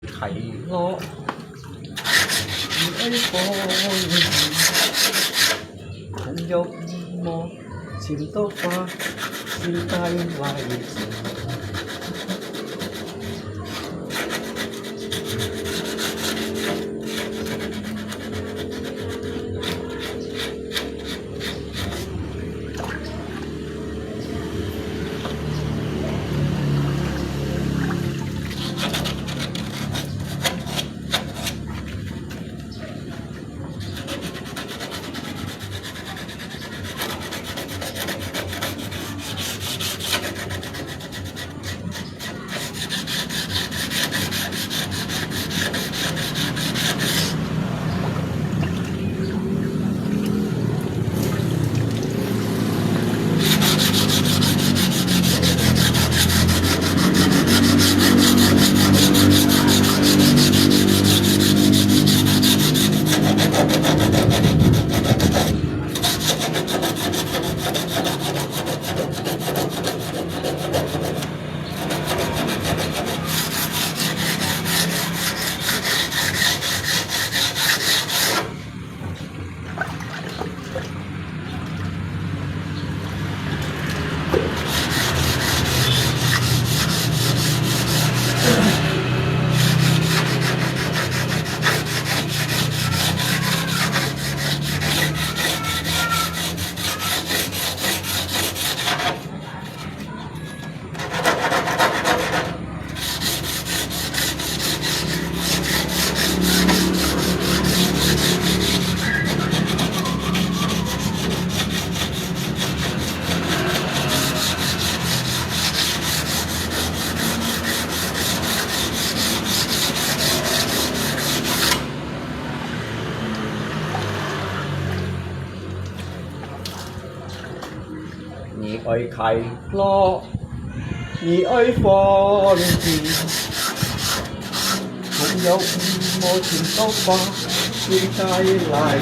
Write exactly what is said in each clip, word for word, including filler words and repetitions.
開咯，你愛放，朋友莫尋到花，心帶來。你愛快樂，你愛歡喜，朋友莫尋到花，心帶來。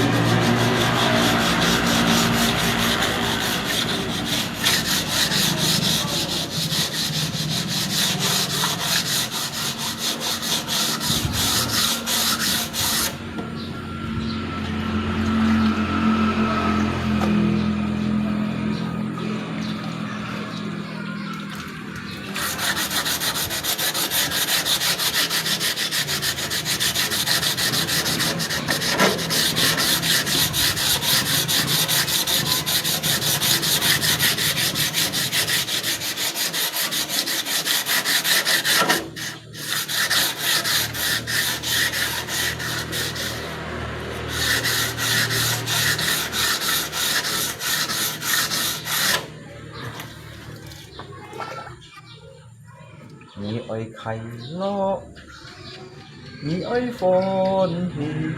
你愛快樂，你愛歡喜。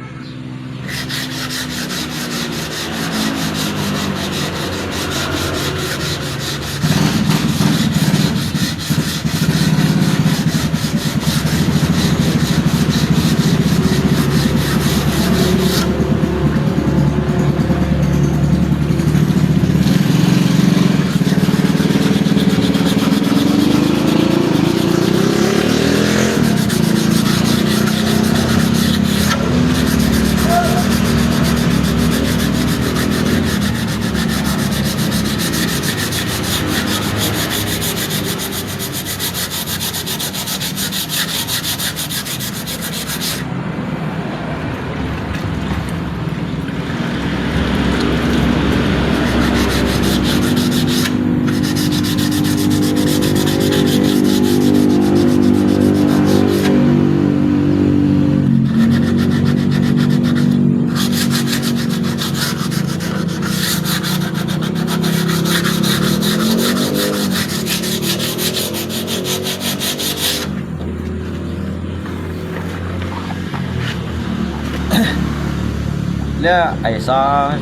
這係啥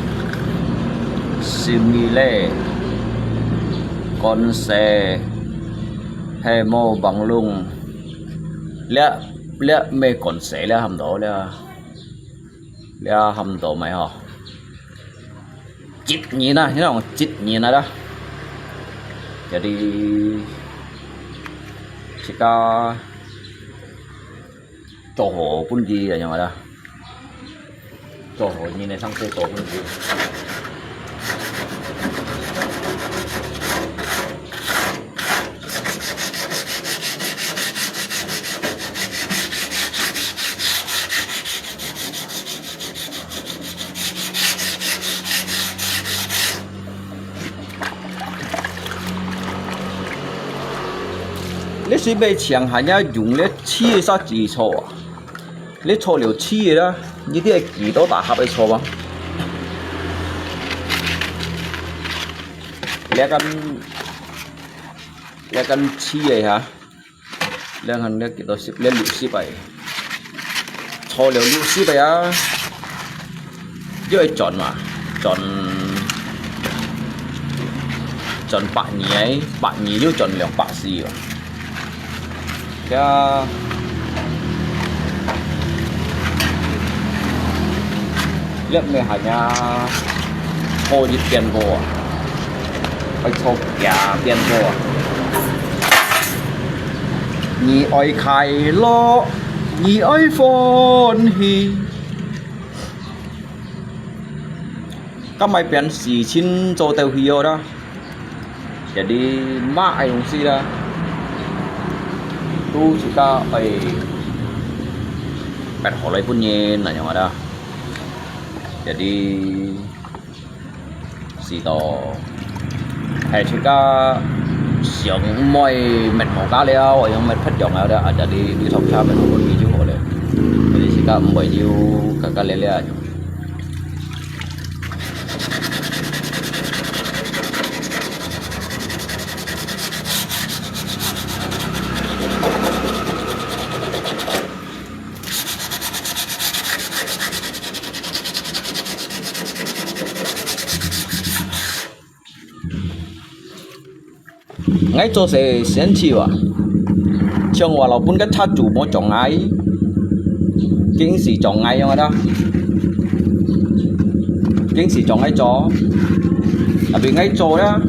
心理咧？關係係無幫助。這，這毋係關係，這喊到這，這喊到咩吼？ 責任啊，你講責任啊啦。Jadi，自家做好分佢啊，樣啊啦。做好，你呢，上次做分佢。 你隨便請下，你用這試个煞子做啊？你做了試个啦，你這幾多大盒个做啊？這間，這間試个哈。 這下這幾多十，這六十个。做了六十个啊，又愛轉嘛，轉，轉百二个，百二又轉兩百四个。呀，這毋係還呀，做一遍過啊。 愛做幾遍過啊？你愛快樂，你愛歡喜。該買便時間做到去哦啦，jadi麼个東西啦，都自家愛搣好來分人，恁樣啊啦。Jadi 試到，係自家想毋會搣無價了，或者搣忒樣了，啊，jadi你，你同佢搣好分佢就好了。Jadi自家毋會有價價咧咧啊。 𠊎做事先去啊，像話老本个他主無障礙，經濟障礙樣个啦，經濟障礙做，tapi𠊎做啦，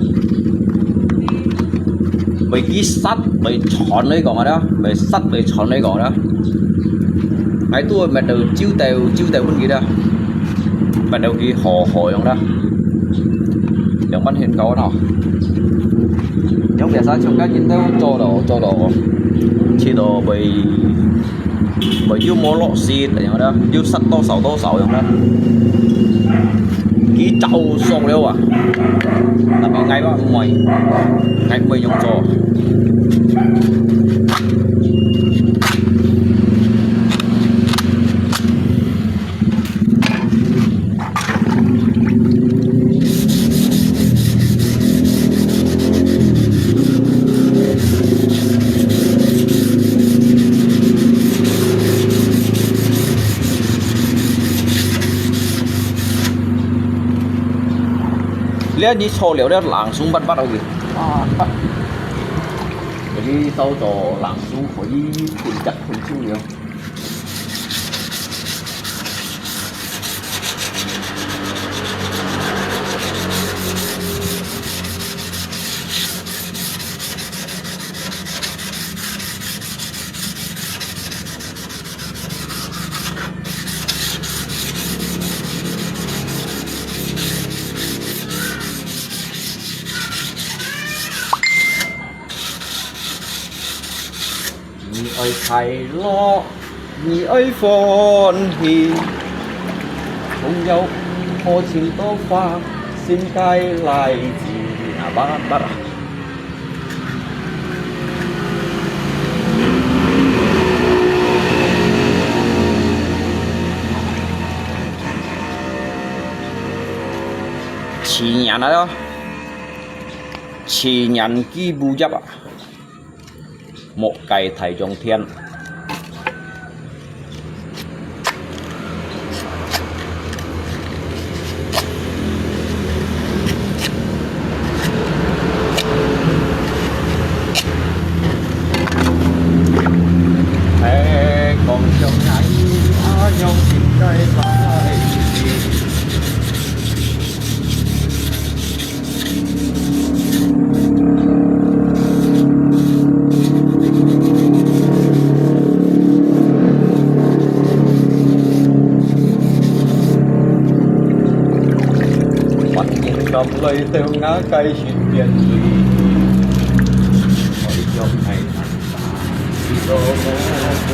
會去殺，會傳來講个啦，會殺，會傳來講个啦。𠊎都會搣到朝頭，朝頭分佢啦，搣到佢好好樣啦。 兩萬現高喏。用biasa像該人都做到，做到，去到會，會又無落實，然後呢，又殺多少多少樣呢。佢早熟了啊，tapi𠊎話毋會，𠊎毋會用做。 這你炒了，這冷水發發去。啊。這你燒到冷水可以噴隻噴手了。 你愛快樂，你愛歡喜，總要好情多花，心該來自那巴巴。七年了喲，七年幾無業啊。 莫該大種天。哎，講上來，啊，用心該來。南來到我个身邊水，愛將愛難打，一個無故。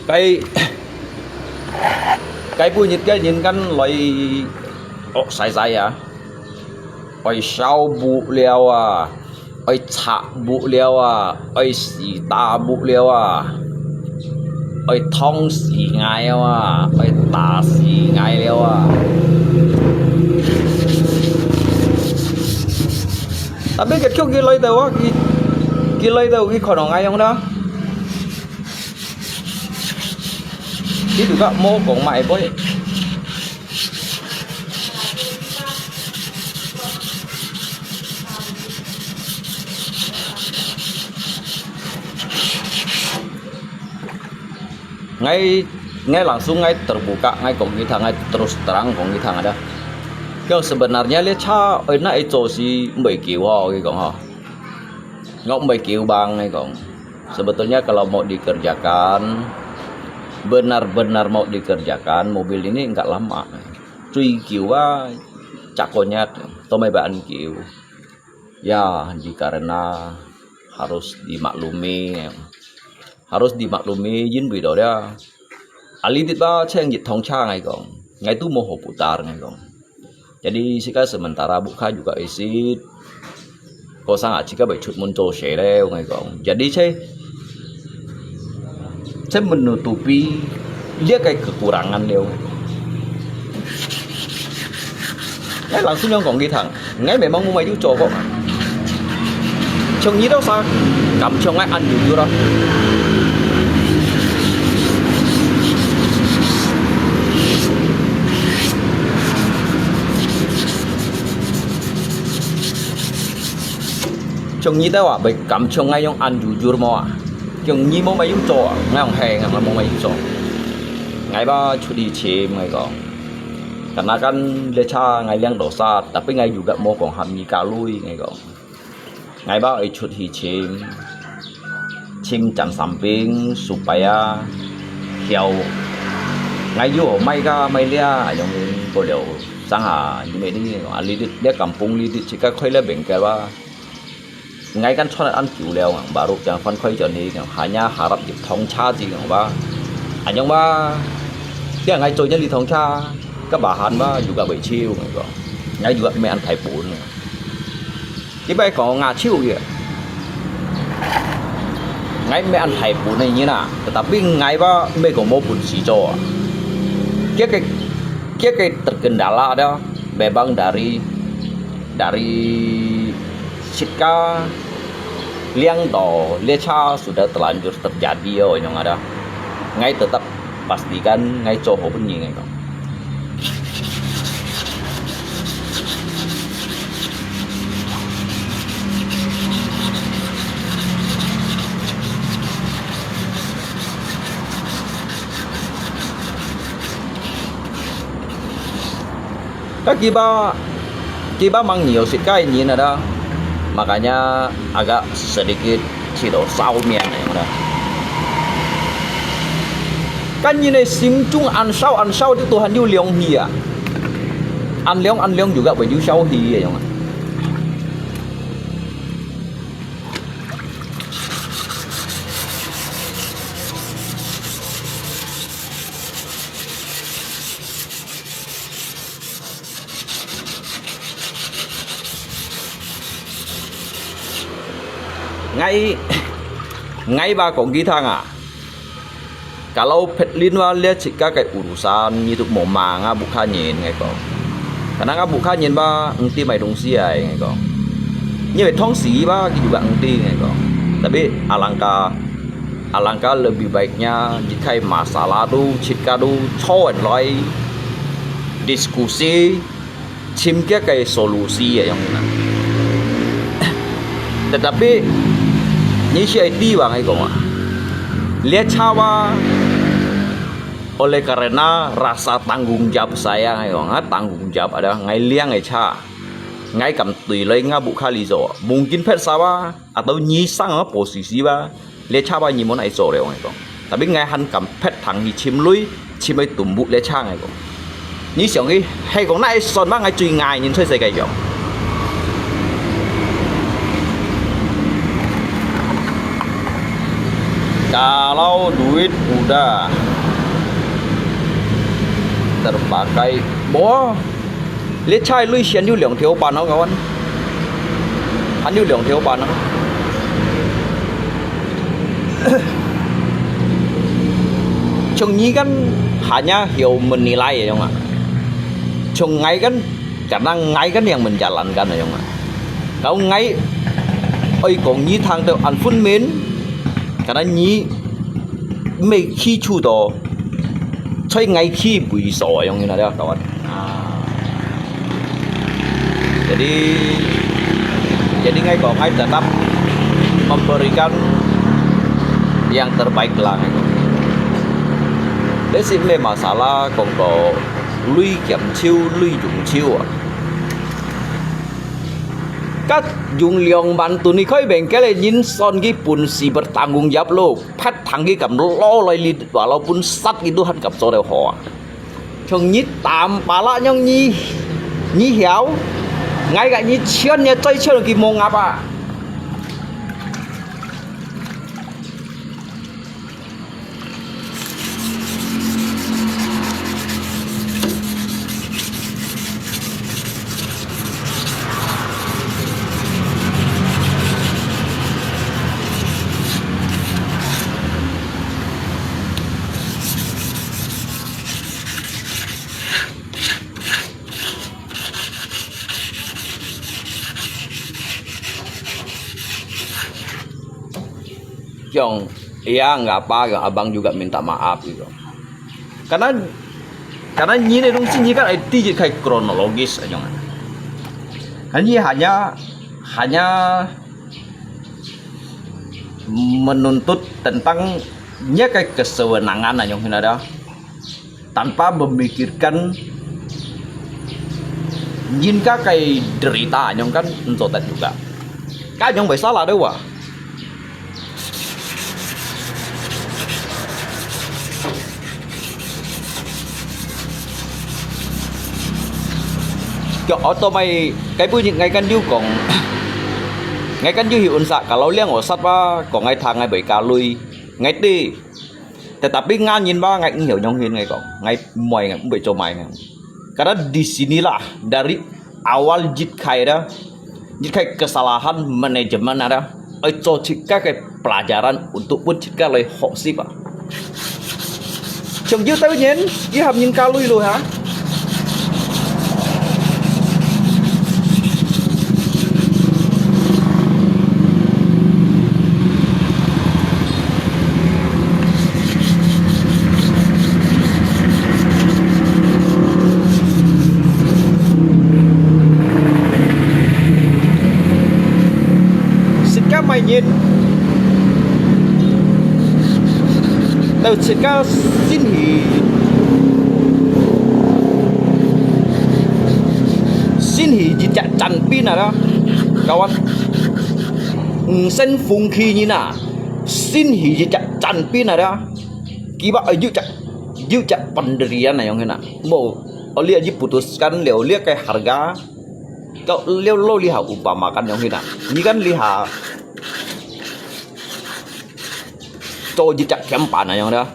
該，該本日个人間來惡晒晒啊！愛燒屋了啊！愛拆屋了啊！愛死打屋了啊！愛燙死𠊎了啊！愛打死𠊎了啊！Tapi結局佢來到啊，佢，佢來到，佢看到𠊎樣啦。 佢就甲無講麼个。𠊎，𠊎langsung，𠊎terbuka，𠊎講佢聽，𠊎terus terang講佢聽ada。Kau sebenarnya咧，車愛拿來做事，毋會久哦，佢講吼。 Ngok mbai kiu bang ngai kong. Sebetulnya kalau mau dikerjakan, benar-benar mau dikerjakan, mobil ini enggak lama. Cui kiu ba cakonyat, tomai ba an kiu. Ya, dikarena harus dimaklumi. Harus dimaklumi, yin bui do dia. Ali dit ba cheng yit thong cha ngai kong. Ngai tu moho putar ngai kong. Jadi sika sementara buka juga isit. Ko sang aci ka bai cut mun to se le ngai kong. Jadi che che menutupi dia kai kekurangan leo. Ngai langsung yang kong kitang. Ngai memang mumai yu cho kok. Chong nyi dau sa kam chong ngai an yu yu ro. Chong nyi dau a bai kam chong ngai yong an yu yu mo a. Chong nyi mo mai yu cho a ngai yong he ngai mo mai yu cho. Ngai ba chut đi chim ngai kong. Kana kan le cha ngai liang do sa tapi ngai yu gat mo kong ham nyi ka lui ngai kong. Ngai ba oi chut hi chim, chim chan samping supaya hiau. Ngai yu mai ka mai lia ayong ko leo sang ha ni me ni a li dit lia kampung li dit chika khoi le bengkel ba. Ngai kan chon an kiu leo ngang baru jang fan khoi jon hi ngang hanya harap jip thong cha ji ngang ba. Ayong ba. Tia ngai choi nya li thong cha ka ba han ba yu ka bai chiu ngai ko. Ngai yu me an thai pun. Kibai ko ngah chiu ye. Ngai me an thai pun ne nyi na, tetapi ngai ba me ko mo pun si cho. Kia ke, kia ke terkendala dia, memang dari, dari sitka liang do lecha sudah terlanjur terjadi yo nyong ada. Ngai tetap pastikan ngai cho ho pun nyi ngai ko. Ka kiba, kiba mang nhiều sự cay nhìn ở đó. Makanya agak sedikit 去到烧面个啦。Kan nyi ne sim chung an sao an sao tu Tuhan yu liong hi a. An liong an liong juga bai yu sao hi a yong a. ，𠊎，𠊎話講佢聽啊，kalau phetlin話這自家个urusan，你都莫罵吾屋下人，𠊎講。Karena吾屋下人話，毋知買東西啊，𠊎講。因為當時話，佢就話毋知，𠊎講。Tapi alangkah，alangkah lebih baiknya，你个masalah都自家都坐下來，diskusi， 尋佢个solusi啊，樣啊。Tetapi，你係愛知話，𠊎講啊，這車話，oleh karena rasa tanggung jawab saya，𠊎講啊，tanggung jawab ada，𠊎領个車，𠊎敢對來吾屋下裡做，mungkin phet sawa，atau你sang啊posisi話， 這車話你無愛做了，𠊎講。Tapi𠊎還敢phet通去尋鐳，尋去tumbuk這車，𠊎講。你想去，係講哪會算話，𠊎最愛人在世界上。Kalau duit udah terpakai，無啊。 這車鐳還有兩條半哦，kawan。還有兩條半哦。像你kan hanya曉menilai樣啊。像𠊎kan，karena𠊎kan yang menjalankan樣啊。Kalau𠊎愛講你聽到恁分明，karena你 毋係去處到，在𠊎去位所樣，你知道，kawan。啊。Jadi，jadi𠊎講，𠊎tetap memberikan yang terbaik啦。這係毋係masalah，講到鐳儉手，鐳用手啊。該用兩萬ton去開bengkel个人，算佢本事bertanggung jawab咯。 phet通佢敢落來，你walaupun sat佢都還敢做得好啊。像你擔把啦樣，你，你曉，𠊎个你穿也再穿佢無ngap啊。 Yang，yang apa，yang abang juga minta maaf gitu. Karena，karena你个東西，你kan ada sedikit kronologis aja kan. Kan你hanya，hanya menuntut tentang你个kesewenangan aja kan ada. Tanpa memikirkan人家个derita，恁樣kan做得juga。該樣會salah對哇？Kaya oto may，該本日𠊎kan有講，𠊎kan有去問sa，kalau liang osat pa，講𠊎聽𠊎會加鐳，𠊎知。 Tetapi ngan nyin ba ngai ngiau nyong hin ngai kong, ngai muai ngai mbei cho mai ngai. Karena di sinilah dari awal jit khai ada, jit khai kesalahan manajemen ada, oi cho jit kai pelajaran untuk pun jit kai lai hok sip ah. Chong jiu tau nyin, i hap nyin ka lui lui ha. Sit ka mai nyin. Tau sit ka sin hi. Sin hi jit jak chan pin ada. Kawan. Ng sen fung khi nyin na. Sin hi jit jak chan pin ada. Kiba ayu jak, yu jak pendirian na yong na. Mo, oli aji putuskan liau lia kai harga. Kau liau lo liha umpamakan yong na. Ni kan liha. Cho jit jak kiam pan na yong da.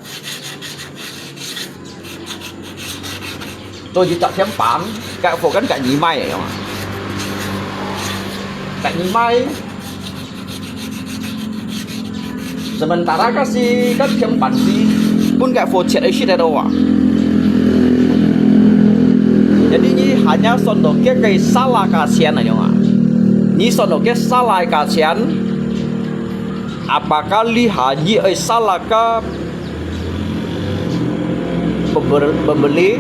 Cho jit jak kiam pan, ka fo kan ka ni mai yong. Ka ni mai. Sementara kasi kan tiang panti pun kai fo chat ai sit ai do wa. Jadi ni hanya son do ke kai salah ka sian na yong a. Ni son do ke salah ka sian. Apakah liha ni ai salah ka pembeli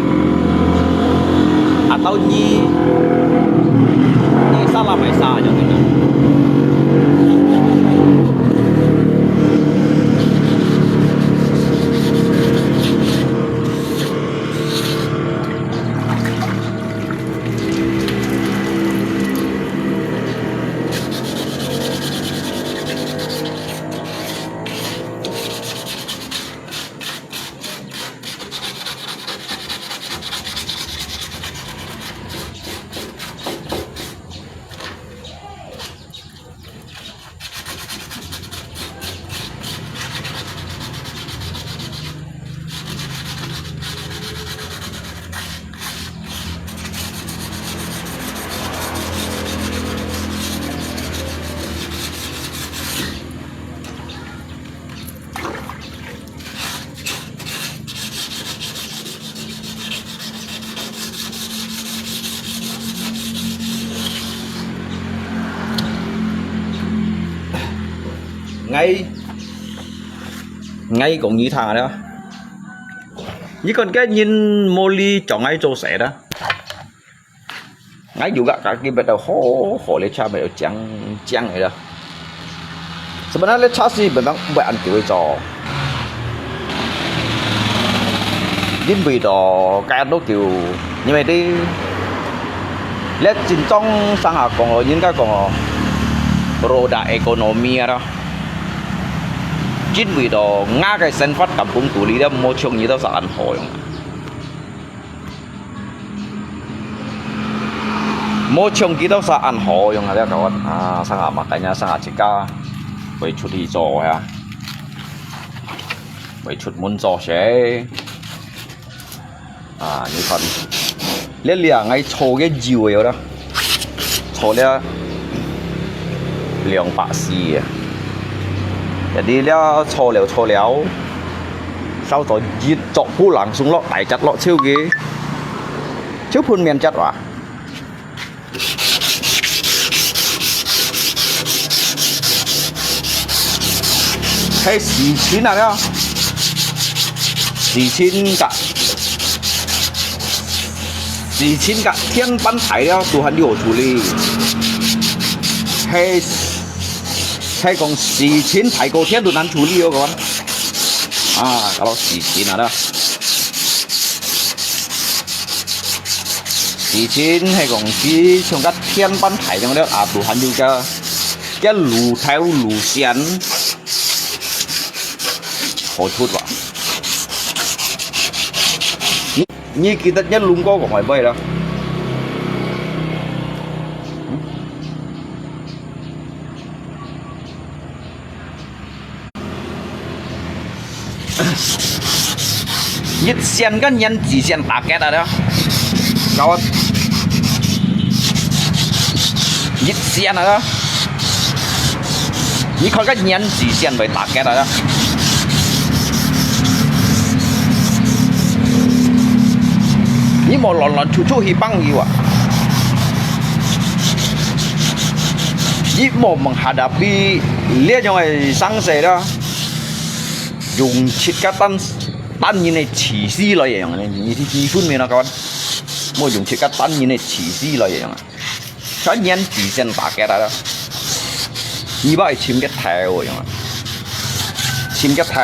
atau ni ni salah mai sa nyong ni. Ngai ngai kong ni thang ada. Ni kon ke nyin moli chong ngai cho se da. Ngai juga kaki bet ho ho le cha mai chang chang le. Sebenarnya le cha si memang buat an kiu cho. Din bui do kai do kiu. Ni mai di. Le chin chong sang a kong lo, yin ka kong lo. Roda ekonomi ada. Din bui do nga kai sen fat kampung tu li dia mo chong ni do sa an ho yong. Mo chong ki do sa an ho yong a le kawan. A, sang a mak kai nya sang a chika. Wei chut hi cho ya. Wei chut mun cho se. A, ni kan. Le lia ngai cho ke jiu yo da. Cho le liang pak si ya. Jadi le cho liao cho liao. Sao to jit cho pu lang sung lo tai chat lo chiu ki. Chiu phun mian chat wa. Hai si chin a le. Si chin ka. Si chin ka tian pan tai le, tu han yo chu li. Hai 係講時錢大過天都難處理哦，講。啊，搞到時錢啊啦。時錢係講時像个天板大樣了，啊，都還有个，个路頭路線，好出吧？你，你記得你龍哥講係咩啦？ 一線跟原子線打結啊，搞啊！一線啊，你看个原子線會打結啊！你莫亂亂出出去幫佢啊！你莫問下邊這樣个生死啦。 用切个單，單人个自私來形容呢，你，你，你分明啊，kawan。莫用切个單人个自私來形容啊。全然自身打結啊啦。你把尋个頭樣啊，尋个頭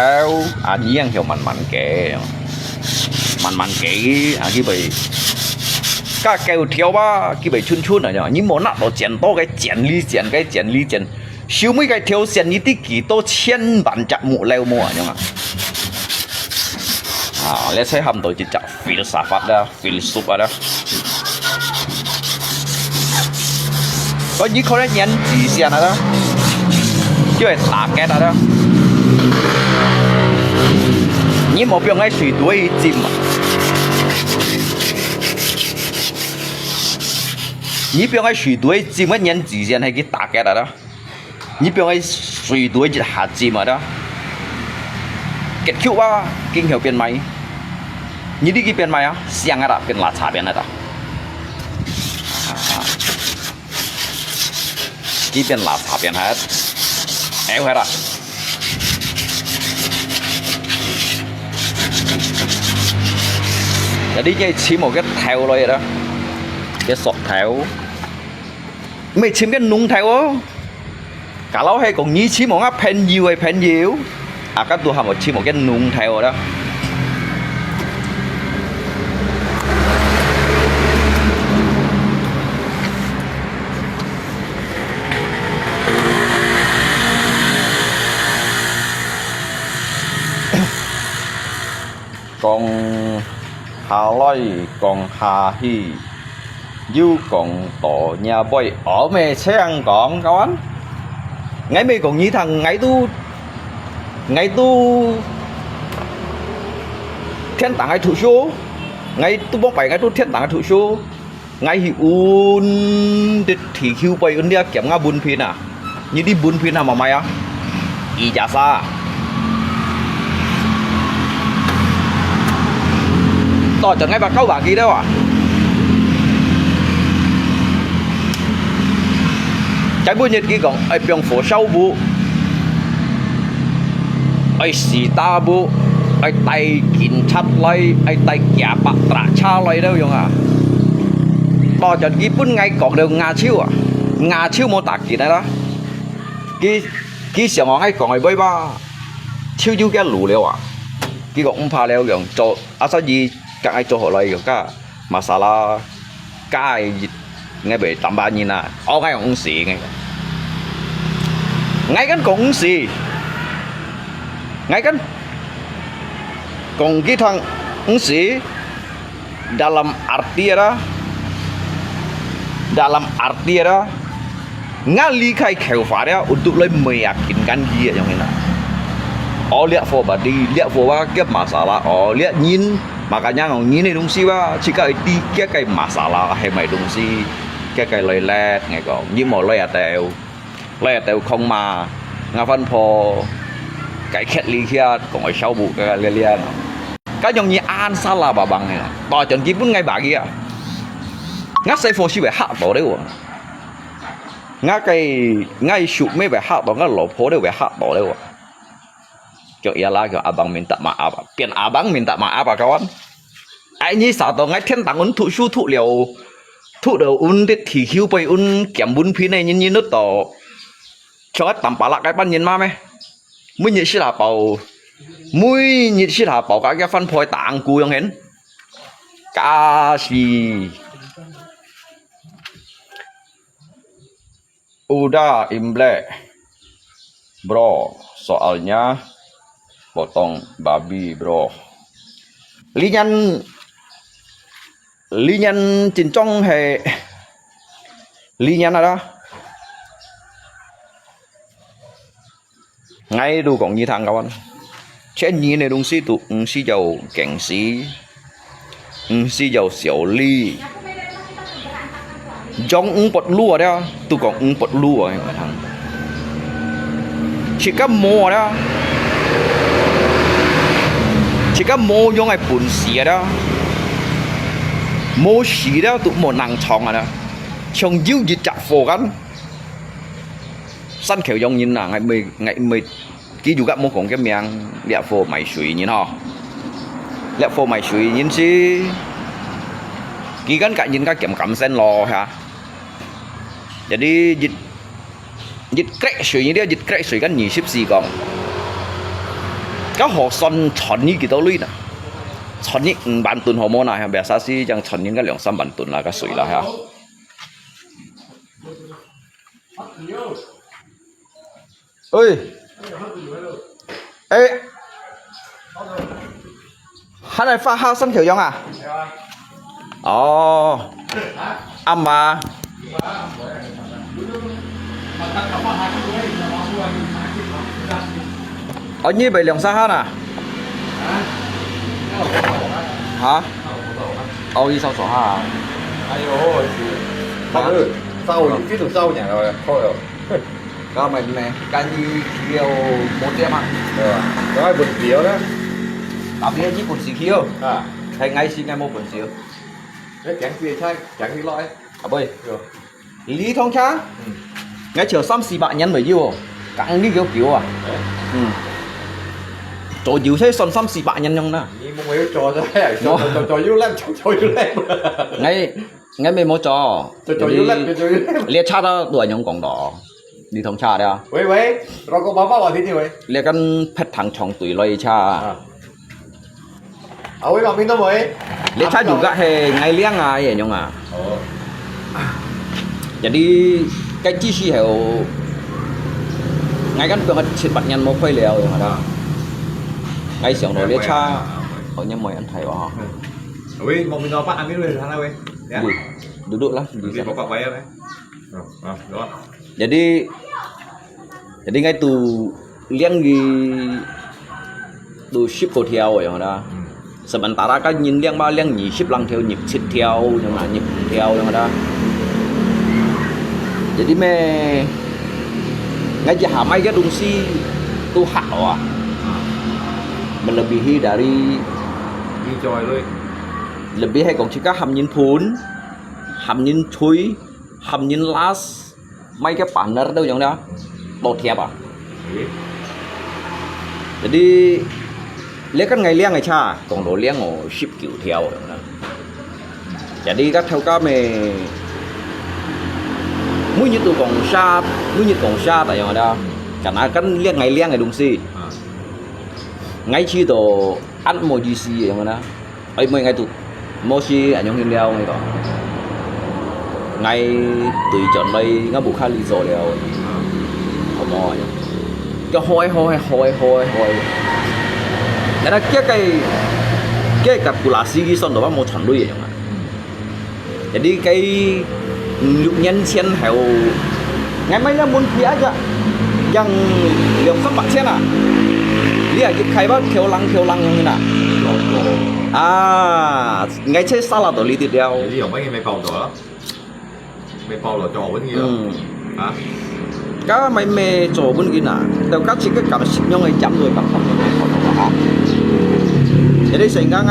啊，你樣要慢慢个樣，慢慢个啊，佢會，个狗條啊，佢會伸伸啊樣，你莫拿到剪刀个剪哩剪，个剪哩剪。 收尾个條線，你知幾多千萬隻木料無啊？樣啊？啊，這才喊到一隻filsafat啦，filsuf啊啦。哦，你可能原子線啊啦，就係打結啊啦。你莫放喺水堆浸啊！你放喺水堆浸个原子線係佢打結啊啦。 你放喺水堆一下浸啊啦，一Q啊，今後變賣。你這個變賣啊，想啊啦，變垃圾變啊啦。啊，佢變垃圾變係，哎，係啦。Jadi你尋無个頭來啦，个索頭，毋係尋个龍頭哦。 假如係講你尋無个朋友个朋友，啊，該都還無尋無个龍頭啦。講下來，講下去。 又講到若位，哦，毋係請講，kawan。𠊎毋係講你聽，𠊎都，𠊎都天頂个讀書，𠊎都無擺，𠊎都天頂个讀書，𠊎去問這地球杯，問這兼个文憑啊。 你這文憑還無賣啊？Ijazah。到這𠊎把九百幾了啊。該本日佢講，愛放火燒屋，愛死打屋，愛帶警察來，愛帶幾百台車來了樣啊。到這佢本𠊎講了牙手啊，牙手無打緊个啦。 佢，佢想講愛講个話吧，就有个路了啊。佢講毋怕了，用做，asal佢講愛做好來，用个masalah，个，𠊎會tambah人啊。哦，𠊎講毋使，𠊎講，𠊎跟講毋使，𠊎跟講佢聽毋使。 Dalam arti ada, dalam arti ada, ngah離開khâu法了，untuk來meyakinkan佢樣形啊。哦，這貨吧，這，這貨吧，个masalah，哦，這人，makanya講人个東西吧，自家知佢个masalah係麼个東西，佢个來let's，𠊎講，你莫來啊，兜。 來兜空嘛，𠊎番婆，該客裡歇，講愛燒屋个个咧咧。該種人恁salah babang个，到轉佢分𠊎bagi啊。𠊎細貨就會嚇到了啊。𠊎个，𠊎个叔姆會嚇到，𠊎老婆都會嚇到了啊。叫ia啦，叫abang minta maaf啊，變abang minta maaf啊，kawan。 哎，你sato，𠊎天頂恩讀書讀了，讀了恩，這地球杯恩兼文憑个人，人都到，像該tambah啦該班人嘛咩？每日食下飽，每日食下飽，該个番婆打鼓樣形，假死。 Udah Imlek, bro, soalnya potong babi, bro. Li nyan, li nyan chính宗係li nyan ada. 𠊎都講你聽，kawan，錢銀个東西都毋使要驚死，毋使要小利。Jong五百lu ada，都講五百lu啊，你聽。自家無ada，自家無用个本事ada，無事了都無能創ada，像有一隻火間。 山口洋人啊，𠊎毋會，𠊎毋會，佢又甲無講个名，這貨賣水人吼。這貨賣水人是，佢跟甲人家減減先咯，哈。Jadi一，一crate水呢，一crate水跟二十四講，該好算賺你幾多鐳呢？賺你五萬噸好無呢？Biasa是正賺人个兩三萬噸啦，个水啦，哈。 喂，欸，還來發下山口洋啊？哦，暗啊。哦，你賣兩三下啊？哈？哦，一少少下。哎喲，是，啊，燒，燒，燒，燒，燒，燒，燒，燒， 該賣咩？該你去了無店啊？對吧？該問題了呢。打比日本時期哦，啊，還𠊎時𠊎無本事哦。哎，講起來，講起來，啊，不會。有。你通車？嗯。𠊎坐三四百年未有哦，講你有久啊。哎。嗯。坐有才算三四百年樣啦。你莫有坐在，坐坐坐坐有爛，坐坐有爛。𠊎 𠊎乜無做，做做有力，做做有力。列車都亂樣講咯，你通車了。喂喂，rokok bapak awak sini喂。你跟別堂長隊來車。啊。啊喂，旁邊都喂。列車如果係𠊎領啊，一樣啊。哦。Jadi，該之時候，𠊎跟放个七八年無開了，樣啦。𠊎想到列車，哦，你莫安排我哈。喂，旁邊都bapak ambil喂，sana喂。Duduk lah. Jadi, jadi𠊎都領佢都十過條樣啦。Sementara kan人領吧，領二十零條，二十七條樣啊，二十條樣啦。Jadi乜，𠊎一下買个東西都好啊。Melebihi dari，lebih係講自家喊人分，喊人催，喊人last，買个banner都樣啦，都貼啊。Jadi，你跟𠊎領个車，講到領哦，十九條樣啦。Jadi該頭家乜，每日都講啥，每日講啥，但樣啦，karena kan領𠊎領个東西，𠊎知道恁無意思樣啦。 哎，莫𠊎都，無事，恁樣去了，𠊎講。𠊎對轉來，𠊎無較理做了，好無啊？叫好个好个好个好个好个。然後結个，結个布拉西佢算到無賺鐳个樣啊。Jadi該五六年前後，𠊎買了問題啊，樣兩三百千啊，你啊，一開吧，跳浪跳浪樣啊。啊， 𠊎在沙拉島裡底了。你用乜嘢包到啊？乜包到做乜嘢啊？嗯。啊？該買乜做乜嘢啊？到該自家感受樣个飲落，感受樣个好到啊。Jadi sehingga𠊎，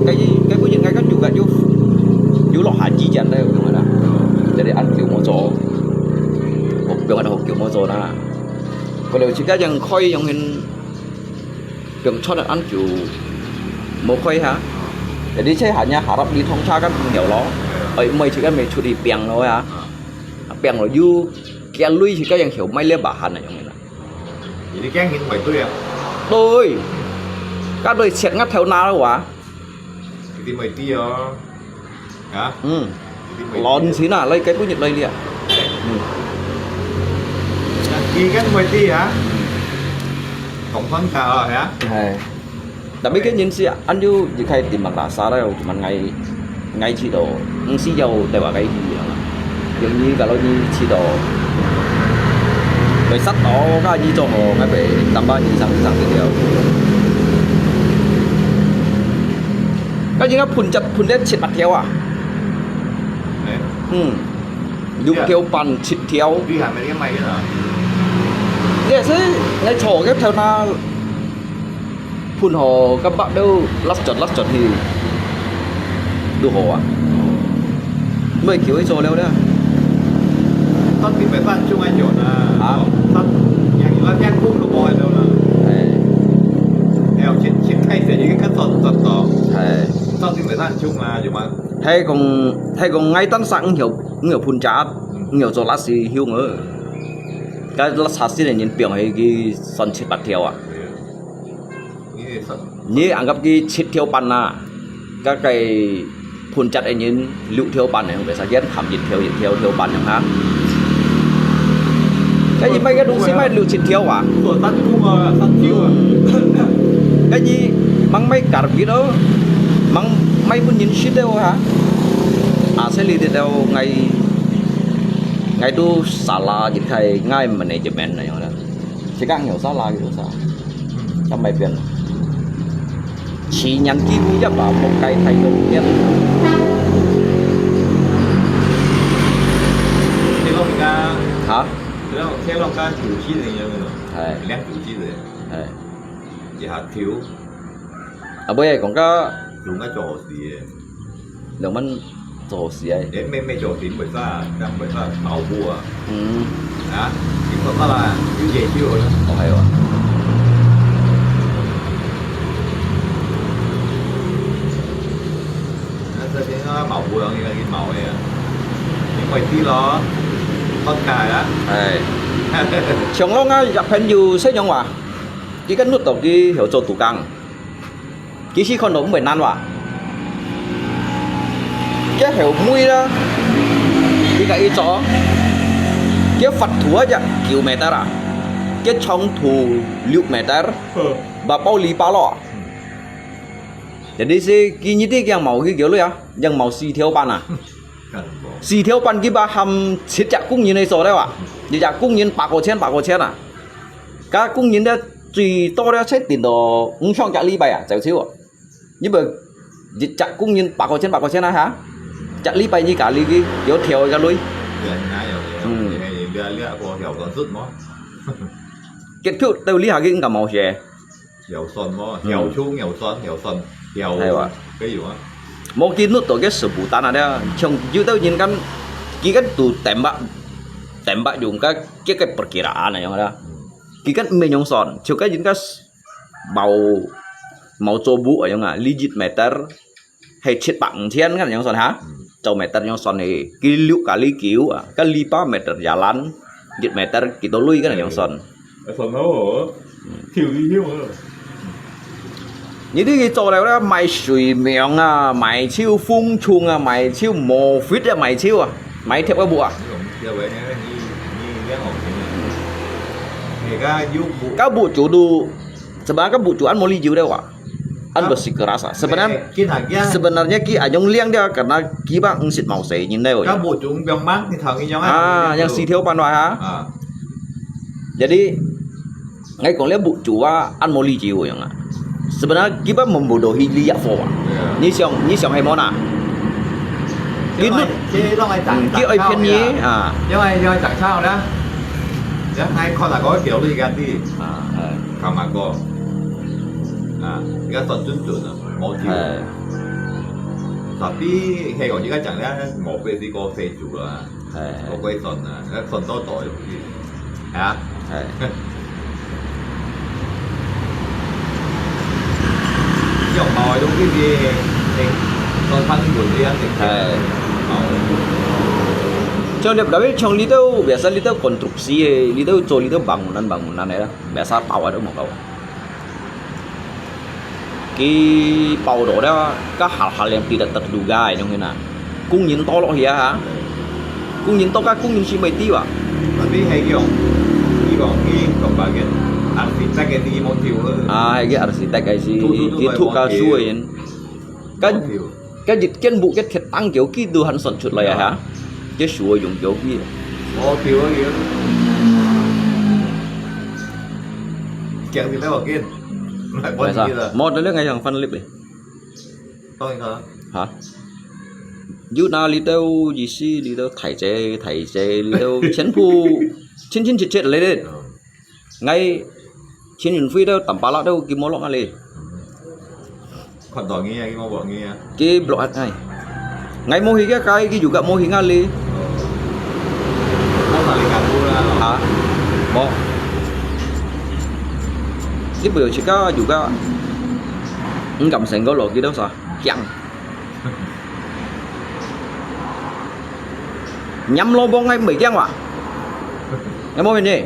該，該本人𠊎感覺有，有落下幾件都有用个啦。Jadi恁久無做，我不用好久無做啦。過了自家樣開樣个 變出來恁久無開哈。Jadi車下呢，下落你通車跟朋友咯，哎，每次跟佢出去拼咯呀，拼咯又，佢鐳佢个樣後買了把hand啊，樣个啦。你驚人排隊啊？對，該對切我頭那了哇。佢哋排隊哦。 啊？嗯。亂先啊，來，該本日來了。嗯。你跟我知啊？同款價啊，係啊？係。Tapi kan人是啊，恁樣一開店啊，拉沙啦，有teman ngai，ngai知道，毋係要帶話該去啊。有你kalau你知道，會殺到，該你做好，該被tambah你上上个了。該應該噴隻 噴了七八條啊。嗯，六條半七條。你還沒買个啊？這係𠊎坐个頭那噴好，感覺都辣椒辣椒去，都好啊。毋會叫佢做了了。到底袂辦出來有呢？啊？到，像有那天空都無愛了呢。哎。哎呦，切，切開始已經看到，到，到。哎。 到底會當衝啊，有嗎？係講，係講，𠊎當時毋曉，毋曉噴隻，毋曉做辣椒香哦。該辣椒先个人放下去算七八條啊。你係算？你恁樣佢七條半啊，該個噴隻个人六條半呢，為啥佢含一條一條條半樣哈？該你買个東西買六七條啊？做三條啊，三條啊。該你吂買 Karbit哦，吂買分人食个哦哈。啊，所以這兜𠊎，𠊎都salah一個，𠊎management那樣啦。自家有salah有salah，該買變。七年幾乎也把屋改太多年。哈？哎。兩九七年。哎。 一下抽，啊，尾仔講个，用个做好事个。兩萬做好事个。你咩咩做好事，為啥？咁為啥跑步啊？嗯。啊？你做得啦，有研究啦。哦，係哦。那這邊啊，跑步容易去跑个啊，你快啲咯，好解啊。哎。像我啊，一朋友細樣話，佢个屋到佢曉做杜更。 其實看到毋會難哇。佢後尾啦，佢个一做，佢發圖啊只九meter啊，佢長度六meter，嗯。八包二包咯。Jadi係佢日日佢樣毛去叫佢啊，樣毛四條半啊。四條半佢把喊七隻工人來做了啊，一隻工人八個錢，八個錢啊。該工人呢，最多了才頂到五上隻禮拜啊，走走啊。 你不一隻工人八個錢，八個錢啊哈？隻禮拜你家裡个有條个鐳。嗯。結局到這下个應該無事。有算無？嗯。有數，有算，有算，有，係哇。可以嗎？無佢屋到个食不單啊，像有兜人kan，佢kan都tembak，tembak用个，个个perkiraan啊，樣啦。嗯。佢kan毋係用算，就个人个 無，無做步啊，樣啊，你一meter係七百五千kan樣算哈？嗯。十meter樣算呢，佢六加二九啊，該二百meter jalan，一meter幾多鐳kan樣算？哎，算好哦，嗯。跳一跳啊。你這个做了啦，買水網啊，買手風筒啊，買手毛fit啊，買手啊，買貼个布啊。你用貼个，你，你，你兩毫錢啊。你个有布。該布做到 Sebenarnya kan bucu an mau lijiu deh, wak. An bersikeras, ah. Sebenarnya, sebenarnya ki anyong liang dia karena ki bang ngsit mau se nyin deh, wak. Kan bucu biang mang ni thang inyong, ah, yang si thiau pan, wak, ha. Ah. Jadi, ngai kong liang bucu, wak, an mau lijiu yang, ah. Sebenarnya ki bang membodohi liak fo, wak. Ya. Ni siang, ni siang hai mona. Ki nut, ki oi pian ni, ah. 因為，因為等差咧，一係看下嗰條呢，而家啲。啊，係。 Kamako. Ah, 而家算準準啊，無救。係。Tapi係講而家講咧，無非係個非主啦，係。無歸算啊，該算多多容易，係啊。係。用毛个東西係，係，算看你本事啊，係。係。毛。像你，tapi像你都，biasa你都konstruksi，你都做，你都bangunan，bangunan ya. Biasa tau ada mau kau. Ki pau do da, ka hal-hal yang tidak terduga yang kena. Kung yin tolok ya ha. Kung yin toka kung yin si mai tiwa. Tapi hai kiong, kiong ki kong bagian arsitek yang tinggi mau tiu. Ah, hai ki arsitek ai si. Tu, tu, tu, ki tu, tu, ka tu, suin. Ka, tu, tu. Ka jit ken bu ke thiet tang kiu ki du han son chut lai ha. Ke shuo yung kiu ki. Oh, kiu, kiu. Kiang di lai wa ken. Lai bon ki la. Mo de le ngai yang fan lip eh. Tong ka. Ha. Yu na li teu yi si li teu thai che, thai che li teu chen pu, chen chen chet chet le de. Oh. Ngai Chin Yun Fui teu tampala teu ki molok ngali. Khon to ngi ya, ki mo bok ngi ya. Ki blok at ngai. Ngai mo hi kia kai ki juga mo hi ngali. Mo sa li kan bu la. Ha. Mo. Ki bu yo chika juga. Ngam seng ko lo ki do sa. Kiang. Nyam lo bong ngai mei kiang wa. Ngai mo hi ni.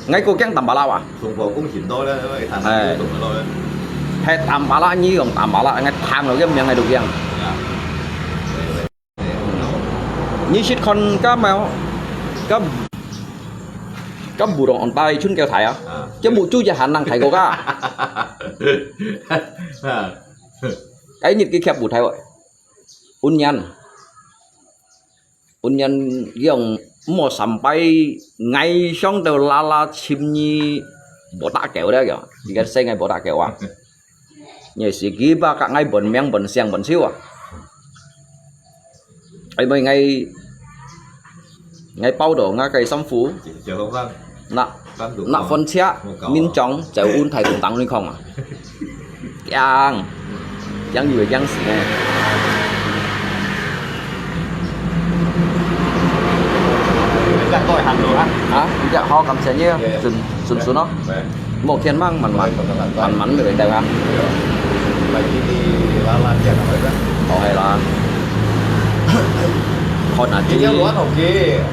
Ngai ko kiang tampala wa. Sung po kung hin do le, thang sung lo le. Hai tampala ni yong tampala ngai thang lo kiang miang ngai do kiang. Ya. Ni sit khon ka mau ka ka bu rong on tai chun kêu thai à. Chứ bu chu ya han năng thai ko ka. Cái nhịp cái kẹp bu thai rồi. Un nhan. Un nyan yong mo sampai ngai siang teu lala chim nyi bo ta keu de keu. Ikan se ngai bo ta keu ah. Nyi si ki ba ka ngai bon miang bon siang bon siu ah. Ai moi ngai ngai pau do nga kai sam fu. Na na fon chia min chong cheu un thai tung tang ni khong ah. Kiang. 樣有个樣式呢。人家都會行路啊。啊，你好，感謝你啊，順順順哦。無牽忙，慢慢慢慢來得啊。好，係啦。看啊，這。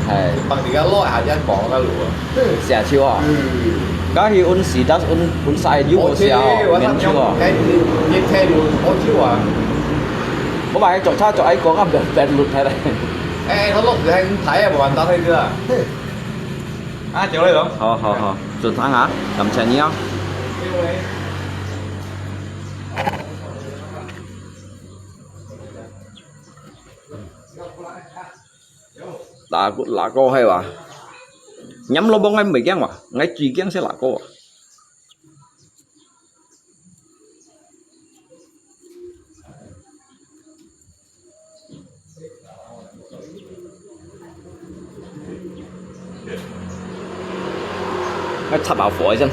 係。 寫手啊。該係阮時代，阮阮細有好寫哦，面手哦。我話做差做愛講啊，別別錄下來。哎，佢錄係睇啊，無辦法，係个。啊，走了咯。好好好，順暢啊，感謝你啊。 哪个哪个係哇？黏落幫𠊎毋會驚哇，𠊎最驚係哪个啊。𠊎插下火一陣。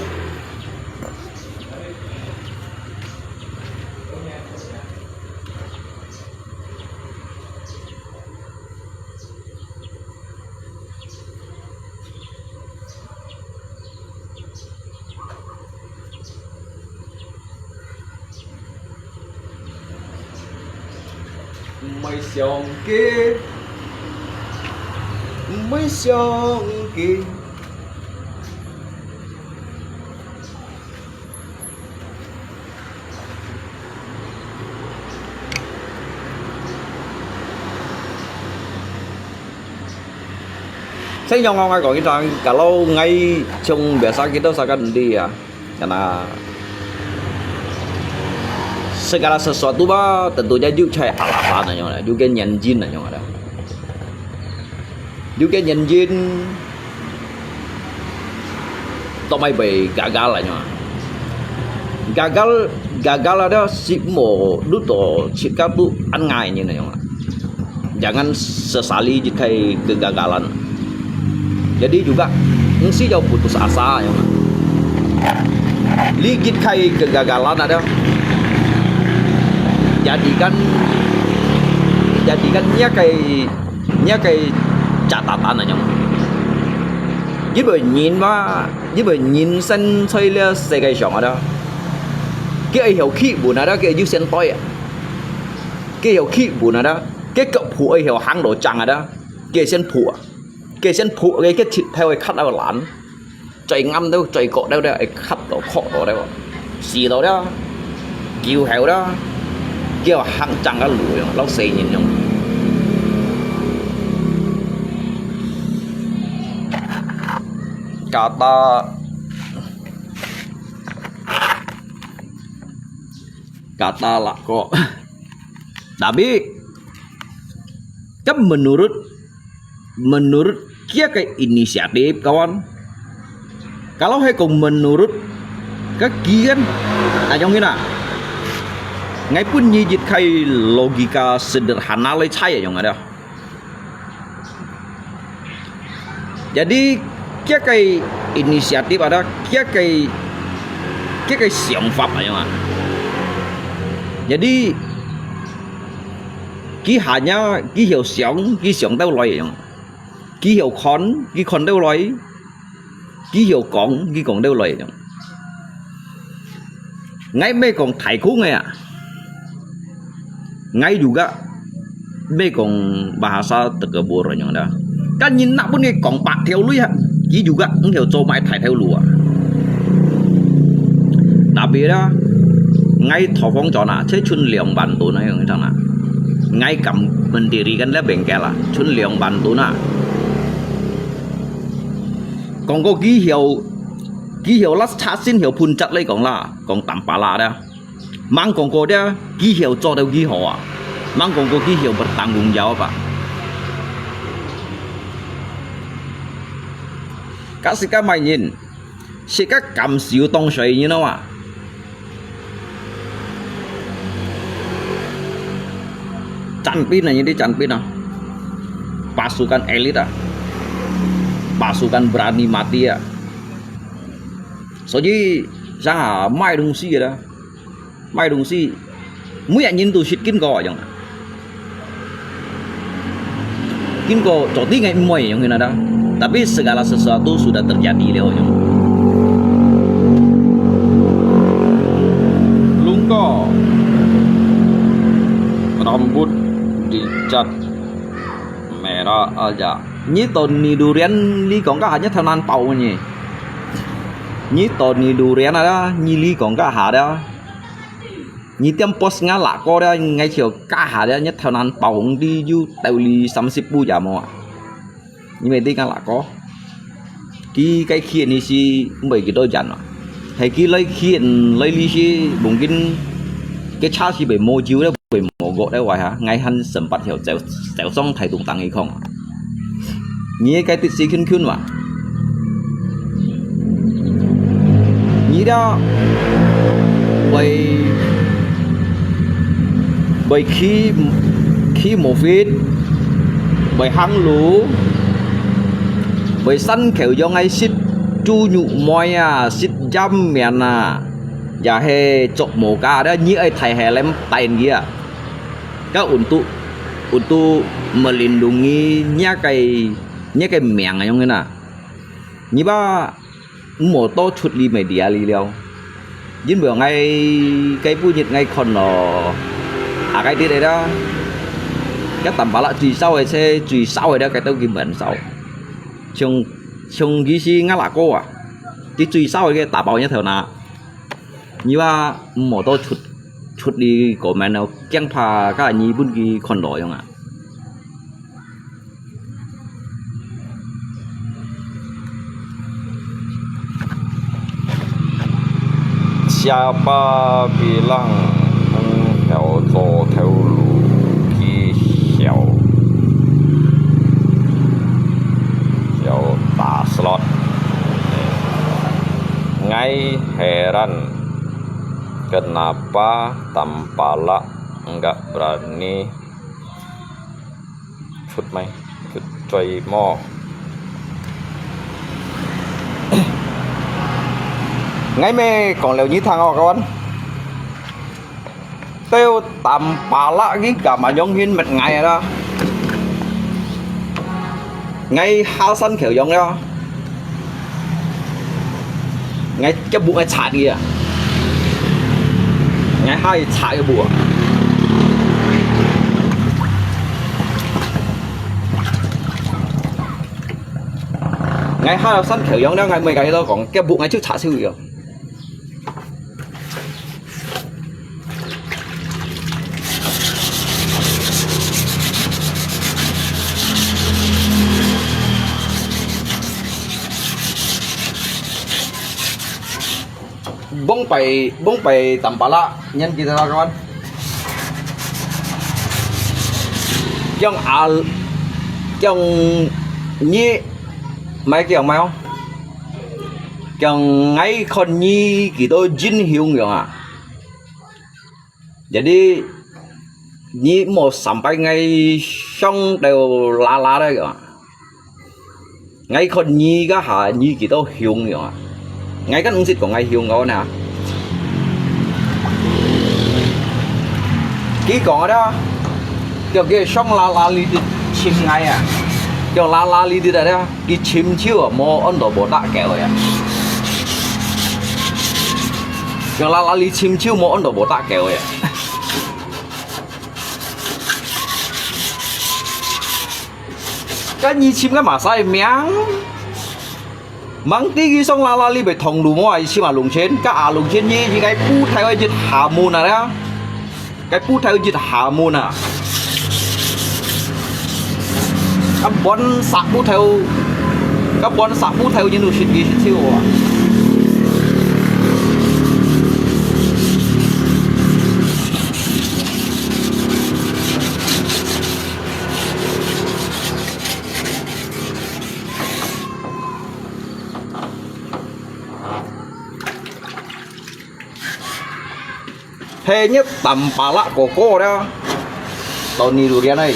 毋會想佢，毋會想佢。 Saya nyong ngai kong itang, kalau ngai chung biasa kita sakan di ya, karena segala sesuatu ba tentunya juga ada alasan aja, juga nyanjin aja ada. Juga nyanjin 都毋會gagal aja. Gagal, gagal ada si mo lu to si ka tu an ngai ni aja. Jangan sesali jika kegagalan. Jadi juga, mesti jauh putus asa aja. Li jika kegagalan ada, jadikan, jadikan nya kai 你个catatan啊，因為人嘛，因為人生在這世界上啊，佢愛曉企穩啊，佢愛有先對啊，佢愛曉企穩啊，佢腳步愛曉行到正啊，佢愛先步啊，佢愛先步，佢个直頭會卡到爛。 最啱到、最角到了，會磕到、磕到了，死到了，救後了，叫行正个路樣，老死人樣。Kata, kata lako. Tapi, kan menurut menurut kia ke inisiatif, kawan. Kalau hai kong menurut ke kian, ayong ina. Ngai pun nyijit kai logika sederhana lai cai ayong ada. Jadi, kia ke inisiatif ada, kia ke, kia ke 想法 ayong ah. Jadi, 佢hanya，佢曉想，佢想到來樣。佢曉看，佢看到來；佢曉講，佢講到來樣。𠊎毋係講大空个啊，𠊎juga毋係講bahasa Tegaboran樣啦。Kan人若分佢講八條路啊，佢juga毋曉做麼个大條路啊。Tapi啦，𠊎投放轉啊，才存兩萬噸啊，樣樣啊。 𠊎敢mendirikan這bengkel啊，存兩萬噸啊。講過佢曉，佢曉last charging曉phun jet來講啦，講tanpa啦的。吂講過的，佢曉做到幾好啊？吂講過佢曉bertanggung jawab啊？Kak，自家麼人，自家感受當衰，you know啊？ Canpin啊，ini Canpin啊。Pasukan elit啊。Pasukan berani mati啊。所以，像啊，賣東西的啦，賣東西，每一人都識經過樣啊。經過做啲个毋會樣个啦，tapi segala sesuatu sudah terjadi了樣。Lungko, rambut dicat merah aja. Nyi Tony Durian li kong ka ha nyi thao nan pau nyi. Nyi Tony Durian ada nyi li kong ka ha da. Nyi tiêm post ngã lạ có đó, ngay chiều cá hà đó, nhất theo nan bảo hùng đi du tàu li sắm xếp bu giả mò. Nyi mày đi ngã lạ có. Kí cái khiên đi si, mày kí đôi dàn mà. Hay kí lấy khiên, lấy lý si, bùng kín, cái cha si bể mô chiu đó, bể mô gõ đó hoài hả, ngay hẳn sầm bát hiểu, chéo, chéo song thái tùng tăng y không. Nyi cái tít si khun khun wa. Nyi đó, bơi, bơi khi, khi mô phết, bơi hăng lũ, bơi săn khéo yong ai sít, chu nhụ môi à, sít jam mian à. Ya he chọc mô ka đó, nyi ai thai he lem tain kia. Ka untuk, untuk melindungi nya cái, nya cái miang yong na. Nyi ba mô tô chut li media li liao. Jin bơ ngai cái bu nyit ngai khon lo. À cái tít đấy đó. Cái tầm bá lạ chui sao ấy xe, chui sao ấy đó cái tao kim bẩn sao. Chung, chung ghi si ngã lạ cô à. Cái chui sao ấy cái tả bao nhất theo nà. Nyi ba mô tô chut, chut li comment nó kiang pha ka nyi bun ki khon lo yong à. Siapa bilang hông hiao tô thêu lù ki hiao, hiao tả slot. Ngai heran. Kenapa Tampalak enggak berani cut mai, cut cuai mo? Ngai me kong leo nyi thang o kawan. Têu Tampalak ki ka ma yong hin met ngai da. Ngai ha san kheo yong ya. Ngai kiap buk ngai chak ki a. Ngai ha i chak kiap buk a. Ngai ha san kheo yong da ngai mui ka hi lo kong kiap buk ngai chiu chak chiu ki a. Bông pai, bông pai Tampalak, nyan kita lawan. Kiong al, kiong nyi, mai kiong mai ong. Kiong ngai khon nyi kita jin hiung yong a. Jadi, nyi mo sampai ngai siong têu la la da yong a. Ngai khon nyi ka ha nyi kita hiung yong a. Ngai kan ung sit kong ngai hiung kau na. Ki kong ada, kiau ki siong la la li ti chim ngai a. Kiau la la li ti da da, ki chim chiu a, mo on do bo ta keo ya. Kiau la la li chim chiu mo on do bo ta keo ya. Kan nyi chim kan ma sai miang. Mang ti ki song la la li bai thong lu mo ai chim a lung chen, ka a lung chen nyi, nyi kai pu thai wai jit ha mu na da. Kai pu thai wai jit ha mu na. Ka bon sa pu thai, ka bon sa pu thai nyi nu shit ki shit chiu a. He nhất Tampalak koko da. Tony Durian ai.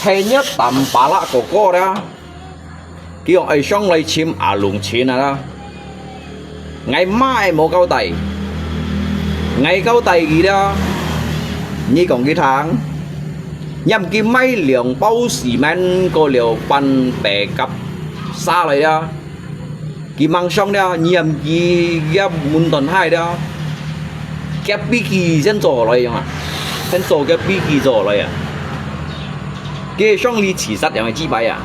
He nhất Tampalak koko da. Kiong ai siong lai chim a lung chin a da. Ngai ma ai mo kau tai. 𠊎交代佢了，你講佢聽，你毋記買兩包xi-măng過了半杯kapsa來了。佢吂上了，你毋記佢門斷忒了，佢脾氣先做好來樣啊，先做佢脾氣做好來啊。佢上你自殺樣个雞排啊！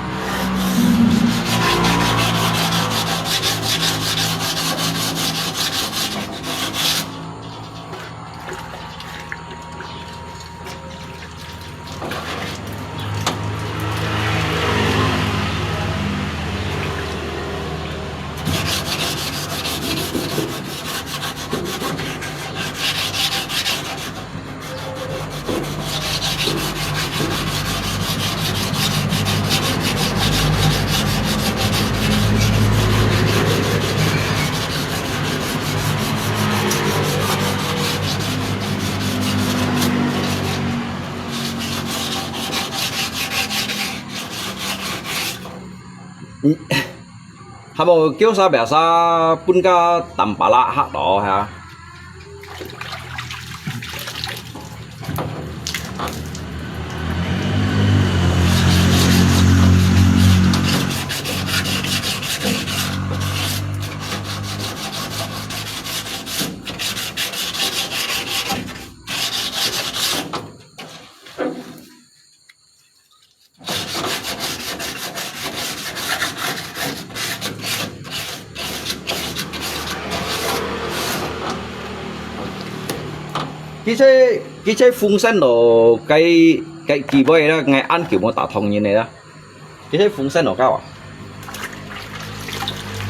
嗯，還無叫啥biasa分个tampalak吓到哈。 佢這，佢這風扇咯，該，該機會啦，𠊎恁久無打通人个啦。佢這風扇咯，搞啊！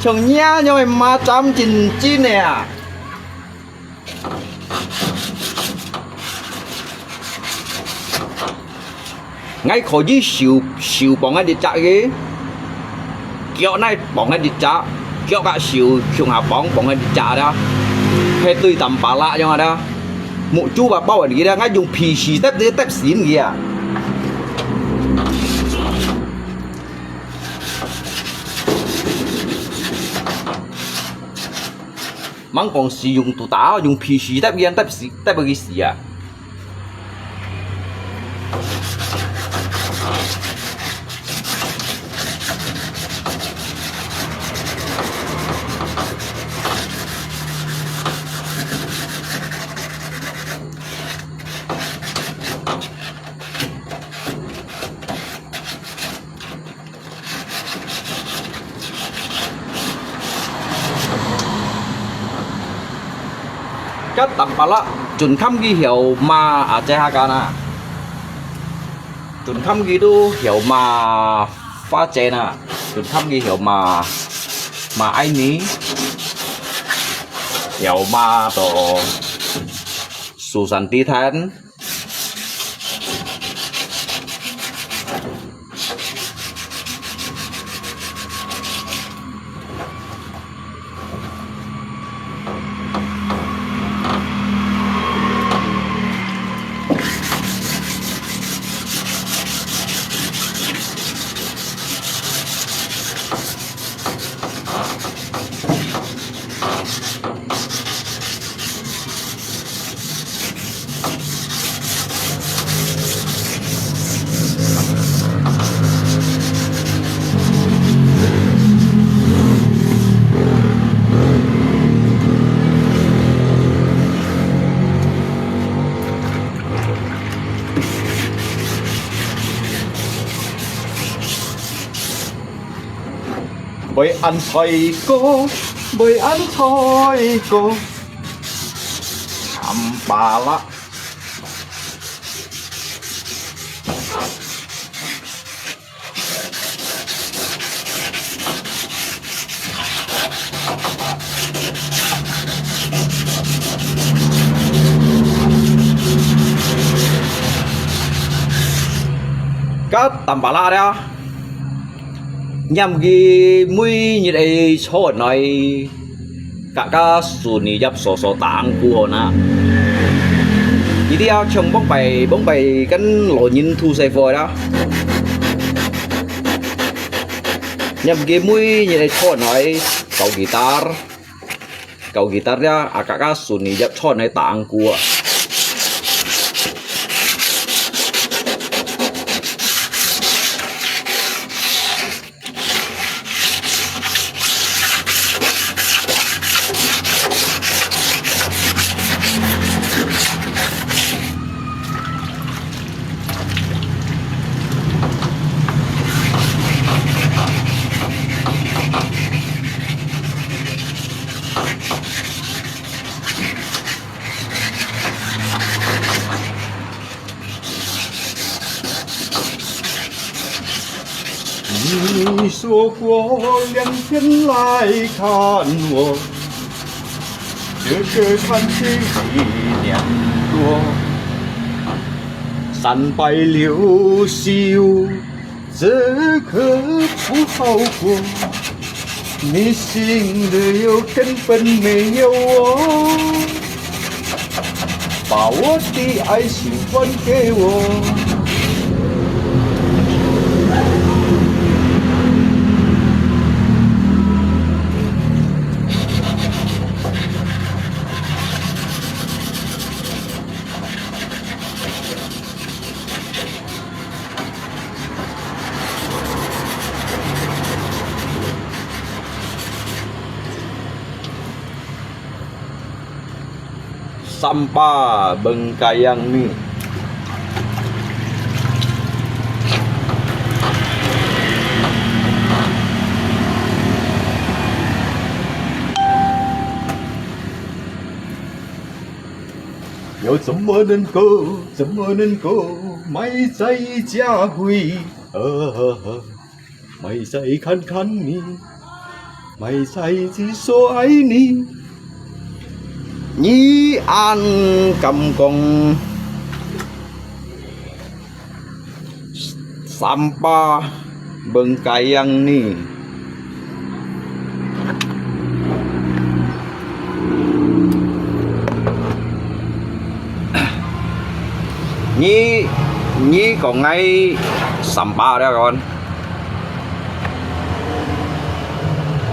像你恁樣个螞蚱真真个啊！ 𠊎可以手，手綁个一隻个，腳哪綁个一隻，腳佮手共下綁，綁个一隻啦，係對tampalak樣啊啦，目珠把包人个啦，𠊎用皮絲taptaptap死人个啊！ 吂講係用tuta，用皮絲taptaptap死，taptaptap佢死啊！ 該tampalak，準看佢曉罵啊，這下間啊，準看佢都曉罵花姐啊，準看佢曉罵，罵愛你，曉罵到Susan Titan。 會恁衰過，會恁衰過，慘巴拉。 該tampalak了，念佢每日个坐來， Kaka Suni yap soso tangku hona. Jadi啊，像往擺往擺跟老人土細貨啦。Nyam佢每日个坐來搞guitar，教佢兜這阿格格孫仔葉菜來打罌啊。 你说过两天来看我，这个看谁念多。三百六十五，这个不好过。 你心里有根本没有我，把我的爱心还给我。 Sampah bengkayang ni. 又怎么能够，怎么能够埋在家里？啊，埋在看看你，埋在只说爱你。你恁敢講？ Sampah bengkayang ni. Ni, ni kong ngai sampah dia kon.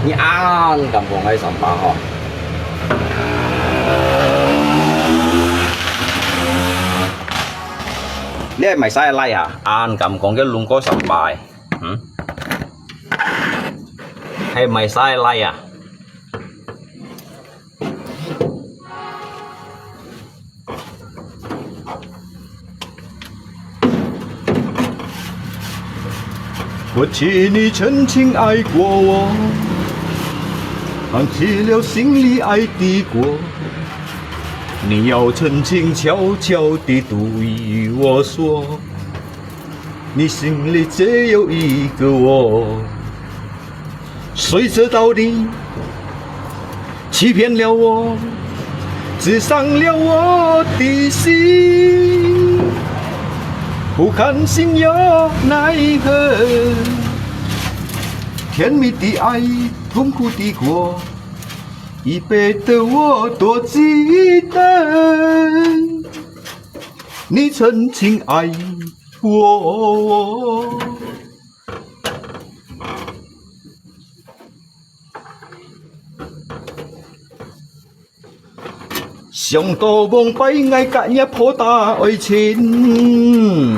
Ni an kampung ngai sampah ho. Ni mai sai lai ah, an kampung ke lungko sampah. Hmm? Hai mai sai lai ah. 过去你曾经爱过我，藏起了心里爱的过。你要曾经悄悄地对我说，你心里只有一个我。 谁知道你欺骗了我，只伤了我的心。不甘心又奈何，甜蜜的爱，痛苦的过，已被得我多记得。你曾经爱过我。 想到往擺𠊎甲若破打愛情。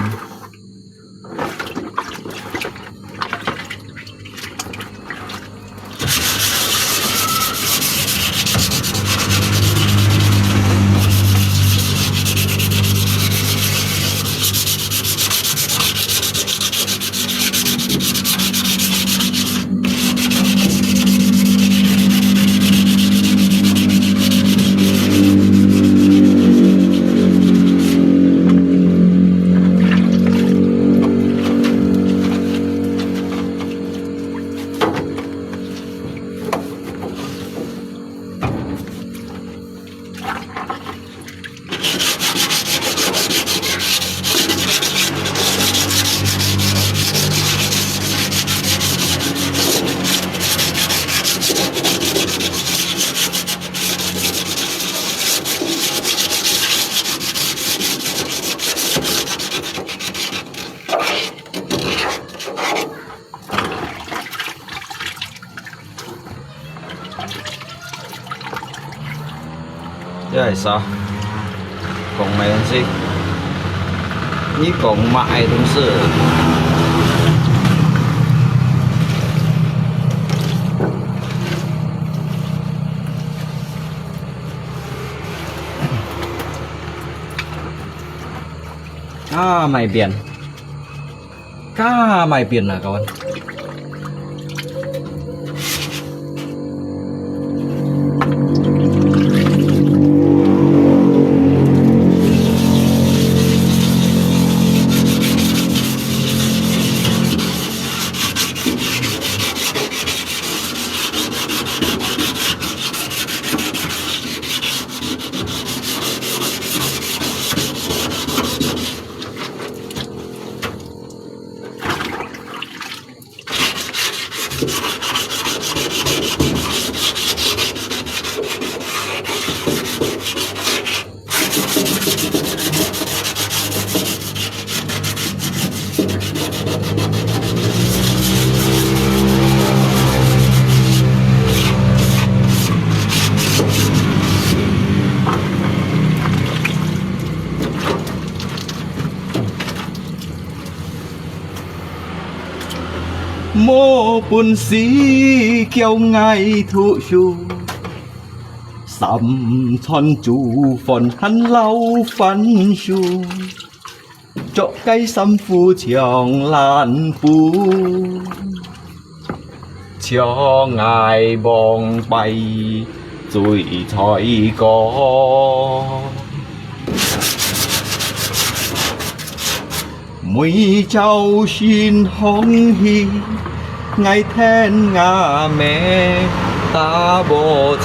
這係啥？講麼个東西？你講麼个東西？啊，買變。 Ka mai pian na kawan. 無本事教𠊎讀書，三餐煮飯還摎番薯，著个衫褲像爛布。 像𠊎往擺醉在過。每朝晨䟘起，𠊎跈吾姆打啵操。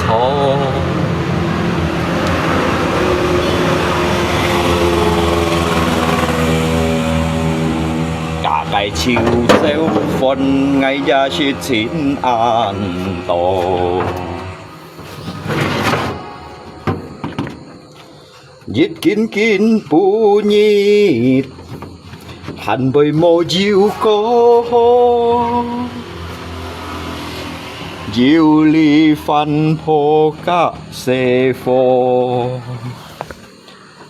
加个手手份，𠊎也係盡恁多。一斤斤布日，還會無油過。油裡番婆加細火。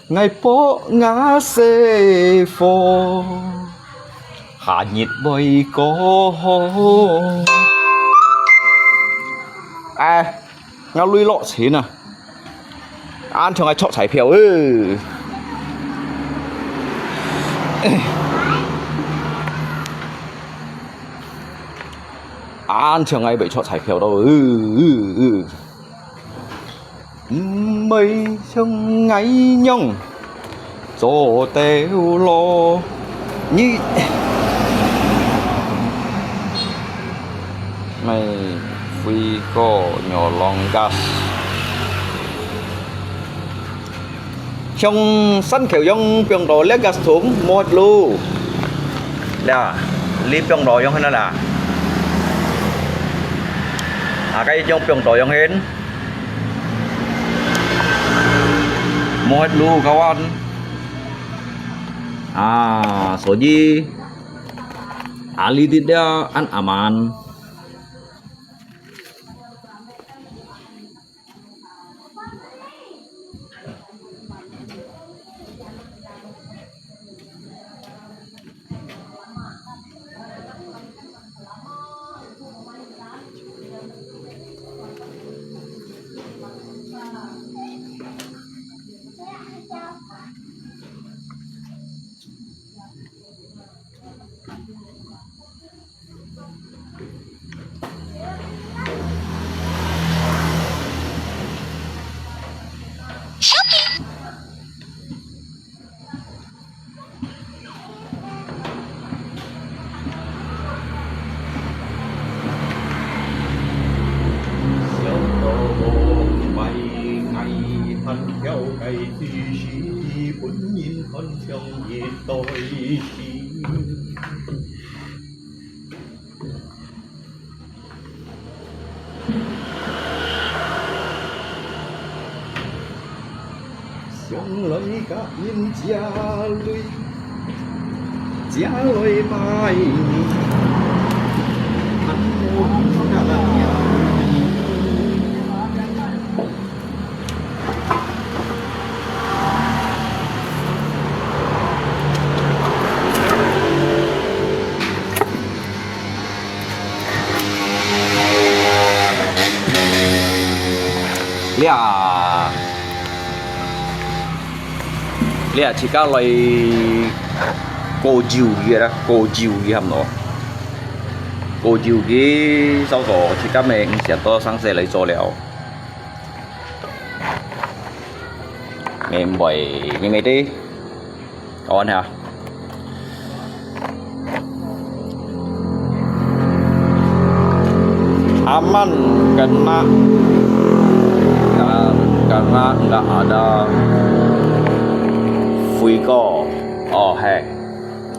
𠊎博吾細火，下日會過好。哎，𠊎鐳落清啊！恁像𠊎著彩票欸！恁像𠊎會著彩票到欸！ 毋會像𠊎樣做到老。你，𠊎飛過牛郎gas。 像山口樣放到這gas桶，無路。這，你放到樣形啦。啊，該種放到樣形，無路，kawan。啊，所以，啊，你知了，恁aman。 想到往擺，𠊎還跳个姿勢，分人看像一對詩。 想來甲人借鐳，借來買米，還無人甲借鐳。這，這自家來過油佢啦，過油佢喊咯。過油佢，差不多自家乜毋使多生事來做了。乜毋會，乜乜的。 Kawan ha. Aman kena, karena nggak ada fuego. Oh, hai.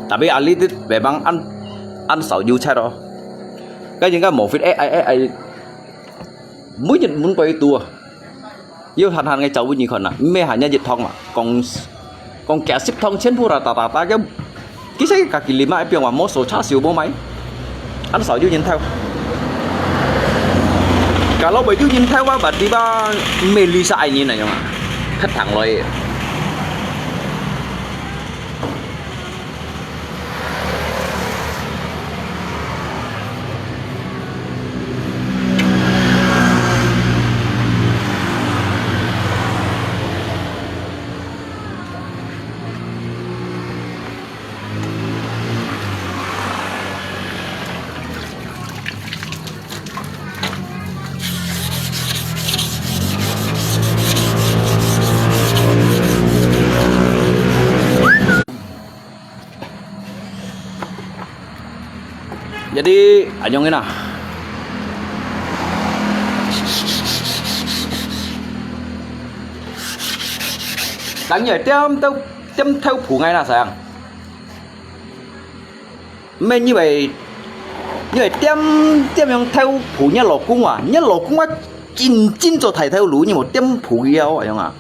Tapi ali tu memang ăn, ăn少油切咯。該應該無fit，哎，哎，哎，哎。每日滿鬼肚啊。 有閒閒个照顧你看啊，毋係閒日一趟嘛，講，講幾十趟全部啦，打打打个，其實家己啉啊，一邊話無手叉燒無買，恁少有人偷。Kalau會有人偷啊，berarti吧，毋係lisa愛人啊，樣啊，忒糖來个。 Jadi，恁樣个啦。等於點豆，點豆腐个啦，sayang。毋係，你會，你會點，點樣豆腐，你老公啊，你老公啊，真，真做大頭路，你無點腐个啊，恁樣啊。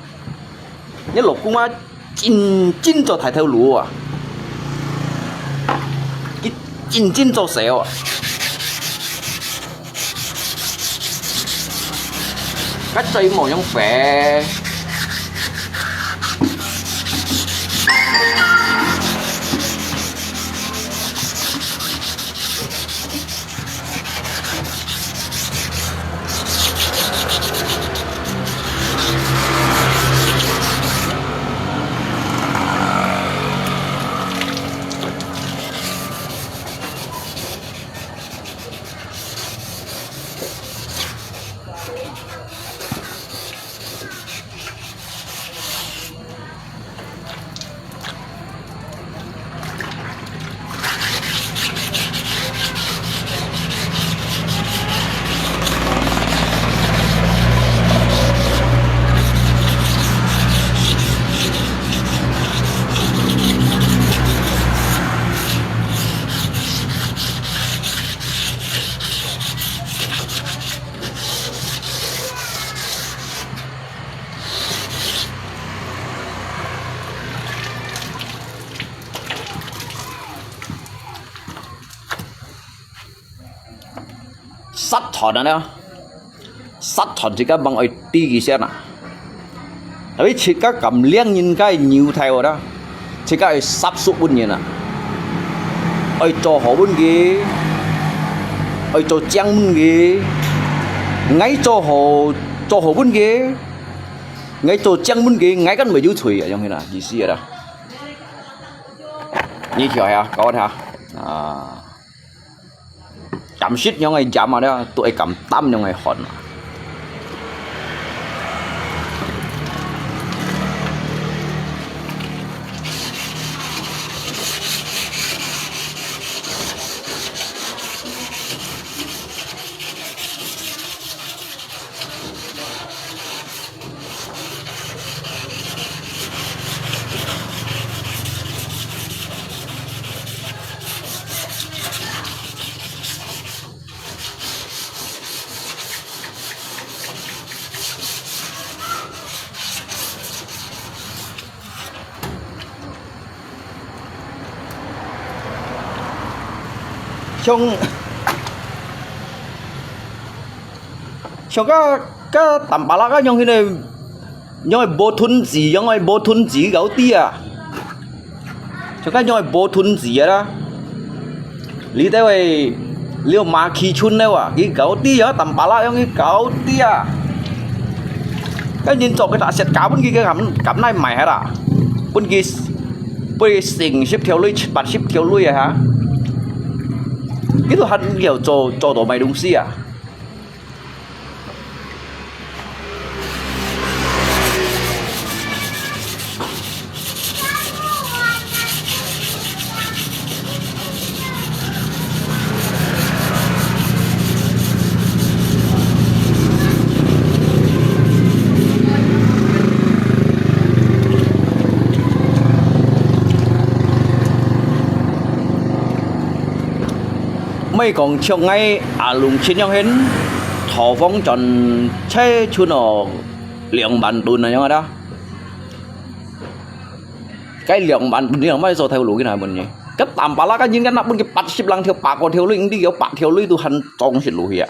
你老公啊， 真，真做大頭路啊！佢真，真做事啊！該最無用肥。殺斷啊呢！殺斷自家吂愛知佢先啊！Tapi自家敢領人家个牛頭啊，自家愛殺熟分人啊！愛做好分佢，愛做靚分佢，𠊎做好，做好分佢。 𠊎做靚分佢，𠊎敢會有罪啊，樣形啊，意思啊啦。你聽下，教我聽。啊，敢食樣个鹽啊，了，都會敢擔樣个汗啊。像，像該，該tampalak啊，樣形个，樣个無吞子，樣个無吞子，搞啲啊！像該樣个無吞子啊啦！你兜个，你有馬起春了啊？佢搞啲啊，tampalak樣佢搞啲啊！該人做个大雪茄分佢个敢敢耐賣下啦，分佢分佢成十條鐳、八十條鐳啊哈，佢都還有做做到賣東西啊。毋係講像𠊎阿龍親樣形，頭房轉車出哦兩萬噸啊樣啊啦。該兩萬噸，你買做頭路去哪問呢？該淡白啦，該人家那分佢八十零條、百個條鐳，你有百條鐳都還裝實落去啊！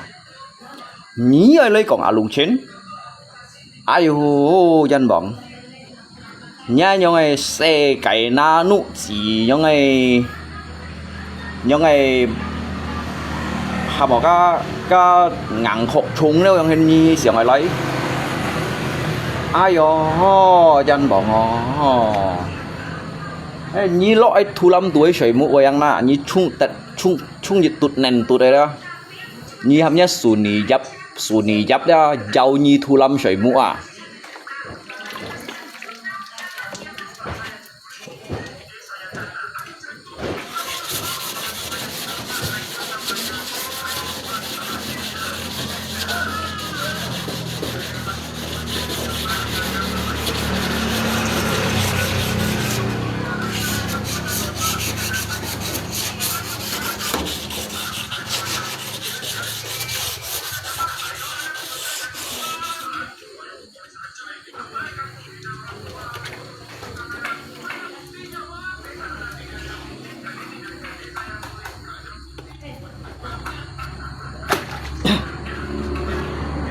你愛來講阿龍親？哎喲，冤枉！ 若樣个世界那奴子，樣个，樣个，還無个，个硬殼衝了，樣个你想愛來？哎喲，冤枉哦！哎，你落愛土lâm肚个水木樣啦，你衝得，衝，衝一突能突个啦。 你喊人家sunyi yap，sunyi yap了，要你土lâm水木啊！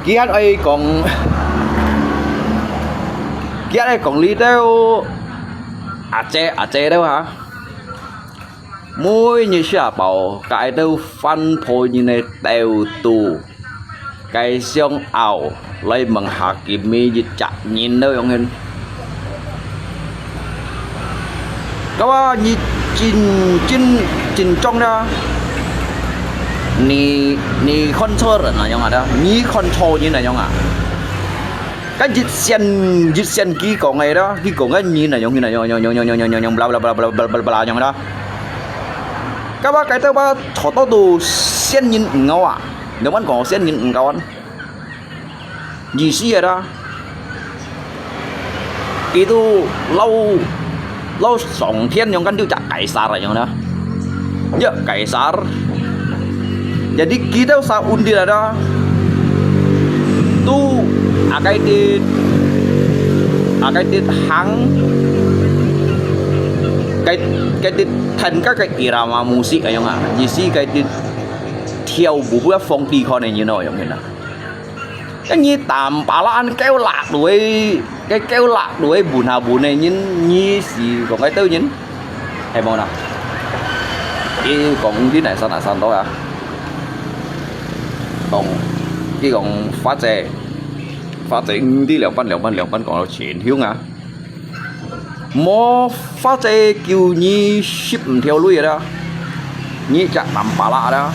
佢還愛講，佢還愛講這兜阿姐阿姐兜哈，每日下晡，該兜番婆人个兜肚，該想拗來問下佢每一隻人兜樣形。 該話你真真真重啦，你你看錯人啊樣啊啦，你看錯人啊樣啊。該一線一線佢講个啦，佢講个人啊樣，人啊樣，樣樣樣樣樣樣樣樣，bla bla bla bla bla bla bla樣啦。該話該兜話錯到都仙人毋夠啊，你問講仙人毋夠啊？ 意思个啦。佢都老老上天樣，kan都隻Kaisar樣啦，ya Kaisar。Jadi佢兜sa undil ada，都啊該啲啊該啲行，該該啲彈該个irama musik樣啊，意思該啲跳舞不要放地看的，you know，樣个啦。 該你淡白啦，恁狗辣落去，該狗辣落去問下問个人，你是講該兜人，係無啦？佢講你哪山哪山到啊？講，佢講花姐，花姐，你兩班兩班兩班講到前胸啊！ 無花姐叫你十五條鐳啦，你隻淡白啦啦，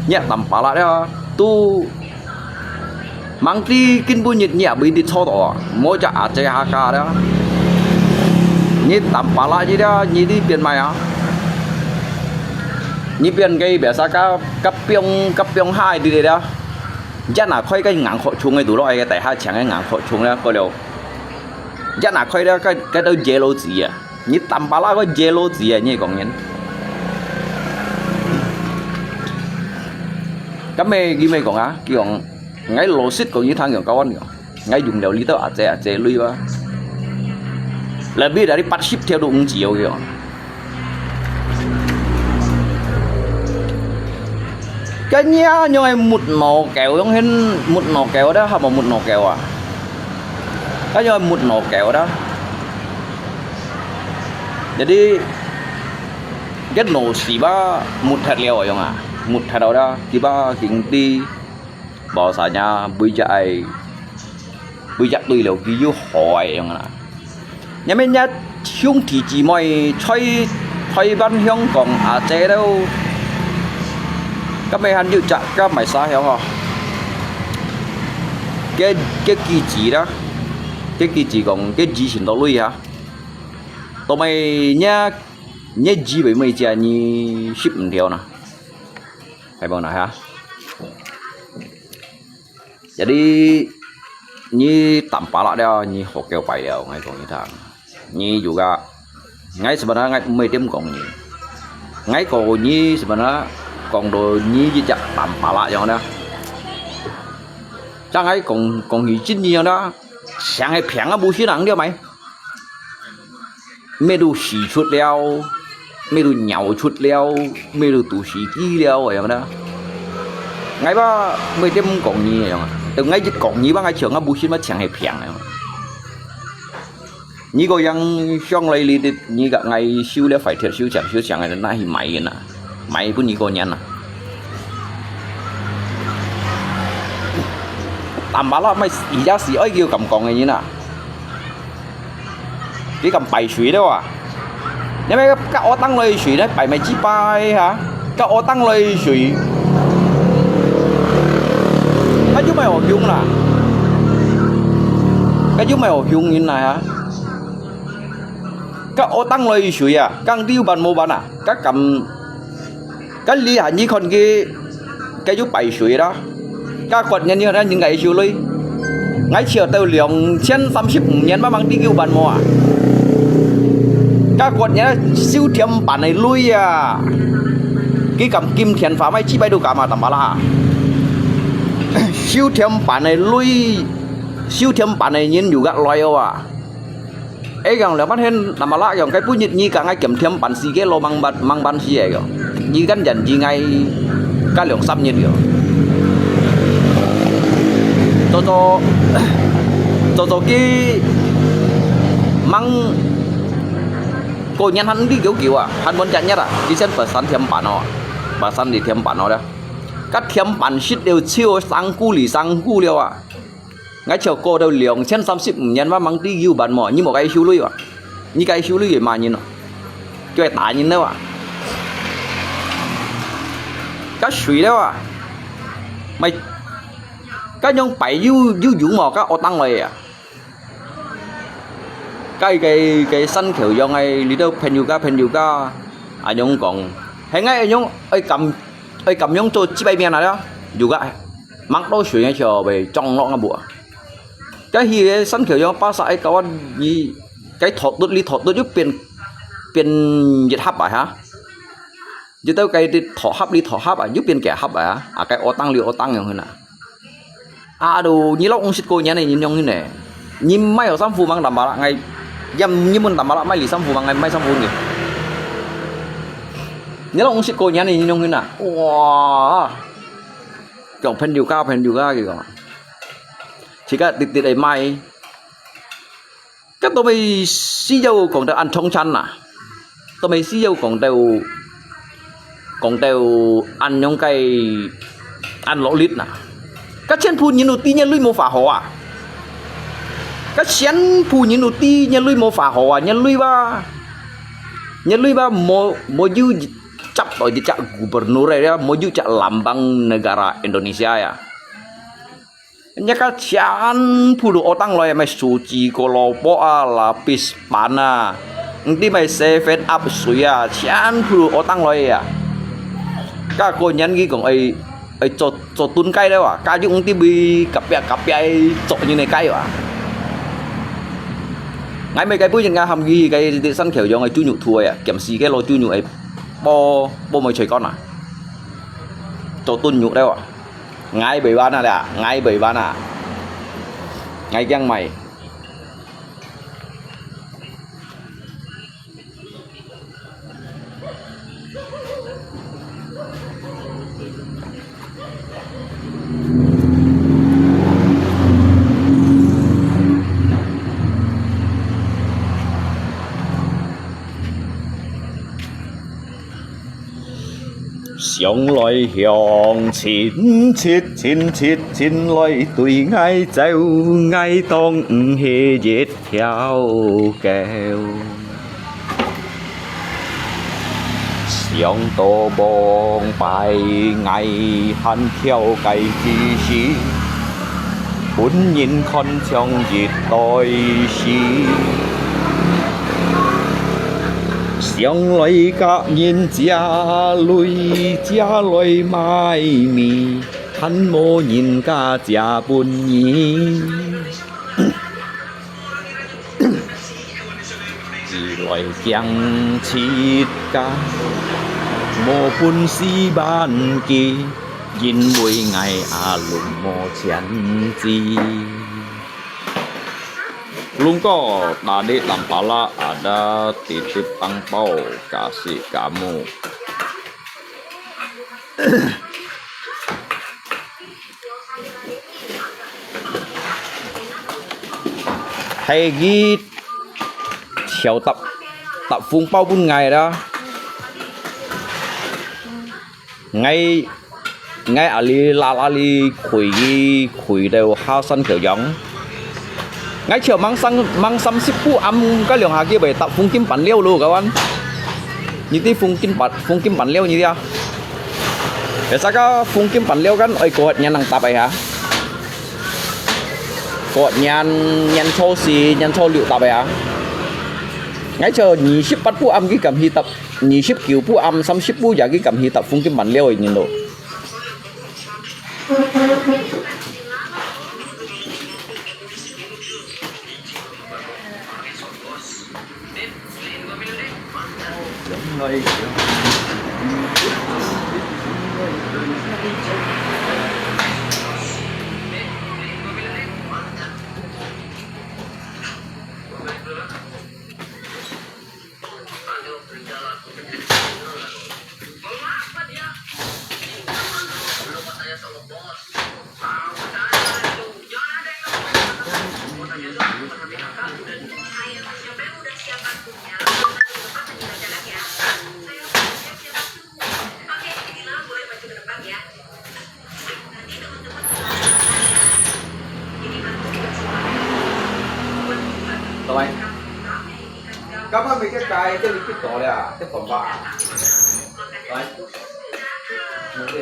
你隻淡白啦啦，都吂知今晡日你也毋會得坐到啊，無隻阿姐下家啦，你淡白啦你啦，你這邊買啊，你邊个biasa ka，ka piong，ka piong hai di啦，一拿開个硬殼衝个，堵落个底下牆个硬殼衝啦，過了。 一拿開了，該該兜yellow子啊，你淡白啦个yellow子啊，你講人。咁咪佢咪講啊，佢講，𠊎老實講，你聽佢講，𠊎用了你兜阿姐阿姐鐳啊，lebih dari八十條都毋止哦，佢講。 Kanya nyong ai mut no keo yong hen mut no keo da, hamo mut no keo a. Kanya ai mut no keo da. Jadi, ket no siba mut hat liao yong a. Mut hat da, kiba king ti. Bahwasanya bui ja ai 為隻對了佢有害樣啦。因為若兄弟姊妹在台灣、香港啊，這兜，今日還有隻个賣啥樣吼？个个機子啦，个機子講个機錢到位啊，到尾若若機會每隻你食毋掉啦，係無啦哈？ Jadi你Tampalak了，你好狗拜了，𠊎講你聽。你有个，𠊎sebenarnya𠊎毋會點講你。𠊎講你sebenarnya講到你一隻Tampalak樣呢。像𠊎講講起真理樣呢，像係平啊，毋係人了咩？ 乜都屎出了，乜都尿出了，乜都肚屎飢了，樣啦。𠊎吧，乜點講你樣啊？等𠊎一講你吧，𠊎像啊無心啊，像係病樣。你个樣上來你的，你个𠊎收了壞鐵收強收強个，拿去賣个啦，賣分你个人啦。Tampalak乜而家係愛叫咁講个人啊？ 你敢排水了啊？因為該惡當來水呢，排乜幾排哈？該惡當來水，該又毋係好用啦，該又毋係好用人來啊！該惡當來水啊，該你有辦無辦啊？該敢 該你還你看佢，佢有排水啦。該割人你看人家收鐳，𠊎笑到兩千三十五年，慢慢地有辦無啊？該割人收田辦个鐳啊，佢敢金田花賣幾百度敢啊，Tampalak啊？收田辦个鐳，收田辦个人有个來哦啊！ 哎，講了半天，Tampalak講，該本日你講𠊎兼添辦事个咯，忙辦，忙辦事个講。你敢人知𠊎該兩三日个。做做，做做佢忙，過年還毋知久久啊，還無隻日啊，佢先把山添辦哦，把山裡添辦哦了。該添辦食了，超生菇裡生菇了啊。 𠊎就過到兩千三十五年，𠊎吂知有辦無？你無該收鐳哇？你該收鐳个麼人哦？就係打人了哇！該水了哇！咪，該樣擺又，又有無？該惡當來啊！該，該，該山口洋个，裡頭朋友家，朋友家，恁樣講，係𠊎恁樣愛感，愛感樣做幾百年了，有个。 吂到水个時候會撞落个無啊？該去个山口洋巴沙愛搞啊，你該托肚裡托肚又變，變一盒啊哈！你到該啲托盒裡托盒啊，又變幾盒啊？啊，該惡當裡惡當樣去啦！啊，都你老公識過年个人樣去呢？你賣有衫褲吂揇巴啦？𠊎，也，你問揇巴啦，賣你衫褲吂？𠊎賣衫褲你。你老公識過年个人樣去啦？哇！ 講朋友家，朋友家佢講，自家直直个賣。該都未需要講到恁通餐啦，都未需要講到，講到恁樣个，恁落力啦。該全部人都知若鐳無花好啊！該全部人都知若鐳無花好啊！若鐳哇，若鐳哇，無，無有 接到一隻gubernur呀，無有隻lambang negara Indonesia呀。若个全部都惡當來，賣手機、胡蘿蔔啊、lapis ban啊，毋知賣seven up水啊，全部都惡當來呀。該過年佢講愛，愛做，做燉雞了啊，該又毋知會隔壁，隔壁做人个雞啊。𠊎每個本日𠊎喊佢去該山口洋个豬肉鋪个啊，兼時个老豬肉个 煲，煲糜菜乾啊，做燉肉了啊。𠊎袂玩啊啦，𠊎袂玩啊，𠊎驚賣。小來鄉親戚，親戚親來對𠊎走，𠊎當毋係一條狗。想到往擺，𠊎還跳街之時，分人看像一袋屎。想來甲人借鐳，借來買米，還無人家借分你。 佢來驚自家無本事還佢，因為𠊎阿龍無錢支。Lungko tadi tampalak ada titip angpau kasih kamu. 係佢調搭，搭紅包分𠊎啦。𠊎，𠊎阿里啦啦哩跪佢，跪到下山口洋。 𠊎就吂三，吂三十步暗，該兩下佢會搭風景板了咯，kawan。你知風景板，風景板了你知啊？Biasa个風景板了kan，愛過年人搭个哈。過年，年初四、年初六搭个哈。𠊎就二十八步暗佢敢去搭，二十九步暗、三十步也佢敢去搭風景板了个人咯。 Tuai. Kapan mi ke kai ke lipit to le a, ke pom ba. Tuai. Oke.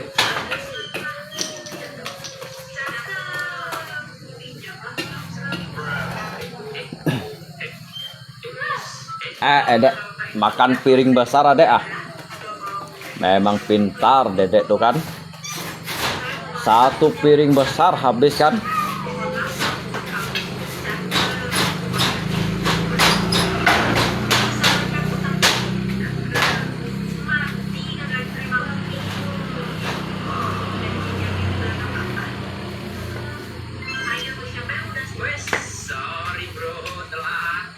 Eh, Dedek, makan piring besar, Dedek, ah. Memang pintar, Dedek, tu kan. Satu piring besar habis, kan. Sorry, bro, telat.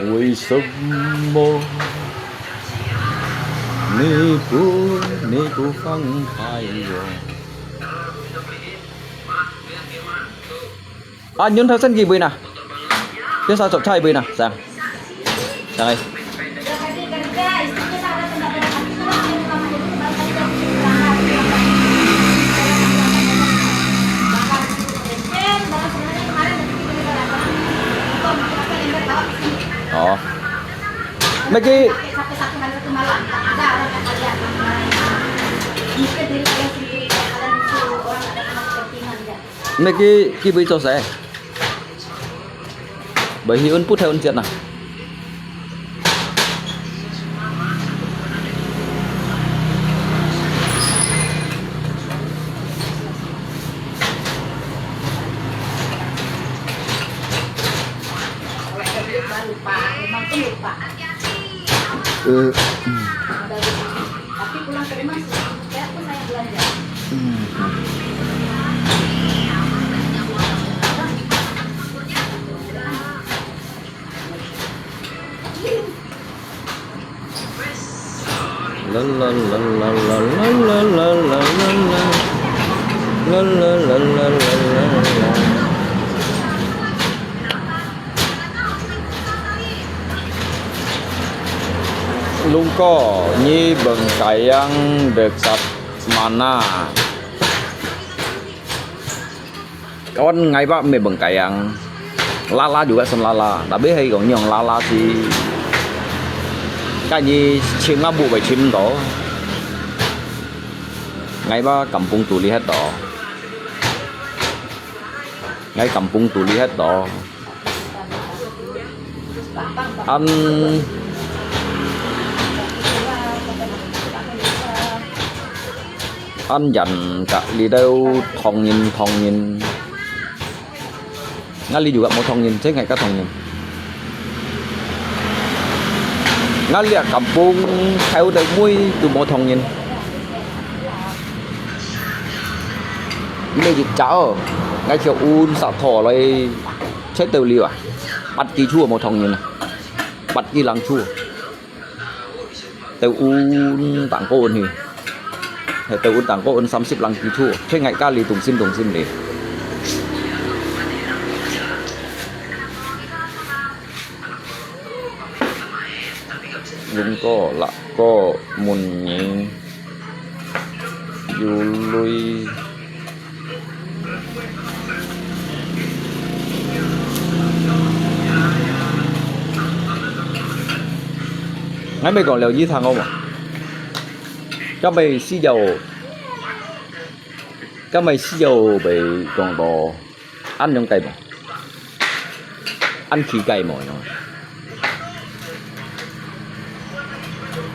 为什么你不，你不放开我？Ah, yun thâu sân kì bùi nà. Yun sa chụp chai bùi nà, sang. Sang ai. Ồ. Mấy cái, mấy cái, cái bùi cho sẻ. Bởi vì ôn pút theo ôn triệt nè. Eh, hmm. Tapi pulang ke rumah sih, kayak pun saya belanja. Hmm. La la la la la. La la la la la la. Lungko, ni bengkayang dekat mana? Kawan ngai ba me bengkayang. Lala juga sem lala, tapi hai kong nyong lala si. Kan ni chim ngah bu bai chim to. Ngai ba kampung tu lihat to. Ngai kampung tu lihat to. An, an yan ka li dau thong yin thong yin. Ngai li juga mo thong yin, cek ngai ka thong yin. Ngai li kampung, thai u dau mui tu mo thong yin. Mê dịch cháo, ngay chiều un sa thọ lai, chết tàu liu à, bắt kỳ chua một thằng nhìn, bắt kỳ lăng chua, tàu un tảng cô un hi, tàu un tảng cô un samsip lăng kỳ chua, chết ngay cả li tùng sim tùng sim li. Lungko, Lako, Mun Nyi, Yului. Ngai mê kong liau yi thang ô ma. Kâ mê si yau, kâ mê si yau bê kong to. Ăn yong cay mò? Ăn khì cay mò yong?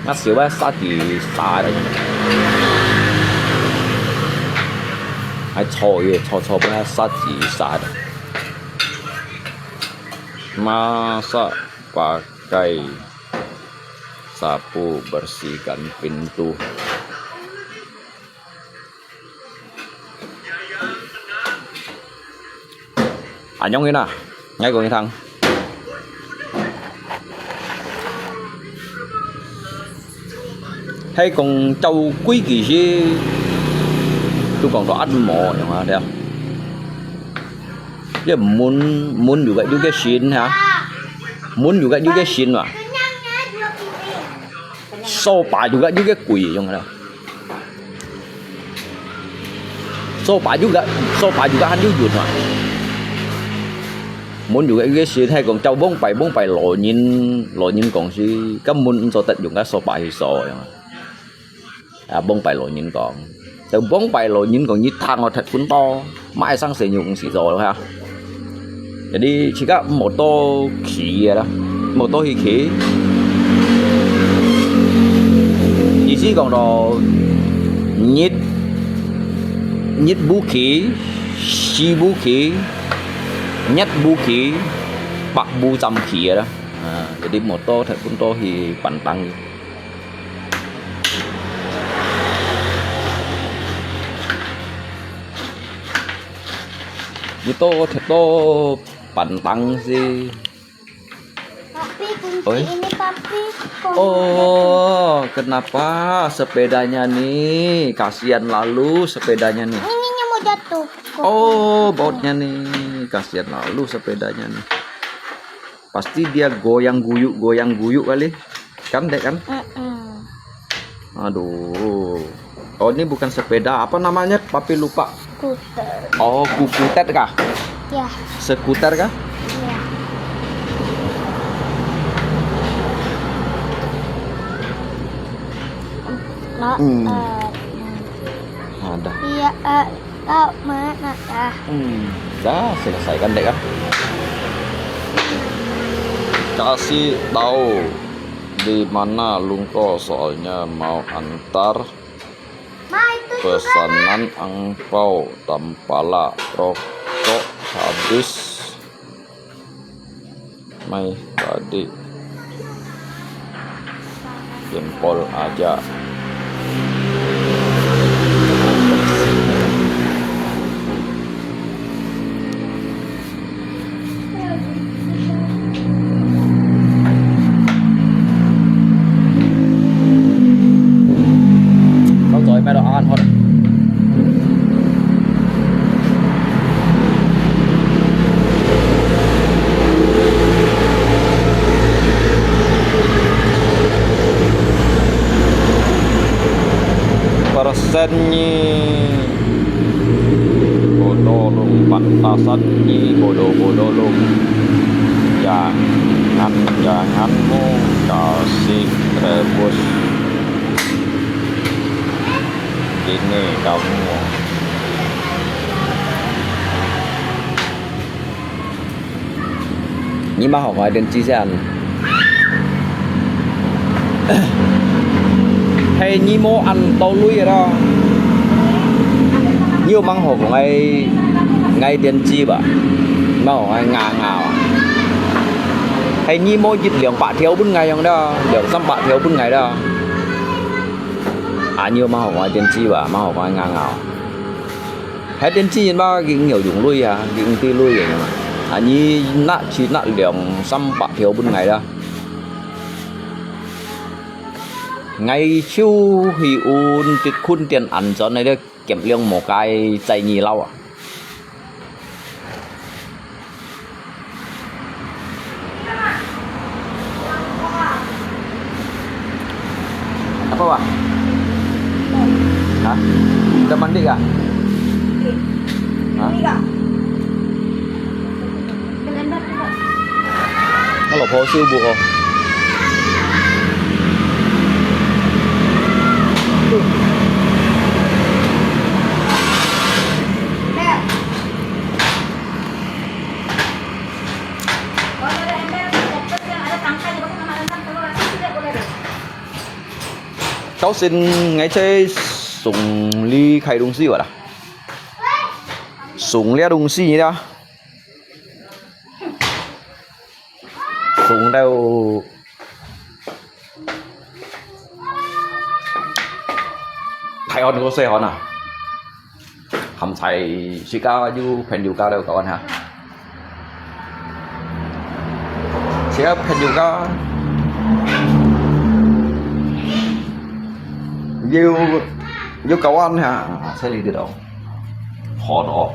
Ngă siêu bá sa chỉ sa đó. Ai chô ye, chô chô bá sa chỉ sa đó. Masak pakai sapu bersihkan pintu. Anh yong yun à, ngay kong thang. Hay kong châu quý kỳ si, tu kong to ăn mò yong à, đeo. Ye mun, mun yu cái yu cái sin hả? Mun yu cái yu cái sin mà. Sô pà juga juga quỷ yong lah. Sô pà juga, sô pà juga hăn yu yun ah. Mun juga juga si thai kong châu bông pai bông pai lô nhin, lô nhin kong si, kâ mun cho tết yung kâ sô pà hi sô yong. À, bông pai lô nhin kong. Tơ bông pai lô nhin kong nhi thang o thet phun to. Mãi sang sê nhung sì sô ha. Jadi, chika mô tô khì a la. Mô tô hì khì. Ý chí kong to, nhit, nhit bu khì, si bu khì, nhit bu khì, pak bu chăm khì a la. À, jadi mô tô thet phun to hì păn tăng. Itu, itu pantang sih. Papi, kunci Oi. Ini, Papi. Oh, kenapa sepedanya nih? Kasihan lalu sepedanya nih. Ininya mau jatuh. Oh, bautnya nih. Kasihan lalu sepedanya nih. Pasti dia goyang guyuk, goyang guyuk kali. Kan, Dek, kan? Mm-mm. Aduh. Oh, ini bukan sepeda. Apa namanya? Papi lupa. Skuter. Oh, kukutet kah? Ya. Skuter kah? Ya. Nah, Hmm. Eh, nah. Ada. Iya, eh, Tahu mana dah? Hmm, dah selesaikan, Dek, ah. Kasih tahu di mana Lungko, soalnya mau antar Ma, itu juga, Ma. Pesanan angpau tampala rokok habis. Mai tadi. Jempol aja. Kau choi mai lo an hot. Sennyi, bodo lum, pantasan nyi, bodo-bodo lum. Jangan, jangan mu kasih rebus ini kamu. Nyi mah hok ngai電子先？係你無恁多鐳个咯。你有吂好講𠊎，𠊎電子吧？吂好講𠊎牙牙啊？係你無一兩百條分𠊎用咯，兩三百條分𠊎咯。啊，你有吂好講𠊎電子吧？吂好講𠊎牙牙啊？ 係電子人嘛，佢有用鐳啊，佢有對鐳个嘛。啊，你拿去拿兩三百條分𠊎啦。𠊎就去問直坤店安全个，佢量無該在二樓啊。 Apa, Pak? Hah? Udah mandi kah? Hah? Kalau bau siu bu ho. Tau sin ngai cai sung li khai dong si wala. Sung lia dong si lia. Sung dau. Thái on có xe hòn à? Hâm sai sika yu phen yu ka dau kawan ha. Sia phen yu ka. Yu, yu kawan ha. Sai li dau. Hò đó.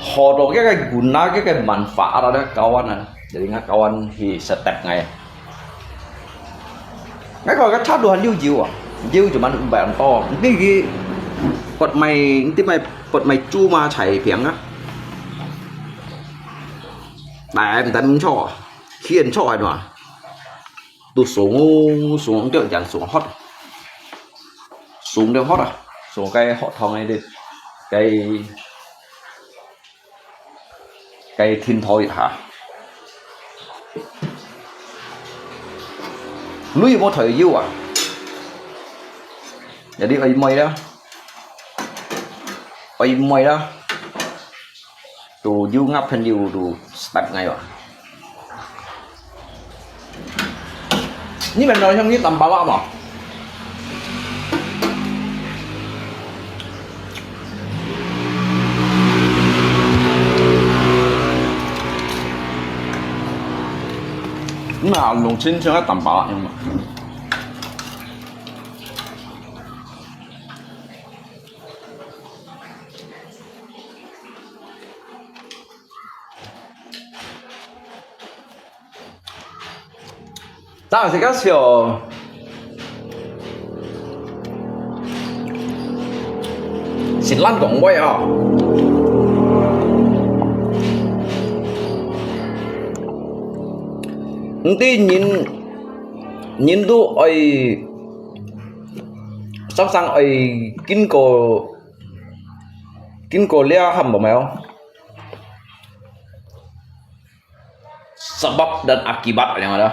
Hò đó cái cái guna cái cái manfaat đó kawan ha. Jadi ngah kawan hi step ngai. Ngai koi ka chat duhan liu jiu ah. Jiu cuman umbai ang to. Nti ki pot mai, nti mai pot mai chu ma chai piang ah. Nai am tan cho. Khien cho ai ma. Tu sung, sung tiok jan sung hot. Sung tiok hot ah. Sung kai hot thong ai di. Kai Cái thiên thoi hả? Lui một thời yêu à? Jadi ơi mày đó. Ơi mày đó. Tu you ngap phen you tu start ngay à? Nyi men no hiong nyi tam pa wa mo. Nyi men a long chen chen a tam pa wa hiong mo. Tao si ka sio. Sin lan kong wei a. Nti nyin, nyin tu oi, sang sang oi kin ko, kin ko lia ham bo mèo. Sebab dan akibat yang ada.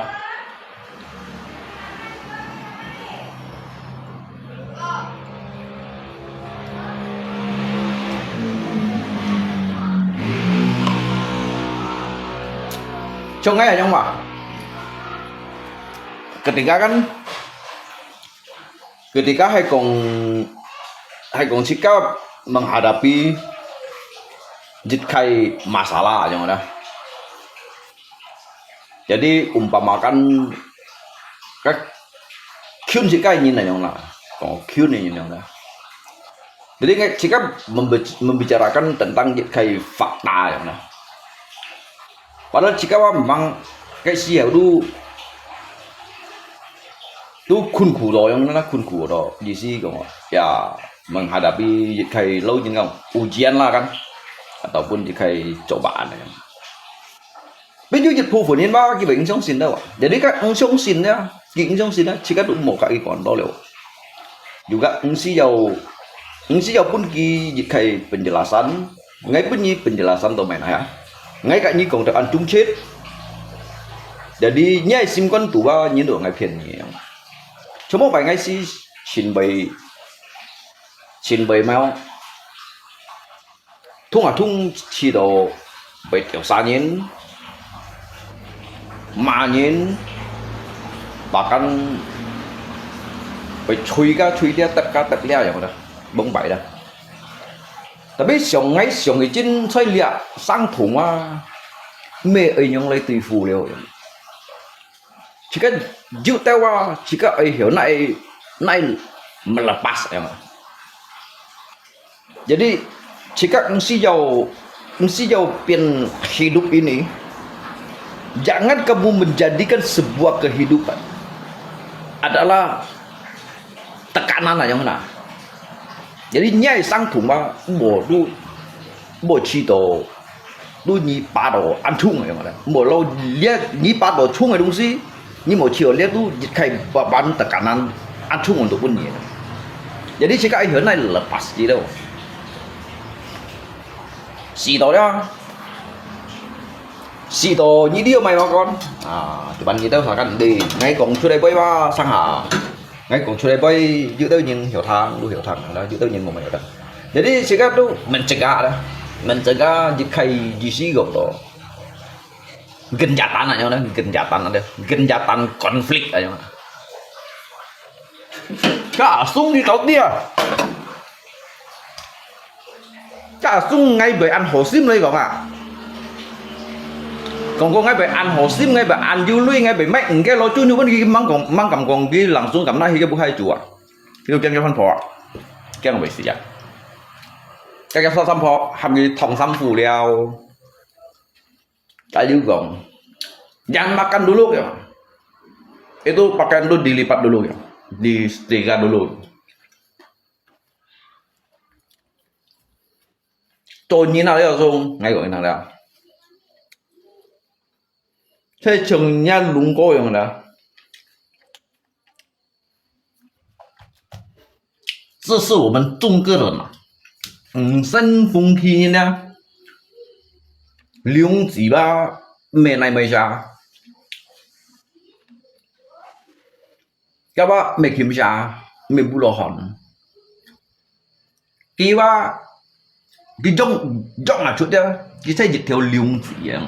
Chong ai yang wa. Ketika kan Ketika hai kong, hai kong sikap menghadapi jikai masalah yang ada. Jadi umpamakan ka kyun sikai nyin yang na. Kong kyun nyin yang na. Jadi ngai sikap membicarakan tentang jikai fakta yang na. Padahal sikap memang kai siau tu 都困苦咯，用那困苦咯，意思講，ya，menghadapi一開老人講，ujian lah kan，atau pun一開cobaan樣。Tapi有一部分人嘛，佢毋相信了啊。Jadi kan毋相信了，佢毋相信了，自家都無甲佢管到了。又个毋需要，毋需要分佢一開penjelasan， Ngai pun nyi penjelasan to main ya. Ngai ka nyi kong to an tung chet. Jadi nyi ai sim kon tu ba nyi to ngai phian nyi yang. Cuma bai ngai si chin bai chin bai mau. Thung a thung chi to bai tiểu三年，骂人，bahkan bai chui ka chui dia tep ka tep lia yang dah. Bông bai dah. Tapi 想 ngai 想已经在了相同啊，没有用来对付了。这个有的话，这个哎呦，那那 melepas ya. Jadi 这个 mesti 要 mesti 要变 hidup ini. Jangan kamu menjadikan sebuah kehidupan adalah tekanan aja mana. Jadi nyai sang thùng mà, mò tu, mò chi to, tu nyi pa to ăn chung aja mana. Mò lo lia nyi pa to chung ai dong si, nyi mò chi to lia tu khai ba ban tekanan ăn chung untuk pun nyi. Jadi cakap ai hön ai lepas gitu. Si to ya. Si to nyi dia mai makan. Ah, cuman kita usahakan deh. Ngai kong sudah boy ba sang ha. Ngai kong sudah boy, yu tau nyin hiu thang, lu hiu thang, na yu tau nyin mo mai hiu thang. Jadi sikap tu mencegah dah. Mencegah jikai jisi gong to. Genjatan aja dah, genjatan aja. Genjatan konflik aja. Kasung di kau dia. Kasung ngai bai ăn hổ sim lai kong à. Kong kong ngai bai ăn hổ sim, ngai bai ăn yu lui, ngai bai mai, ngai lo chu nyu pun ki mang kong, mang kam kong ki langsung kam na hi ke bu hai chu à. Ki kiang kiang phan pho à. Kiang bai si à. Kiang kiang sa sam pho, ham ki thong sam fu liao. Kayu kong. Jangan makan dulu ya. Itu pakaian tu dilipat dulu ya. Disetrika dulu. Cho nyi na liao sung, ngai kong nang liao. Sai chung nya lung ko yong da. 这是我们中国人啊，嗯，生风气呢，两嘴巴没来没下，要不没停下，没不落汗。 佢話，佢種，種啊出了，佢在一條龍子樣。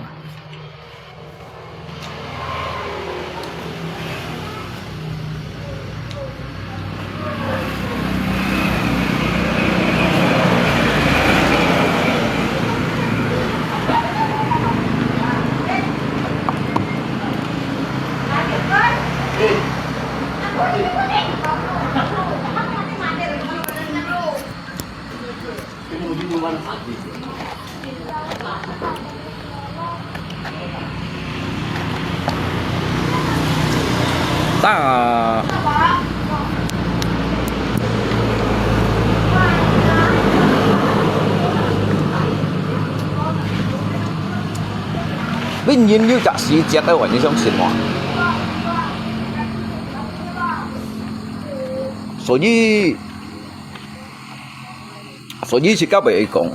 你人有隻時節个話，你想食麼？所以，所以自家會講，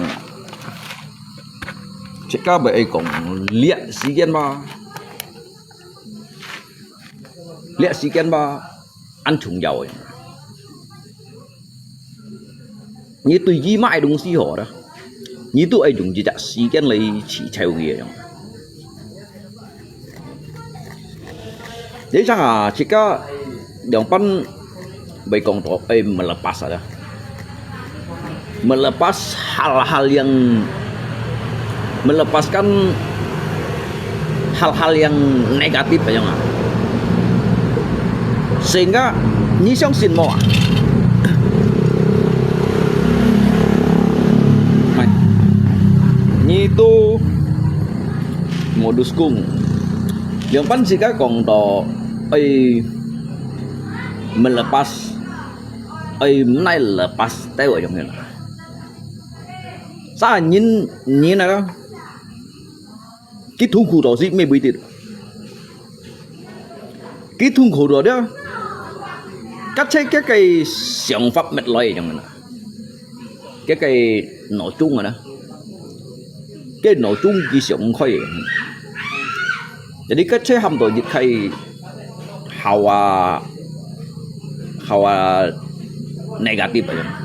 自家會講，掠時間嘛，掠時間嘛，恁重要个。你對於買東西好啦，你都愛用一隻時間來去找佢个。 你想啊，自家兩班會講到，哎，melepas ada. Melepas hal-hal yang, melepaskan hal-hal yang negatif aja ah. Sehingga 你相信無啊？哎，你都 modus kung. Yang pan sika kong to, ay, melepas, ai, melepas 掉个样个啦。啥人，人啊，佢痛苦到死，乜毋得。佢痛苦到了，佢个，佢个想法乜來个样个啦。 佢个腦中啊啦，佢腦中佢想毋開个。Jadi佢个喊到一个好啊，好啊，negative啊。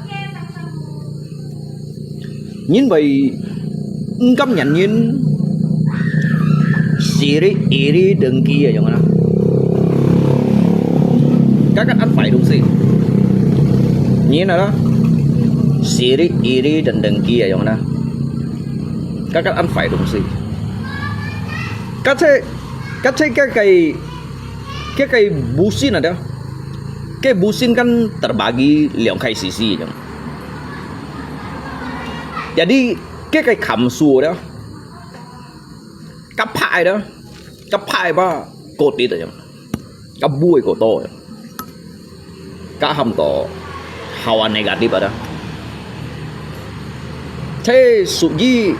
因為毋甘願人，sirik iri dengki啊，樣啊。Kakak an phải東西。你呢？Sirik iri dan dengki ya, yang mana? Kakak an phải東西。Kacau, kacau kakai, kakai busin ada. Kakai busin kan terbagi 兩个 sisi yang. Jadi, kakai kamsu ada. Kapak ada. Kapak apa? Kotit aja. Kabui kotor. Kaham to hawa negatif ada. Thế suy nghĩ,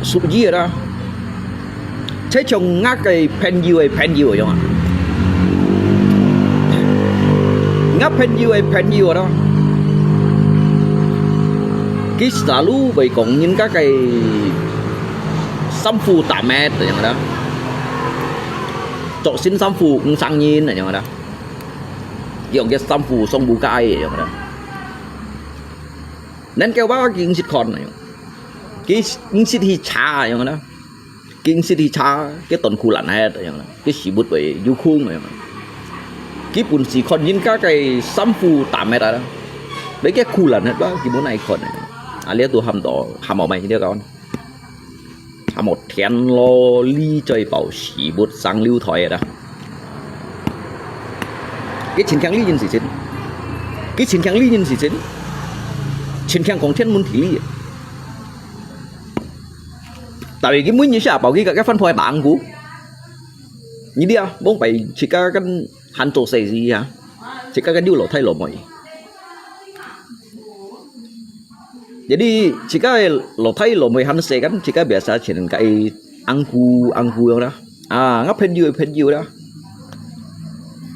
suy nghĩ ada. Thế trong ngã cái 朋友 cái 朋友 yang. Ngã 朋友 cái 朋友 ada. Cái selalu với công nhân các cái Sâm phủ tám mét yang ada. Chok sin sâm phủ ung sang yin yang ada. Yong ke sâm phủ song bu kai yang ada. Nên kêu ba king sit kon yang. King sit hi cha yang ada. King sit hi cha, cái tuần khu lạnh hết yang ada. Cái sĩ bút với du khung yang ada. Cái bún sĩ kon yin các cái sâm phủ tám mét ada. Với cái khu lạnh hết ba, cái bún ai kon. À, lihat tu ham to, ham ở mày đi con. Hamo thian lo li choi pao si bút sang liu thoi da. Cái chiến thắng lý nhân gì chính? Cái chiến thắng lý nhân gì chính? Chiến thắng công thiên môn thí lý. Tại vì cái mũi như sao bảo cái cái phân phối bảng cũ. Như đi à, bông bảy chỉ có cái Hàn Tô Sê gì hả? Chỉ có cái điều lỗ thay lỗ mỏi. Jadi, jika lỗ thay lỗ mỏi hàn sê kan, jika biasa chén kai angku, angku yang dah. À, ngã 朋友 朋友 dah.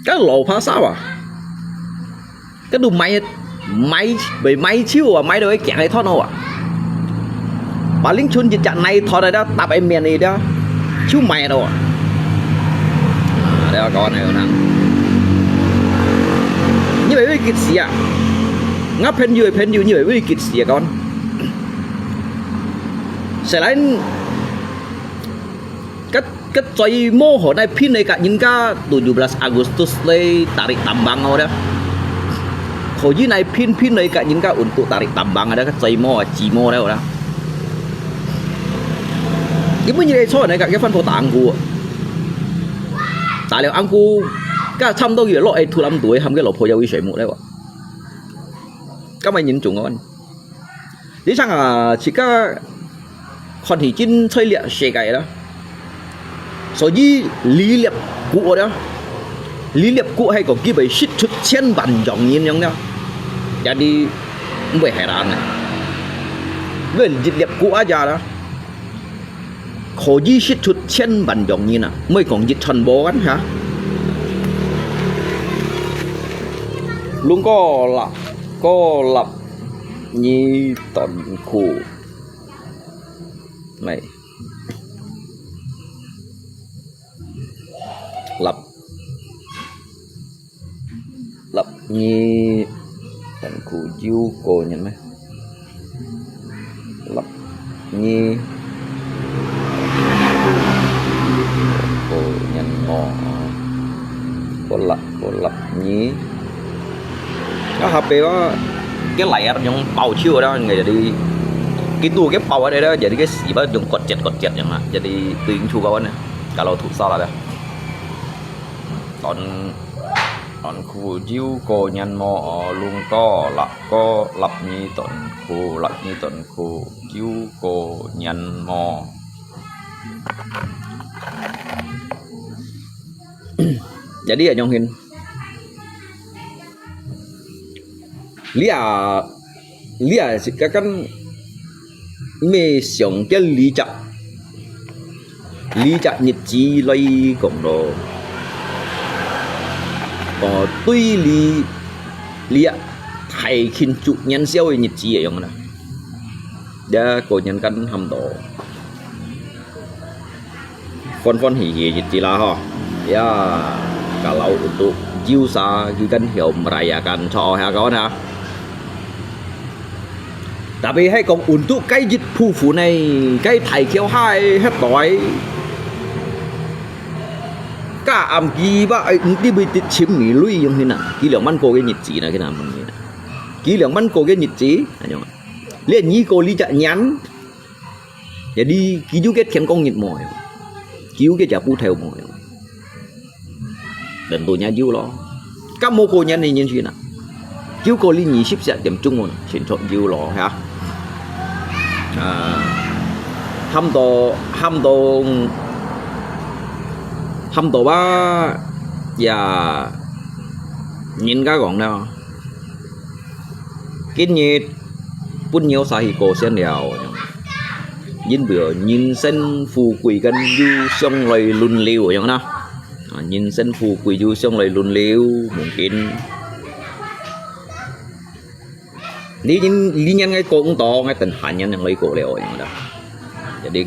Cái lỗ phá sao à? Cái đủ máy, máy, bởi máy chiêu à, máy đâu cái kẹt cái thoát nó à. Bà lính chun chỉ chặn này thoát rồi đó, tập em miền này đó. Chiêu máy đâu à. À, đây có này năng. Như vậy với kịch sĩ à. Ngã 朋友 朋友 như vậy với kịch sĩ à con. Sẽ lấy cái, cái 最無好 nai pin nai ka yin ka tujuh belas Agustus lei tarik tambang au dah. Kho yi nai pin pin nai ka yin ka untuk tarik tambang ada ka 最無 à, 最無 dah dah. Ibu nyi lei cho nai ka cái phân phối ta angku. Ta liao angku, ka 差不多有落 ai thu lam tuai ham cái lỗ phô yau i sui mu dah. Cái mày nhìn chung ngon. Lý sang à, chỉ có còn thì chính xây liệt sẽ cái đó. Sở dĩ Lý Liệp Cũ đó. Lý Liệp Cũ hay có cái bài xích xuất chiến bản dòng nhìn giống đó. Jadi, không phải hài lòng này. Với Lý Liệp Cũ á giờ đó. Có gì xích xuất chiến bản dòng nhìn à. Mới còn dịch thuần bố ăn hả? Luôn có là, có lập nhi tận khu. Này. Lập. Lập nhi tận khu diu cô nhận mày. Lập nhi cô nhận mò. Cô lập, cô lập nhi. Nó hợp với cái lại ở trong bao chiêu đó, người đi cái tu cái bao ở đây đó, jadi cái xì bao trong cột chẹt, cột chẹt chẳng hạn, jadi từ những chu bao này, kalau thuộc sao là đó. Tòn, tòn khu diu cô nhăn mò lung to là cô lập nhi tòn khu, lập nhi tòn khu diu cô nhăn mò. Jadi ya Jong Hin. 這，這係剛剛乜想到這隻，這隻日子來講咯。哦，對這，這大慶祝元宵个日子一樣啦。這過年間喊到 歡歡喜喜日子啦吼。Ya, kalau untuk Jiu sa, kita kan hiau merayakan soal ya kawan ya. Tapi hai kong untuk kai jit phu phu nai, kai thai kiau hai het toi. Ka am ki ba ai nti bi tit chim mi lui yung hina. Ki liang man ko ke nit zi na kina mang ni. Ki liang man ko ke nit zi, anyong. Lian ni ko li ja nyan. Jadi, kiu ke thiang kong ngit mo. Kiu ke japu thêu mo. Dan tu nya jiu lo. Ka mo ko nyan ni nyan china. Kiu ko li ni sip sia tiam chung mo. Sin chok jiu lo, ha. À, ham to, ham to, ham to ba, ya, nhìn cái gọn đó. Kiến nhiệt, bún nhiều sa hi cô sen liao. Nhìn bữa, nhìn sen phú quý gần yu xiong lòi lùn liu, yong na. À, nhìn sen phú quý yu xiong lòi lùn liu, mungkin. Lý nhân, lý nhân ngay cô cũng to, ngay tình hàn nhân ngay cô liao, yong na. Jadi,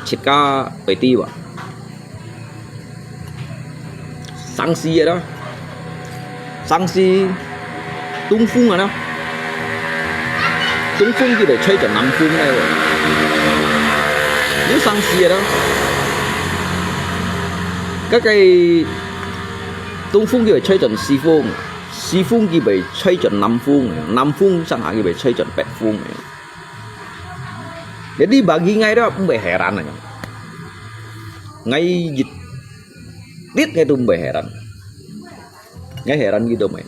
chit ka, pai ti ba. Sáng sớm đó. Sáng sớm, Đông Phương à đó. Đông Phương kia phải吹轉南風呢. Nếu sáng sớm đó. Các cái Đông Phương kia phải吹轉西風.西風kia phải吹轉南風. Nam Phương sang hà kia phải吹轉Bắc Phương. Jadi bagi ngai đó, không phải heran à. Ngai dịch Tết ngay tu không phải heran. Ngai heran gitu mày.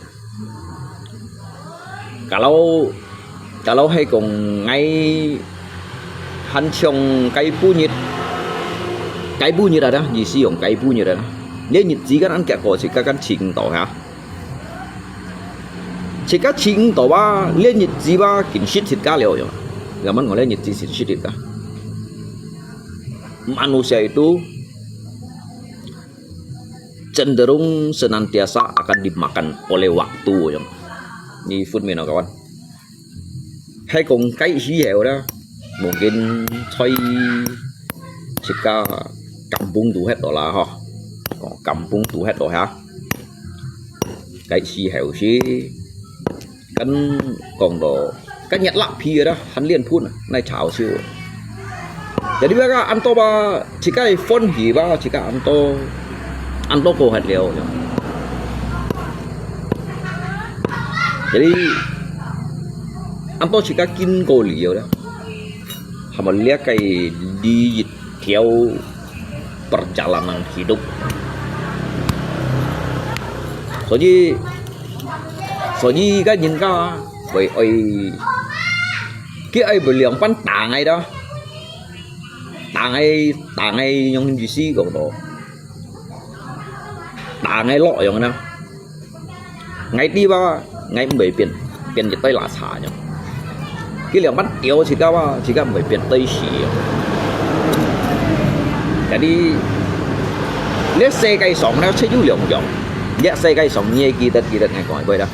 Kalau, kalau hai kong ngai han chong cái bu nhật, cái bu nhật ada, gì si yong cái bu nhật ada. Nhớ nhật gì kan ăn kẹt có chỉ cái kan chỉnh tỏ hả? Chỉ cái chỉnh tỏ ba, nhớ nhật gì ba, kinh sit thịt cá liao yong. Zaman ngồi nhớ nhật gì sit thịt cá. Manusia itu cenderung senantiasa akan dimakan oleh waktu, yong. Ni phun mino kawan. Hai kong kai hi heo dah. Mungkin choi chika kampung tu het dola ho. Kampung tu het dola ha. Kai hi heo si. Kan kong do, kan nhật lạp phi đó, hẳn liên phun à, nai cháo siêu. Jadi ba ka ăn to ba, chỉ cái phone hi ba, chỉ cái ăn to, ăn to cô hạt liao. Jadi ăn to chỉ cái kinh cô liao đó. Hama liak cái đi theo perjalanan hidup. Jadi, jadi kan nhìn ka, oi, oi, cái ai beliang pan tang ai đó. Tang ai, tang ai yong gì si kong đó. Tang ai lo yong na. Ngai ti ba, ngai mbai pian, pian je tai la cha nyo. Ki liang ban tiao chi ka ba, chi ka mbai pian tai shi. Jadi, le se kai song na che yu liang yong. Ya se kai song nie ki dat ki dat ngai koi bai da.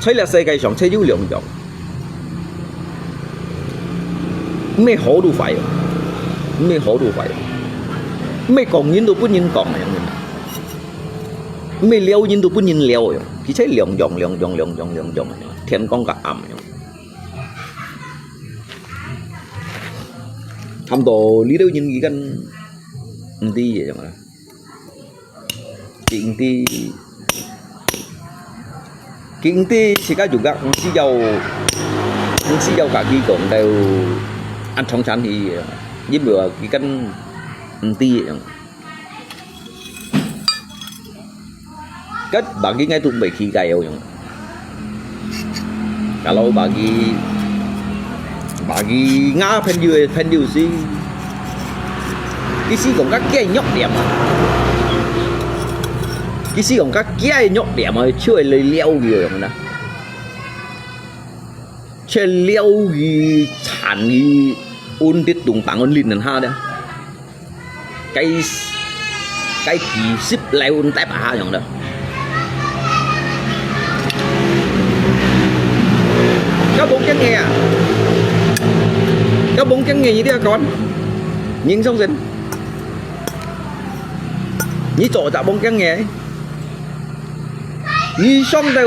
Che le se kai song che yu liang yong. 毋係好都壞，毋係好都壞，毋係講人都不能講樣，毋係撩人都不能撩樣，佢才兩樣兩樣兩樣兩樣樣，天光甲暗樣。差不多呢度人已經毋知樣啦。 Kingti, kingti sika juga mesti jau, mesti jau kaki kong tau an chong chan hi, ini bawa ikan enti yang. Kat bagi ngai tu bai ki kai yang. Kalau bagi, bagi ngah phen yu, phen yu si. Ki si kong ka kia nyok diam. Ki si kong ka kia nyok diam, chui le liao yu yang na. 這尞佢、纏佢，穩得東北穩恁下了。該，該幾十樓恁大把下樣了。該望京个啊，該望京个你這講，人相信，你做隻望京个，你上到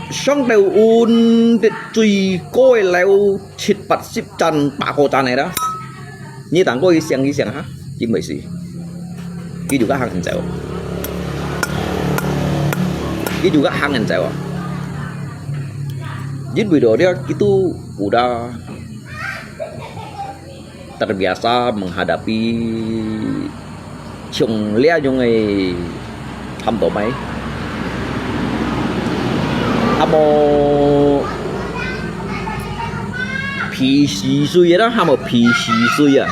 上到穩得最高个樓七八十層、百過層个啦。你等過去想一想哈，真袂死。佢就較行緊走，佢就較行緊走啊。因為到了佢都有啦。 terbiasa menghadapi像這樣个喊到咩？還無皮死水个啦，還無皮死水啊！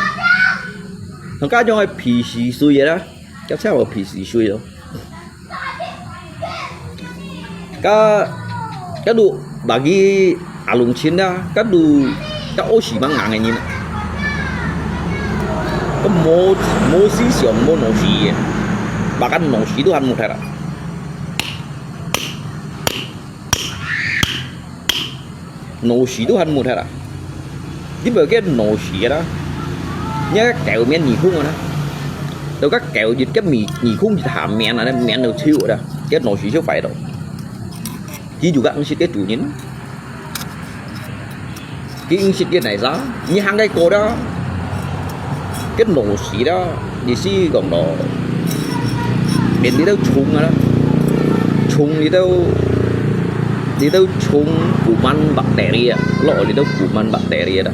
像該種个皮死水个啦，叫啥無皮死水咯？ Ka, kadu bagi alung Chin da, kadu ka oshi mang ngang ni. Ka mo, mo si siang mo no si ye. Bahkan no si tu han mo thara. No si tu han mo thara. Di ba ke no si da. Nya ka keu mian ni khung na. Tau ka keu jit ka mi, ni khung jit ha mian na, mian no chiu da. Ke no si chiu fai do. Ki juga ang sit ke tu nyin. Ki ang sit ke nai sa. Ni hang kai ko da. Ke no si da. Ni si kong do. Mian di tau chung da. Chung di tau, di tau chung kuman bakteri da. Lo di tau kuman bakteri da.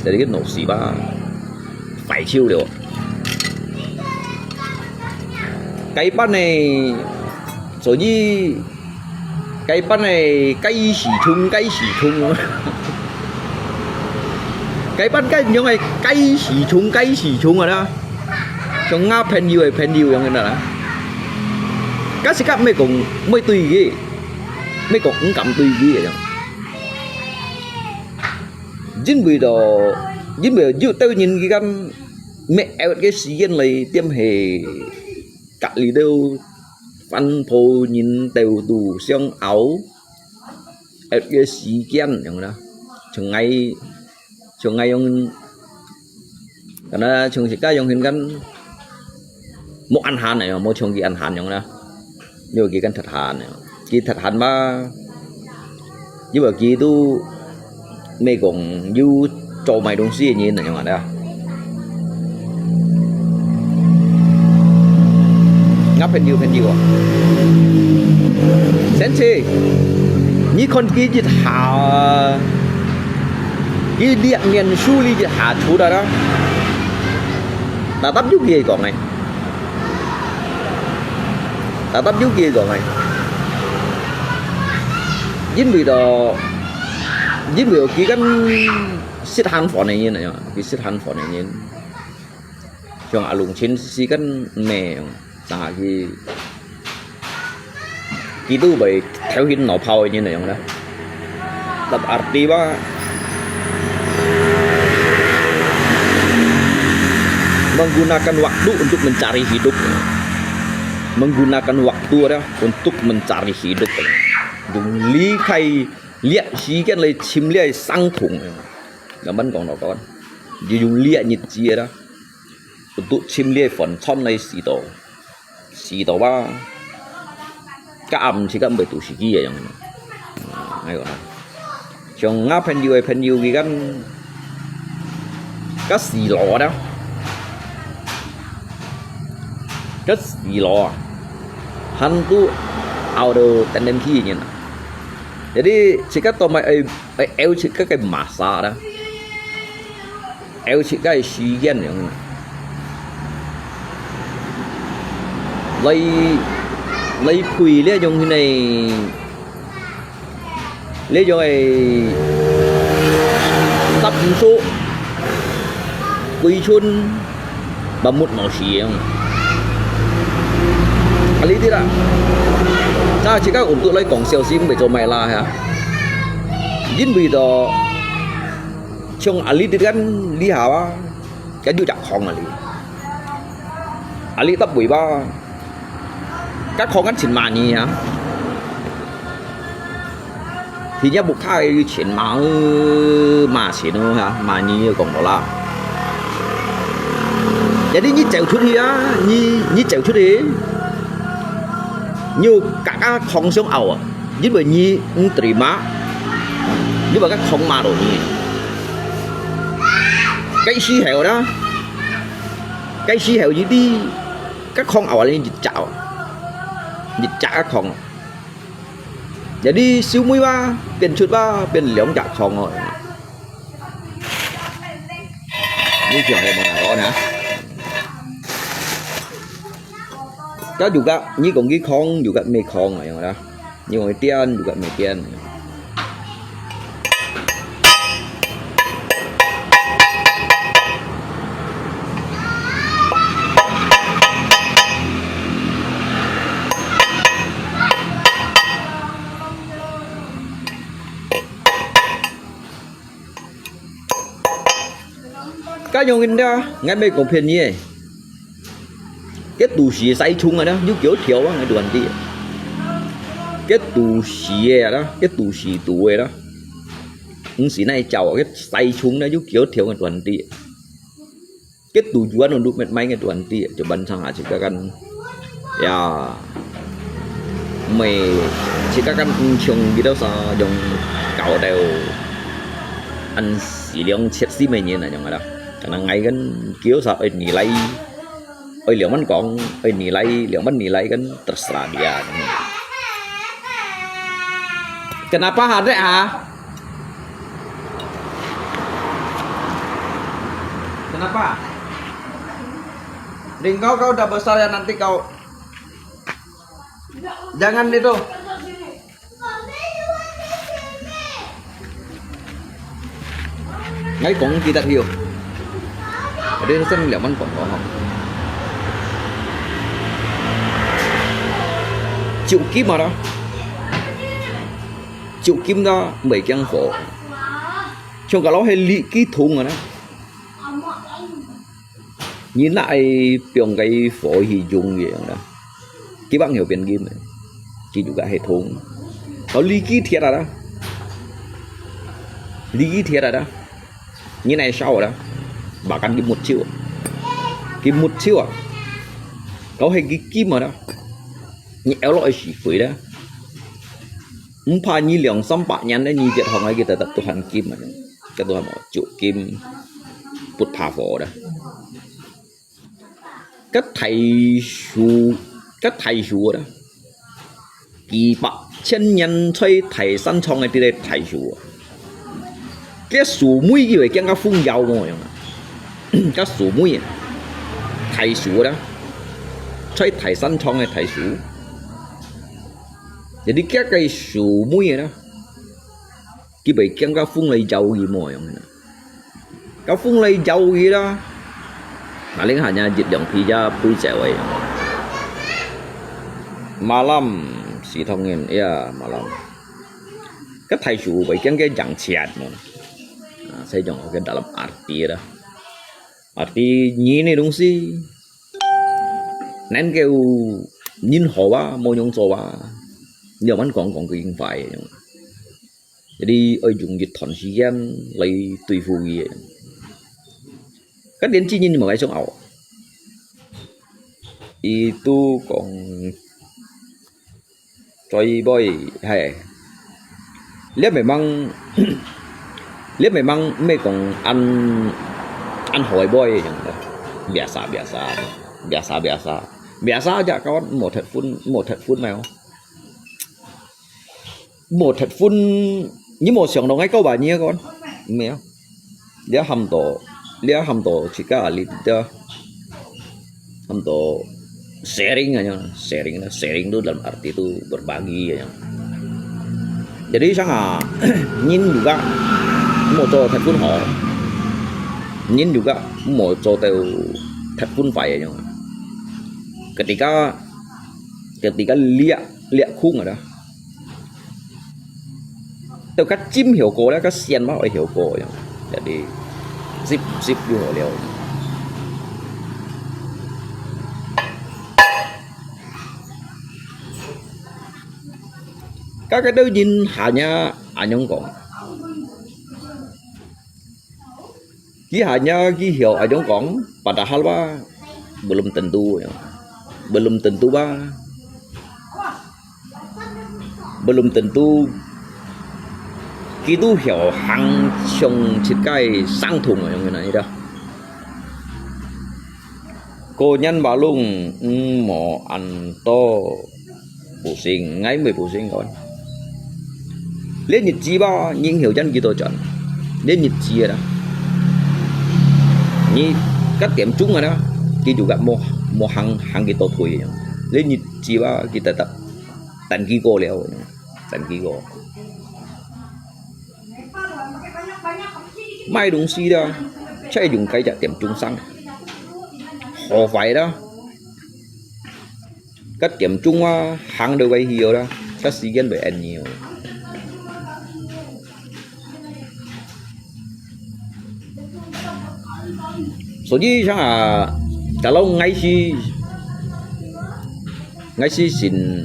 Jadi ke no si ba. Fai chiu liu. Cái bát này, 所以 cái bát này cái gì chung, cái gì chung. Cái bát cái nhung cái, cái gì chung, cái gì chung à đó. Trong ngã phèn yu, phèn yu yang na. Cái gì các mấy con, mấy tùy gì. Mấy con cũng cảm tùy gì vậy. Chính vì đó, chính vì đó, tự nhiên cái căn mẹ eo cái sĩ yên lấy tiêm hè cả lý đâu. Văn phô nhìn tèo tù siang áo. Eo cái sĩ kiên yang đó. Chẳng ngay, chẳng ngay yang, karena chẳng sĩ cái yang hình căn. Một ăn hàn này, một trong cái ăn hàn yang đó. Yo ki kan that han, ki that han ma. Yo ba ki tu, mê kong yu cho mai dong si ni na yang ada. Ngap pen yu pen yu. Sen si, ni kon ki jit ha, ki liak mian su li jit ha chu da da. Ta tap yu ki kong ai. Ta tap yu ki kong ai. Yin vì đó, yin vì đó ki kan sit han phone này yin, ki sit han phone này yin. Trong alung Chin si kan mê, ta ki, ki tu bai theo hin nó phao yin này yang da. Tap arti ba, menggunakan waktu untuk mencari hidup. Menggunakan waktu ada untuk mencari hidup. Dùng lý khai liak sĩ kiên lai chim liak sang thùng. Ngắm bắn còn nó con. Dùng liak nhiệt chia đó. Untuk chim liak phần chọn lai sĩ tổ. Sĩ tổ ba. Ka am si ka bai tu si ki yang. Ai ko. Trong ngã pen yu ai pen yu ki kan. Ka sĩ lò đó. Ka sĩ lò. Hăn tu ao do tenden ki nyen. Jadi, si ka to mai ai, ai, eo si ka cái masa đó. Eo si ka ai sĩ kiên yang. Lai, lai phui liak yang hi này. Lý do ai sắp số quỹ chun và một nó sĩ yang. Lý tí là. Sa chỉ các ủng tụ lai kong siêu sim về cho mày la hả? 因為到像阿里這間這下啊，佢有隻礦啊哩，阿里搭尾巴，該礦間錢嘛呢啊，佢也無開錢嘛，嘛錢哦哈，嘛呢講到啦。Jadi你走出去啊，你你走出去，你有嘎嘎礦想拗啊。 因為你毋trima，你話个礦罵到你。該時候啦，該時候一啲，該礦拗你一隻哦，一隻个礦哦。Jadi收尾哇，變出哇，變兩隻礦哦。你想係無哪個呢？該有个，你講佢礦，有个無礦啊，樣啦。 因為電，有个無電。該樣人家，𠊎毋係講騙你个。該都市西充个啦，有幾多條啊，𠊎都還知。該都市个啦，該都市肚个啦，毋係哪走啊，該西充啦，有幾多條，𠊎都還知。該都遠啊，都毋係買，𠊎都還知，就半生下去，該間 呀，毋係，自家間毋像佢兜啥用搞到恁四兩七四个人啊，樣个啦。可能𠊎跟叫啥愛你來，愛兩萬講，愛你來，兩萬你來，跟terserah dia。Kenapa ada ha? Kenapa? Ringkau kau dah besar ya, nanti kau Jangan itu. Ngai kong kita hiu. Ada yang sen liaman kong kong. Chịu kim mà đó. Chịu kim đó, mày kiang phổ. Trong cả ló hay lị ký thùng rồi đó. Nhìn lại, piong cái phổ thì dùng gì đó. Ký bác nhiều piên kim này. Ký juga hệ thống. Có lý ký thiệt rồi đó. Lý ký thiệt rồi đó. Như này sao rồi đó. Bà căn ký một triệu. Ký một triệu à. Có hay ký kim mà đó. Như éo lọi xỉ phủi đó. Không phải như 兩三百年 đấy, như Việt Hồng ấy, kita tak Tuhan kim mà. Cái Tuhan một triệu kim. Put phá phổ đó. Cái thầy sù, cái thầy sù đó. Kỳ bạc千年吹台山窗的这个台树啊。Cái sù mũi以為驚个風搖無樣啊。Cái sù mũi啊，台樹啦，吹台山窗的台樹。Jadi cái cái sù mũi啊，佢會驚个風來搖佢無樣啊。 Ka phung lai jauh gila. Maling hanya jit liang phi ja pui cewek. Malam si thongin, ya, malam. Ka thai su bai kiang ke jang chiat mo. Ah, saya jong ke dalam arti dah. Arti ni ni dong si. Nen ke u nin hoa mo nyong zo wa. Nyo man kong kong ke ing fai. Jadi, oi, dùng một đoạn thời gian lại đối phó với. Các đến chi nhìn một cái sống ảo. Itu kong chơi boy, hay. Lihat memang, lihat memang mấy kong ăn, ăn hỏi boy yang biasa, biasa, biasa, biasa. Biasa aja kawan, một thật phun, một thật phun mà. Một thật phun, nhưng mà sòng đồng ngay câu bà nhia con. Mẹ. Dia ham to, dia ham to, chỉ cả lít dia. Ham to sharing aja, sharing lah, sharing tu dalam arti tu berbagi aja. Jadi sang ah, nhìn juga một cho thật phun họ. Nhìn juga một cho tao thật phun phải aja. Ketika, ketika lihat, lihat khung ada. 到該浸曉過了，該鮮嘛愛曉過樣，jadi zip zip就好了。該个都人下呢，恁樣講。 佢hanya佢曉恁樣講，padahal吧，belum tentu，belum tentu吧，belum tentu，佢都曉行像自家相同樣个呢，你知道。 Ko nyan balung, eng mo an to pusing, ngai mui pusing kawan. Lian nhiệt chi ba, eng hiu jan kito jan. Lian nhiệt chi ada. Ni kat tiam chung ada. Ki juga mo mo hang hang kito thui. Lian nhiệt chi ba kita tak tan ki ko liao. Tan ki ko. Mai dong si da, chai dong kai ja tiam chung sang. Ho fai da. Kat tiam chung wa hang do bai hiu da. Kat si gen bai en niu. So ji sang a, kalau ngai si Ngai si sin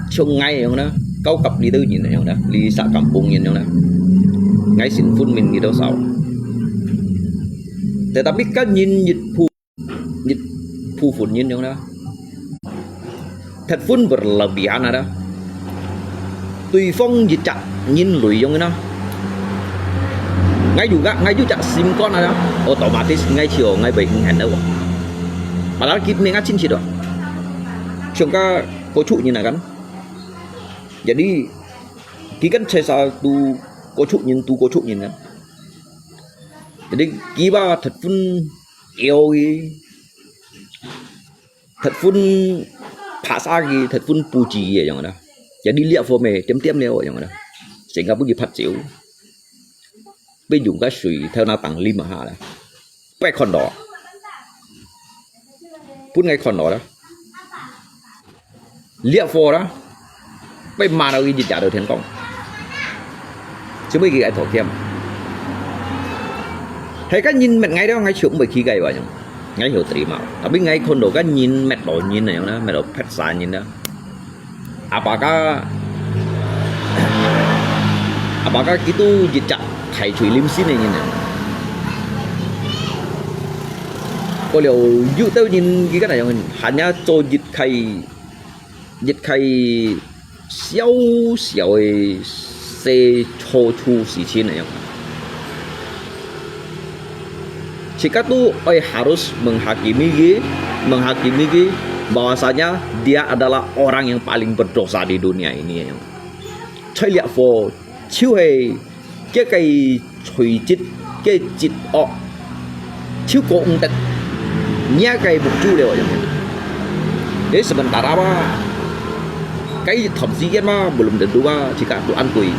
chung ngai yong na, kau kap li teu nyin yong na, li sa kampung nyin yong na. Ngai sin phun min li teu sao. Tetapi kan nyin yit phu, yit phu phun nyin yong na. Thet phun berlebihan ada. Tui phong yit chak nyin lui yong na. Ngai juga, ngai juga sim kon ada. Otomatis ngai chiu, ngai bai hing hen dau. Padahal kit ni ngai chin chit do. Chung ka ko chu nyin akan. Jadi, ki kan chai sa tu ko chu nyin, tu ko chu nyin kan. Jadi, ki ba thet phun eo ki. Thet phun pha sa ki, thet phun pu chi ki yong da. Jadi liak fo me, tiam tiam liak yong da. Singapore ki phat chiu. Bai yung ka sui, theo na tang lim ha da. Bai kon do. Phun ngai kon do da. Liak fo da. Bai ma do ki jit ja do thian kong. Chi mui ki ai tho kiam. Hai ka nyin met ngai do ngai chiu mui ki gai wa yong. Ngai hiu tri ma. Tapi ngai kon do ka nyin met do nyin na yong na, met do phet sa nyin na. Apa ka, apa ka kitu jit chak khai chui lim sin nyin na. Ko liu yu teu nyin ki ka na yong hanya cho jit khai 一个小小个小错处事情那样。Jika tu oi harus menghakimi ki, menghakimi ki bahwasanya dia adalah orang yang paling berdosa di dunia ini. Cai liak fo, ciu hei 佢个罪責，佢个罪惡，就過毋得，若个目珠了。Jadi sementara ba，該段時間ba，belum tentu ba，自家都安對。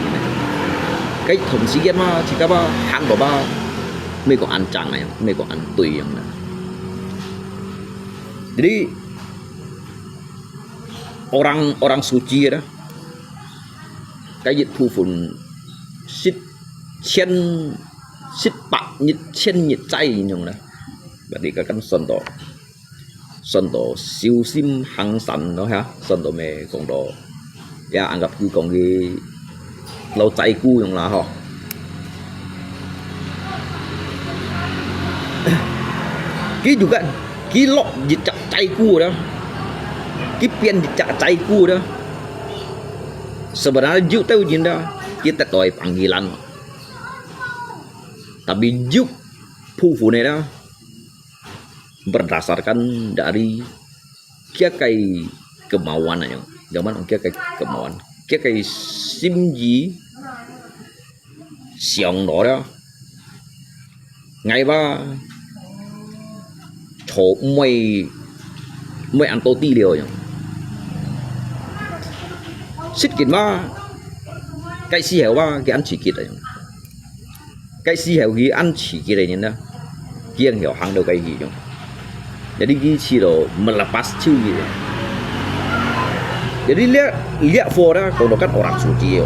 該段時間ba，自家ba，行路ba，美國安正啊，美國安對樣啦。Jadi orang orang suci ada. Kayit phufun sit chen sit pak nyit chen nyit chai nyung na. Berarti ka kan son to son to siu sim hang san no ha, son to me kong to. Ya anggap ku kong ki lau chai ku nyung la ho. Ki juga ki lok jit chak chai ku da. Ki pian jit chak chai ku da. Sebenarnya juk tau jin da, kita toi panggilan. Tapi juk phufun da, berdasarkan dari 佢个kemauan啊，樣，樣般講佢个kemauan，佢个心意想到了，𠊎吧，坐毋會毋會恁多知了樣。實際嘛，該時候吧，佢恁刺激啊樣。 該時候佢恁刺激个人呢，佢樣曉行到該去樣。Jadi佢試到melepas手佢。Jadi這這貨呢，講到跟orang suci哦。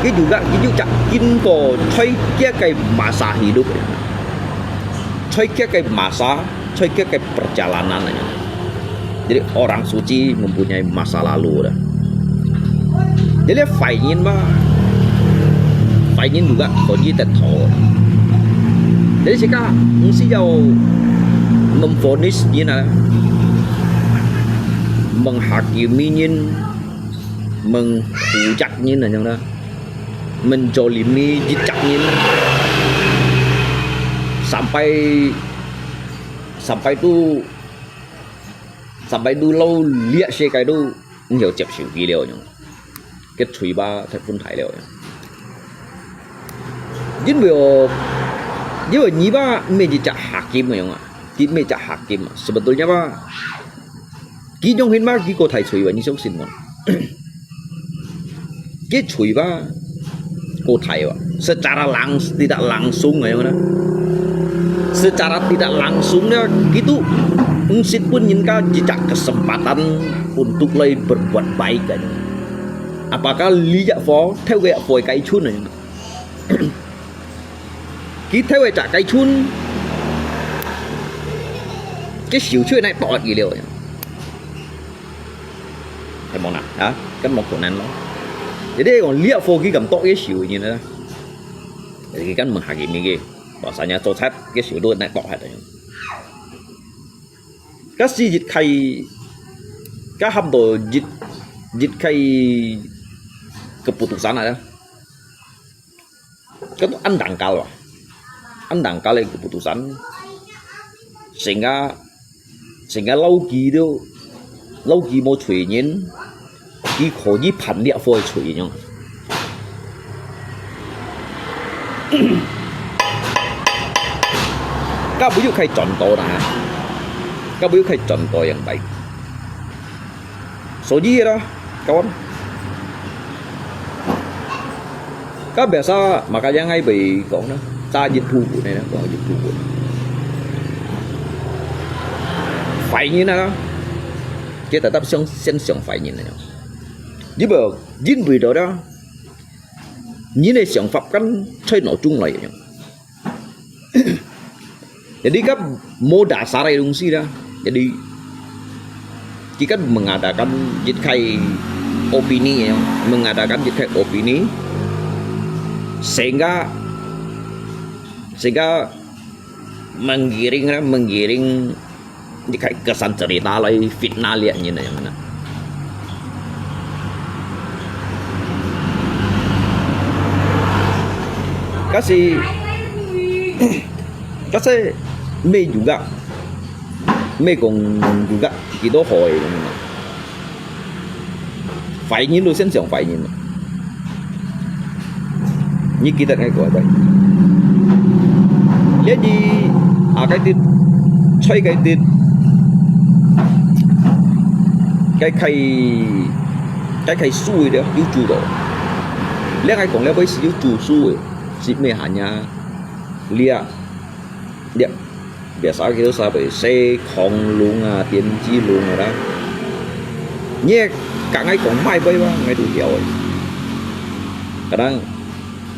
Ini juga ini cak kin ko choi kia kai masa hidup. Choi kia kai masa, choi kia kai perjalanan aja. Jadi orang suci mempunyai masa lalu dah. Jadi phải人嘛，phải人juga可以得到。Jadi sika mesti要 memvonis人啊，menghakimi人，menghujat人啊，樣啦。 menzalimi jijak ngin sampai sampai tu sampai tu lo liak sekai tu ngiau cep siu ki liau nyong. Ke cui ba thai pun thai liau nyong. Jin bo jin bo nyi ba me jijak hakim nyong a. Ki me jijak hakim. Sebetulnya ba 佢樣形嘛，佢个大嘴巴，你相信無？佢嘴巴个大啊，secara langs tidak langsung aja mana. Secara tidak langsung nya, gitu, mesti pun nyinka jejak kesempatan untuk lai berbuat baik aja. Apakah liak fo, theo gaya fo kai chun aja. Ki theo gaya cak kai chun, cái siêu chua này tọt gì liu. Hay mong nè, hả? Kan mong khổ nan lo. Jadi orang liak fo ki kam tọt cái siêu như thế. Jadi kan mong hagi mi ki. Bahasanya tọt sat cái siêu đôi này tọt hạt. Kasi jit khai, ka ham to jit, jit khai keputusan aja. Kan tu andang kal lah. Andang kal keputusan. Sehingga, sehingga lau ki tu, lau ki mo chui nyin, ki kho yi pan liak fo chui nyong. Ka bu yu khai chọn to na. Ka bu yu khai chọn to yang baik. Soji ra, kawan. Ka biasa maka yang ai bai kong na. Sa jit pu bu ne, kong jit pu bu. Phải nyin na. Kita tetap siang, siang, siang phải nyin na. Jiba, jin bui do da. Nyin ne siang fap kan, choi no chung lai. Jadi kan modal sarai dungsi dah. Jadi kita mengadakan jit khai opini ya, mengadakan jit khai opini sehingga sehingga menggiring menggiring 你看个山这里拿来 fitnah 了，你那样的。可是，可是没有个，没讲有个，几多好的。Phải nyin lu sen siang phải nyin. Nyi kita ngai ko bai. Lian nyi a kai tit, choi kai tit, kai kai, kai kai sui de, yu chu do. Lian ngai kong lian bai si yu chu sui, si me hanya, lia, lia. Biasa kita sa bai se kong lung a, tian ji lung a da. Nye ka ngai kong mai bai ba, ngai tu hiau ai. Kadang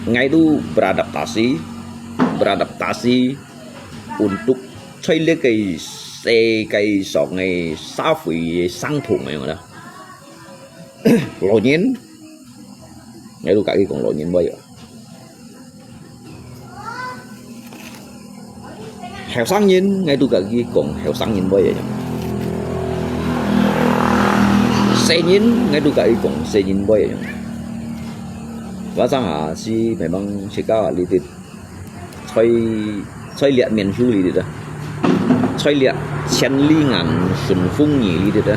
ngai tu beradaptasi, beradaptasi untuk choi le kai se kai song ai sa fui sang thung ai da. Lo nyin, ngai tu ka ki kong lo nyin bai ba. Heo sang nyin, ngai tu ka ki kong heo sang nyin bai ya. Se nyin, ngai tu ka ki kong se nyin bai ya. Wa sang a si memang sika li tit. Choi, choi liak mian hiu li tit a. Choi liak 千里眼順風耳 li tit a.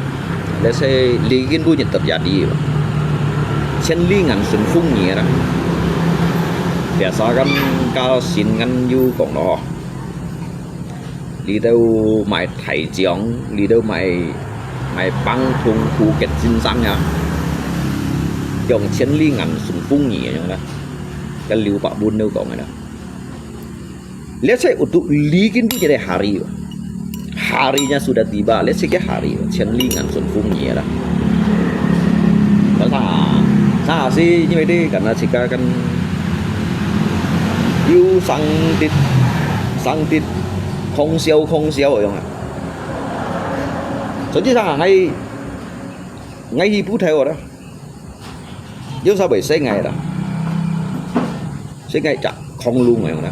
Let's say, li kin bu nyet tep ya di. 千里眼順風耳 a. Biasa kan ka sin kan yu kong lo. Li tau mai thai jiang, li tau mai, mai pang thung khu ket sin sang ya. Yong 千里眼順風耳 yong la. Kan liu pa bun liu kong la. Let's say untuk li kin bu nyet hari. Harinya sudah tiba, let's say ke hari, 千里眼順風耳 la. Kan sa, 那是因為這个，那自家kan有生得，生得空笑空笑个樣啊。實際上還，𠊎去不頭个啦，有啥會使𠊎啦，使𠊎隻空窿个樣啦。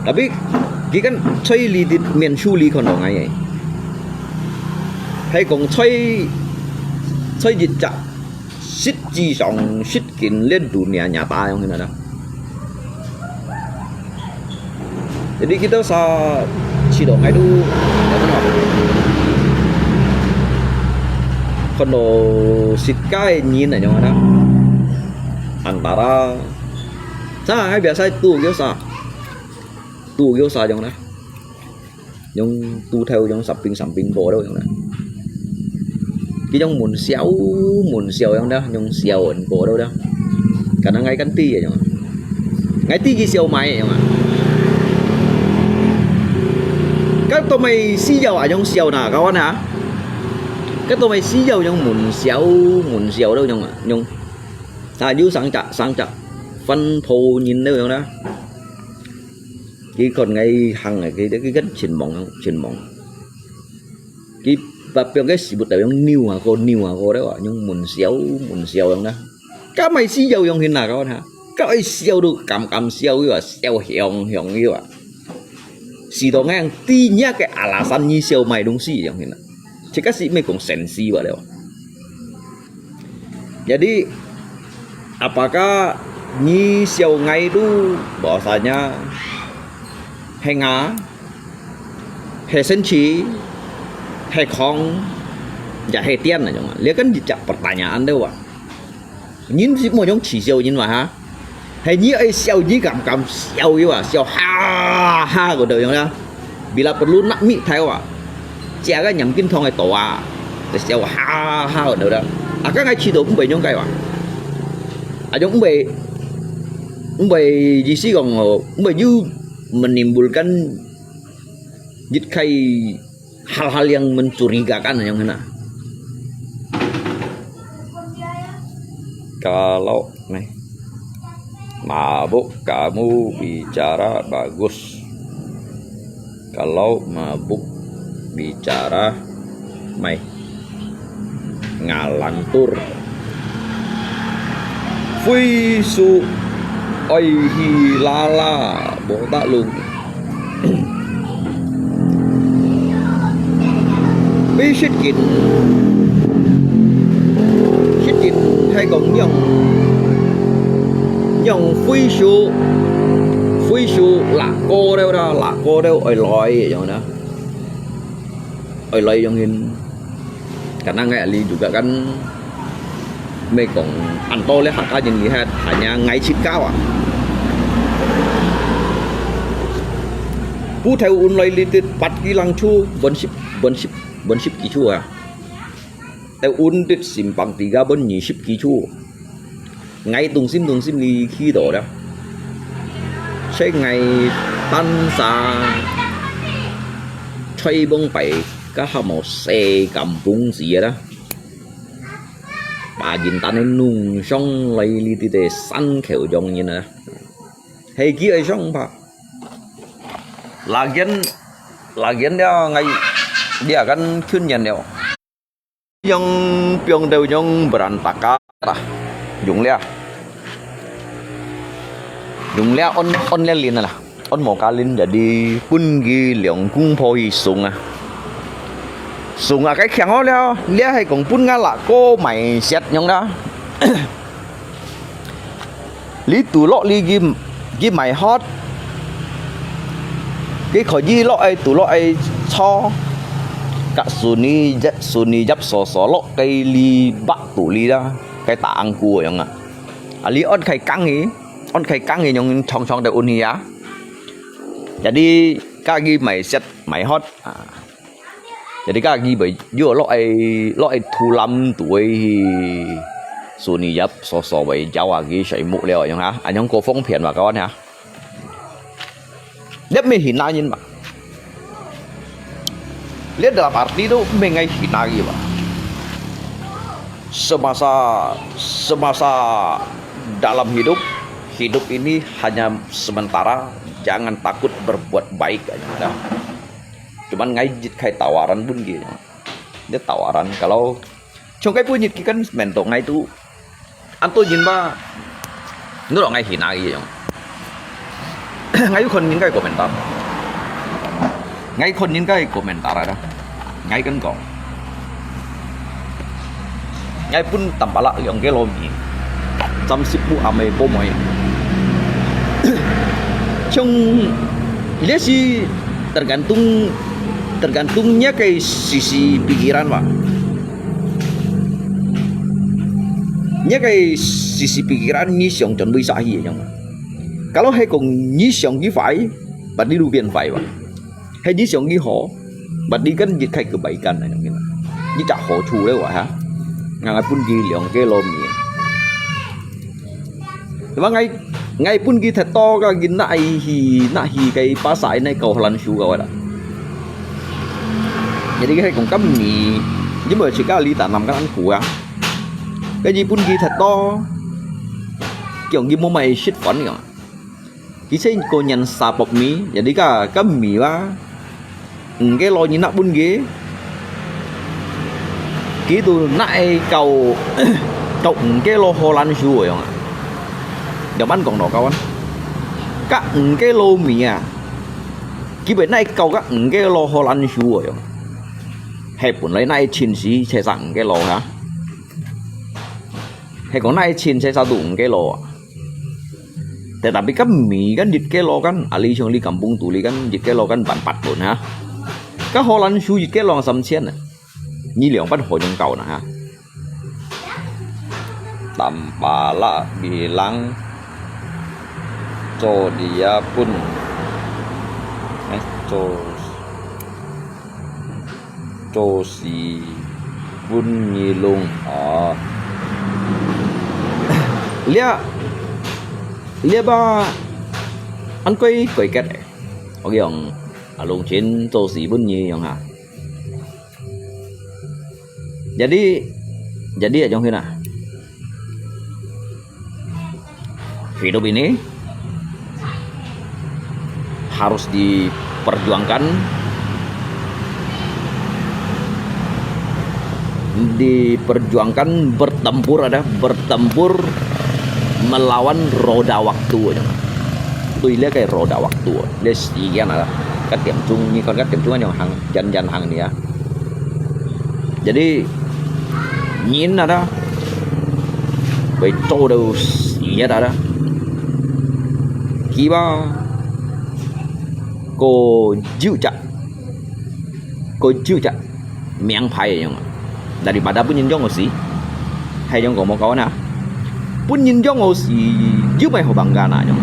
Tapi，佢kan在裡面處理看到𠊎个，係講在，在一隻實際上實境連dunia nyata樣形啦。Jadi kita sa試到𠊎都，看到實在个人啊樣啦，antara，sa biasa tu biasa。 tu有啥樣呢？用tu頭用三兵三兵過了樣呢？佢用門笑，門笑樣呢，用笑人過了呢。Kadang𠊎kan知个樣，𠊎知佢笑麼个樣啊。該都沒需要啊，用笑哪，kawan啊？該都沒需要用門笑，門笑了樣啊，用，啥有生隻，生隻，翻破人了樣呢？ 佢看𠊎行啊，佢，佢kan全忙，全忙。佢把表个屎朏到用扭啊過，扭啊過了啊，用門笑，門笑樣啦。該麼个笑樣形啊，kawan哈？該愛笑都敢敢笑个啊，笑響響个啊。Sedangkan第二个alasan你笑麼个東西樣形啊。這个係毋係講sensi罢了。 Jadi，apakah你笑𠊎都，bahwasanya係ngah，係生氣，係狂，也係癲那種啊？這kan一隻pertanyaan對吧？人係無用恥笑人嘛哈？ 係你愛笑，你敢敢笑佢啊？笑哈哈个樣啦。Bila perlu nak mi thai啊，食个眼鏡通个刀啊，就笑哈哈个啦。啊，該𠊎試到毋會樣个啊。啊，種毋會，毋會意思講哦，毋會有menimbulkan一開 hal-hal yang mencurigakan yang kena. Kalau nih, mabuk kamu bicara bagus. Kalau mabuk bicara mai ngalantur. Phui su oi hi la la, bo ta lung. Phui shit kin. Shit kin hai kong nyong. Nyong phui su. Phui su la ko deu da, la ko deu oi loi yong da. Oi loi yong hin. Kanang ngai ali juga kan. Mei kong anto le haka jin lihat hanya ngai chit kawa. Pu theu un loi litit pat ki lang chu bon sip, bon sip, bon sip ki chu a. Teu un dit simpang tiga bon nyi sip ki chu. Ngai tung sim tung sim li khi do da. Che ngai tan sa choi bong pai ka ha mo se kampung zi da. Ba yin tan nung shong lai li ti te san kheu jong yin a. Hei ki ai shong ba. Lagian, lagian dia ngai dia kan khun yan dia. Yang piang deu yang berantakan lah. Yung lia. Yung lia on, on lia lin lah. On mo ka lin jadi pun gi liang kung po hi sung ah. Sung ah kai khiang o lia, lia hai kong pun nga la ko mai siat nyong da. Li tu lo li gi, gi mai hot. Gi kho gi lo ai tu lo ai cho. Ka su ni, su ni yap so so lo kai li bak tu li da. Kai ta ang ku yang ah. A li on kai kang hi, on kai kang hi nyong chong chong de un hi ya. Jadi ka gi mai siat mai hot. Ah. Jadi ka gi bai yo lo ai, lo ai thu lam tu ai hi. Su ni yap so so bai jao a gi sai mu leo yang ha. An yang ko phong phian wa kawan ha. Dep me hin na yin ma. Lihat dalam arti tu me ngai hin na gi ba. Semasa semasa dalam hidup, hidup ini hanya sementara, jangan takut berbuat baik aja. Nah, cuman ngai jit khai tawaran pun gitu. Dia tawaran kalau chong kai pun jit kan mentok ngai tu anto jin ba. Nurok ngai hina gitu. Ngai kon nin kai komentar. Ngai kon nin kai komentar ada. Ngai kan kong. Ngai pun tampala yong ke lomi. Jam sipu amai pomoi. Chong, ini si tergantung, tergantung nya kai sisi pikiran ba. Nya kai sisi pikiran ni siang chon bui sahi yang. Kalau hai kong ni siang ki fai, bat di lu bian fai ba. Hai ni siang ki ho, bat di kan jit khai kebaikan na yang. Ni tak ho chu le wa ha. Ngai pun ki liang ke lomi. Cuma ngai, ngai pun ki that to ka ki na ai hi, na hi kai pasa ai nai kau holan su kau la. Jadi kai kong kam ni, ni mo chika li ta nam kan an ku a. Kai ji pun ki that to. Kiong ki mo mai shit fan ya. Ki sen ko nyan sa pop mi, jadi ka kam mi ba. Ngke lo ni nak pun ki. Ki tu nak ai kau, kau ngke lo holan su yong a. Dam an kong no kau an. Ka ngke lo mi a. Ki bai nak ai kau ka ngke lo holan su yong. Hai pun lai nak ai chin si, che sa ngke lo ha. Hai kong nak ai chin, che sa tu ngke lo a. Tetapi kan mi kan jit ke lo kan, ali siang li kampung tu li kan jit ke lo kan ban pat pun ha. Ka holan su jit ke lo sam chien na. Ni liang ban ho jong kau na ha. Tampala bilang cho dia pun. Eh, cho做事本義弄啊。這，這吧，安歸改革誒。我講，啊，弄清做事本義用哈。Jadi, jadi ya, Jong Hin ah. Hidup ini harus diperjuangkan, diperjuangkan, bertempur ada, bertempur melawan roda waktu. Tui le kai roda waktu. Le sikian ada. Kat tiam chung ni kon kat tiam chung yang hang, jan jan hang ni ya. Jadi, nyin ada, bai cho dau siat ada. Kiba, ko jiu chak, ko jiu chak, miang phai yang. Daripada pun nyin jong osi, hai jong ko mo kawan ah. Pun nyin jong osi, jiu mai ho bangga na jong.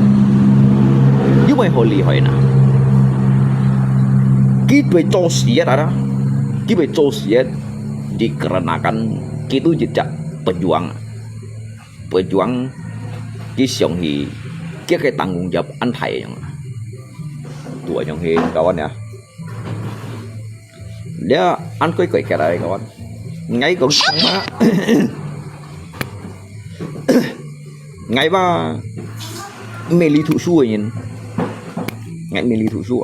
Jiu mai ho lihoi na. Ki bai cho siat ada. Ki bai cho siat. Dikarenakan kitu jejak pejuang. Pejuang ki siang hi, kia ke tanggung jawab an thai yang. Tua yang hi kawan ya. Dia an koi koi kira kawan. Ngai kong sang ma. Ngai ba mê lý thủ su yin. Ngai mê lý thủ su.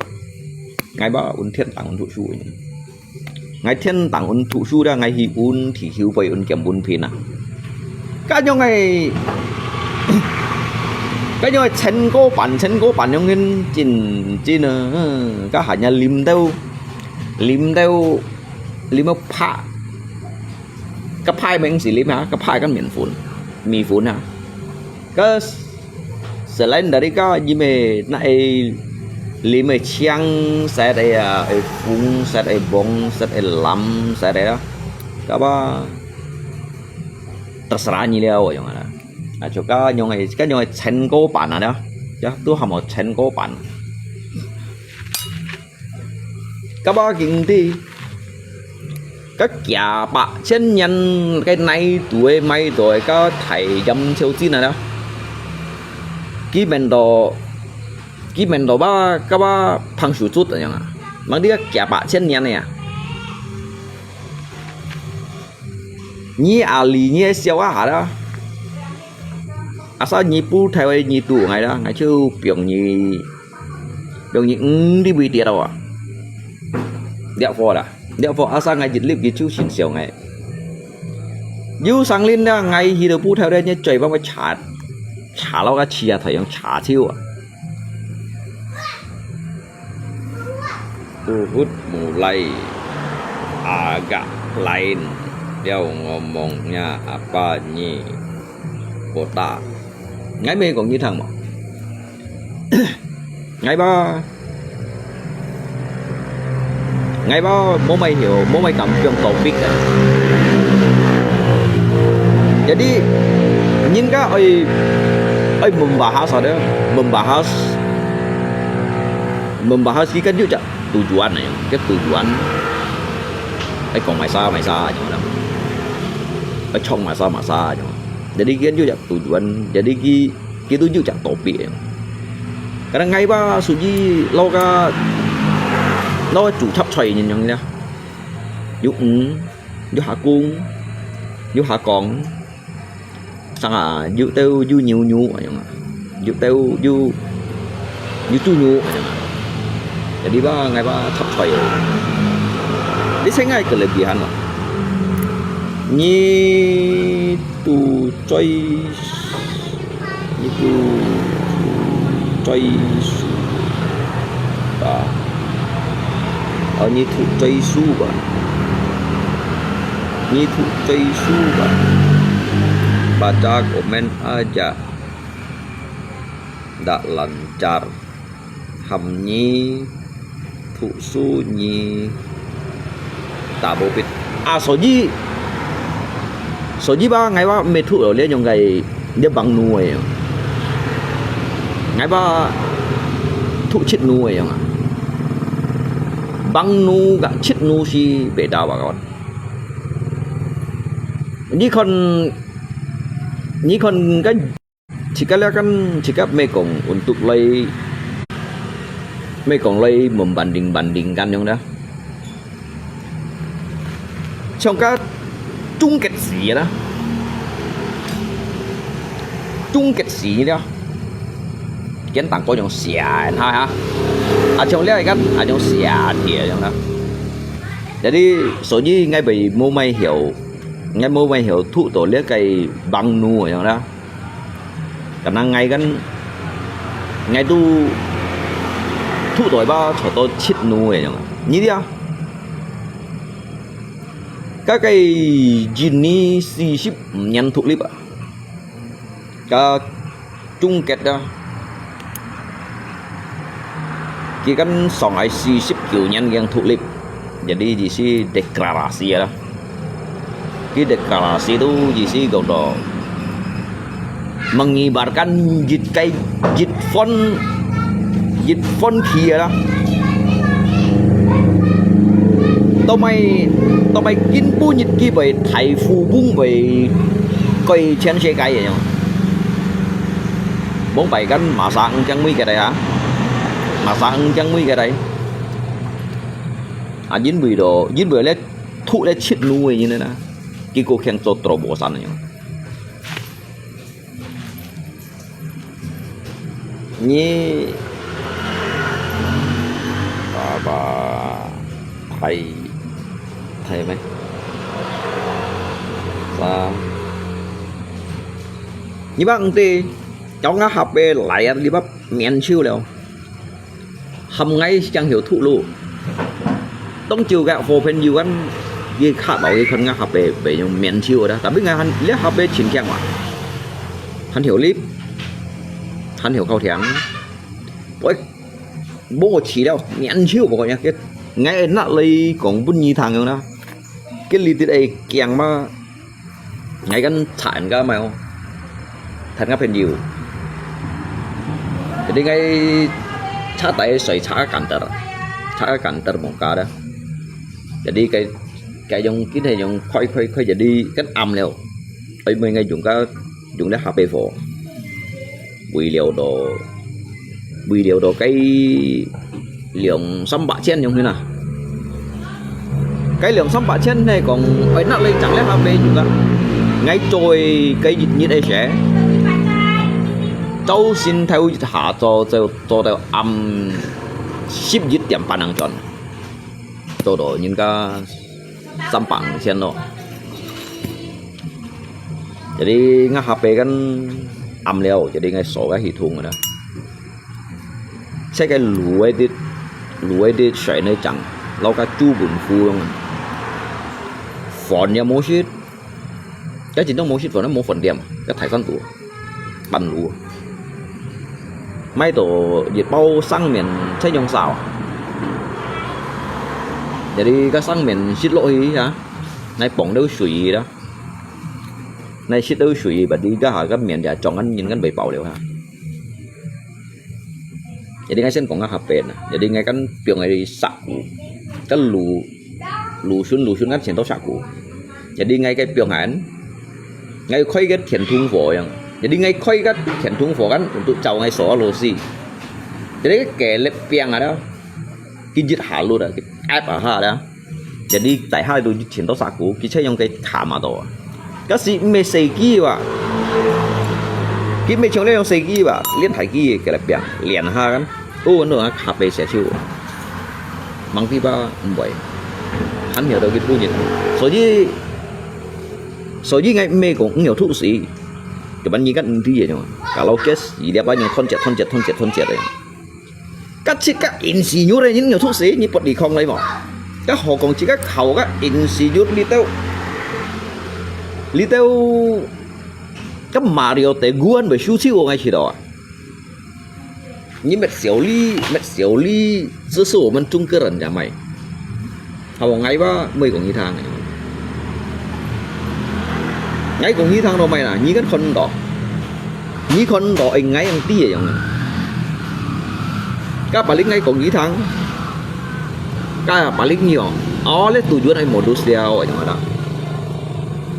Ngai ba un thiên tang un thủ su yin. Ngai thiên tang un thủ su da ngai hi un thì hiu poi un kiam un phin à. Ka nyong ai, ka nyong ai chen ko pan, chen ko pan nyong ngin chin chin à. Ka hanya lim teu, lim teu, lim pha. Ka phai meng si lim ha, ka phai kan miên phun, mi phun ha. Ka selain dari ka, jime na e lime chiang, set e, e fung, set e bong, set e lam, set e. Ka ba terserah ni liao yang ada. Nah, juga nyong e, kan nyong e chen ko pan ada. Ya, tu hamo chen ko pan. Ka ba king ti. Ka kia ba chen nyan cái này tuổi mai tuổi ka thai jam chiu chin ada. Ki men do, ki men do ba, ka ba phang su chut yang à. Mang dia kia ba chen nyan ya. 你阿里你个笑啊下啦。Asal你不太會你堵𠊎啦，𠊎就放你，放你五里位跌到啊。這貨啦，這貨asal𠊎一粒佢就先笑𠊎。有生linh啦，𠊎去到不太咧，你嘴巴會查，查到个氣啊，太陽查手啊。Uhud mulai agak lain. Liau ngomongnya apa nyi kota. Ngai mei kong nyi thang mo. Ngai ba. Ngai ba mo mai hiu, mo mai kam piong topik. Jadi, nyin ka oi, oi membahas ada, membahas Membahas ki kan juga tujuan ya, ke tujuan. Ai kong mai sa mai sa aja lah. Ai chong mai sa mai sa aja. Jadi ki kan juga tujuan. Jadi ki ki tujuan jak topik ya. Kadang ngai ba suji lo ka lo ka chủ chắp xoay nhìn yang ya. Yu ng, yu ha kung, yu ha kong. Sang a, yu têu yu nyu nyu ayong a. Yu têu yu yu chu nyu ayong a. Jadi ba ngai ba chắp xoay. Di sai ngai kelebihan lo. Nyi tu choi nyi tu choi su ba. Oh, nyi tu choi su ba. Nyi tu choi su ba. Baca komen aja. Ndak lancar. Ham nyi. Thu su nyi. Ta bo pit. A so ji. So ji ba ngai ba me thu lo le yong gai le bang nu e. Ngai ba thu chit nu e yong a. Bang nu ga chit nu si be da ba kon. Ni kon ni kon ga Chika liakan chika mekong untuk lai mekong lai membanding-bandingkan yong dah. Chong ka chung ket si dah. Chung ket si dah. Kian tang ko yong sia ha ha. A chong lia kan a yong sia dia yong dah. Jadi so ji ngai bai mo mai hiau, ngai mo mai hiau thu to lia kai bang nu yong dah. Kana ngai kan ngai tu thu toi ba cho to chit nu e yong. Ni dia. Ka kai jin ni si sip nyan thu lip a. Ka chung ket da. Ki kan song ai si sip kiu nyan yang thu lip. Jadi ji si deklarasi ya lah. Ki deklarasi tu ji si gong do mengibarkan jit kai jit fon jit fon khi ya lah. Tao mai tao mai kin pu jit ki bai thai fu bung bai koi chen se kai ya. Bung bai kan masa ang chang mui ke dai ha. Masa ang chang mui ke dai. A jin bui do jin bui le thu le chit nu e yin na. Ki ko kheng cho tro bo san ne. Ni ba ba thai thai mai. Sa. Ni bang te chong a hap e lai a li bap mian chiu leo. Ham ngai chang hiu thu lu. Tong chiu ga phổ biến yu kan ye kha bao ye khon nga hap be be yong mian chiu da. Tapi ngai han le hap be chin kiang wa. Han hiu lip. Han hiu khao thiang. Oi. Bo chi leo mian chiu bo ya ke. Ngai na lei kong bun ni thang yong na. Ke li tit ai kiang ma. Ngai kan chán ka mai ho. Thân ngap hên yiu. Jadi ngai chá tai soi chá kantar. Chá kantar mong ka da. Jadi kai kai yong kin he yong khoi khoi khoi jadi kan am leo. Oi mui ngai yung ka yung le ha pe fo. Bui liu do bui liu do cái liang sắm bạc chen yong hên à. 該兩三百千呢，講愛拿來整這下買有啊。𠊎做个一日个事，朝晨頭一下做，做，做到暗十一點半正轉，做到人家三百五千咯。Jadi𠊎下背kan暗了，jadi𠊎鎖个系統个啦。 這个滷个啲，滷个啲水呢，講，摎个煮功夫樣啊，飯也無食，該真正無食飯，無飯店，該大山肚，半路，買到一包生麵，才用燒。Jadi該生麵食落去啊，來傍到水啦，來食到水，berarti該下个麵也裝緊，人緊會飽了哈。 Jadi𠊎先講个下背啊，jadi𠊎kan放个石牯，該滷，滷順滷順kan全到石牯。Jadi𠊎个放下，𠊎開个電動火樣，jadi𠊎開个電動火kan untuk照𠊎鎖个螺絲。Jadi cái lép piang ada，佢一下落啊，佢ép啊下啦。 Jadi大下都全到石牯，佢才用个卡嘛到啊。該時毋係洗機哇，佢毋係像這樣洗機哇，連台機个來變，連下kan，哦，那下背洗手，忙地吧毋會，還曉得佢不人。所以，所以𠊎毋係講毋曉讀書，就把人家毋知个，kalau gas一粒啊，用斷節斷節斷節斷節个。 該自家insinyur个人有出世，你不離開來無？該何況自家考个insinyur，你兜，你兜，該Mario Teguh會輸手，𠊎知道啊。你滅小利，滅小利，這是我們中國人的嘛。 好，𠊎話毋會講佢聽个。𠊎講佢聽到咩啦？你kan看到，你看到，哎，𠊎樣知个樣啊。該balik𠊎講佢聽，該balik你哦，哦，這tujuan愛modus了，樣啦。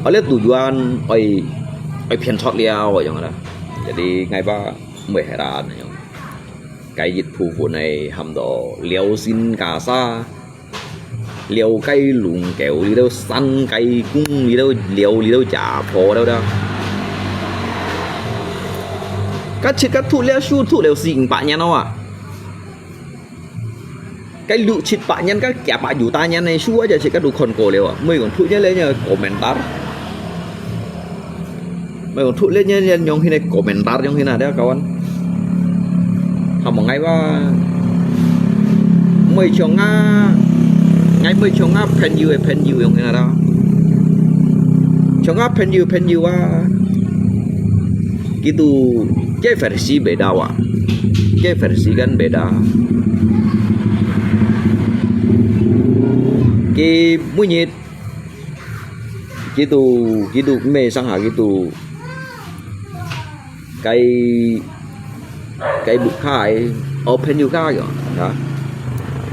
哦，這tujuan愛，愛騙財了，樣啦。Jadi𠊎話毋會heran，樣。該一部分个喊到了新加沙。 了該龍溝，這兜山該公，這兜寮，這兜家婆，對不對？該自家讀了書，讀了四五百年了啊！該六七百年，該幾百有大年个書啊，這自家都看過了啊！毋係講讀這个，這个komentar。 Mày còn thốt lên nhân nhân用hina komentar用hina đó kawan. Hàm một ngày ba, mày chọn ngã, ngày mày chọn ngã phen yu phen yu用hina đó. Chọn ngã phen yu phen yu à. Gitu, cái versi beda à. Cái versi kan beda. Cái mùi nhiệt. Gitu, gitu, mê sang hà gitu. Cái, cái bụt khai, ô, phen yu khai rồi, hả?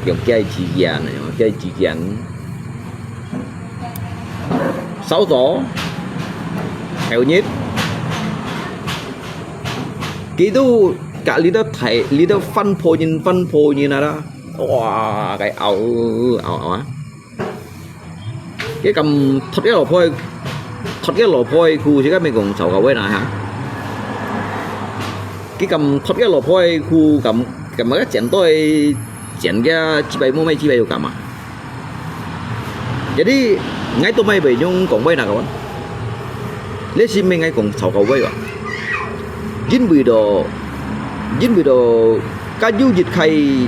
Kiểu cái chỉ gian này, cái chỉ gian. Sáu tổ, hẻo nhất. Gitu, cả lý đó thầy, lý đó phân phối nhìn, phân phối nhìn là đó. Wow, cái ảo, ảo, ảo á. Cái cam thoát cái lò phôi, thoát cái lò phôi khu chứ các mình cũng sáu cái quên à hả? Cái cam thoát cái lò phôi khu cam, cam cái chén tôi, chén cái chi bày mua mấy chi bày cam à? Jadi, ngay tụi mày bày nhung cũng quên à các bạn? Lê sĩ mình ngay cũng sáu cái quên à? Chính vì đó, chính vì đó, Ka yu jit khai,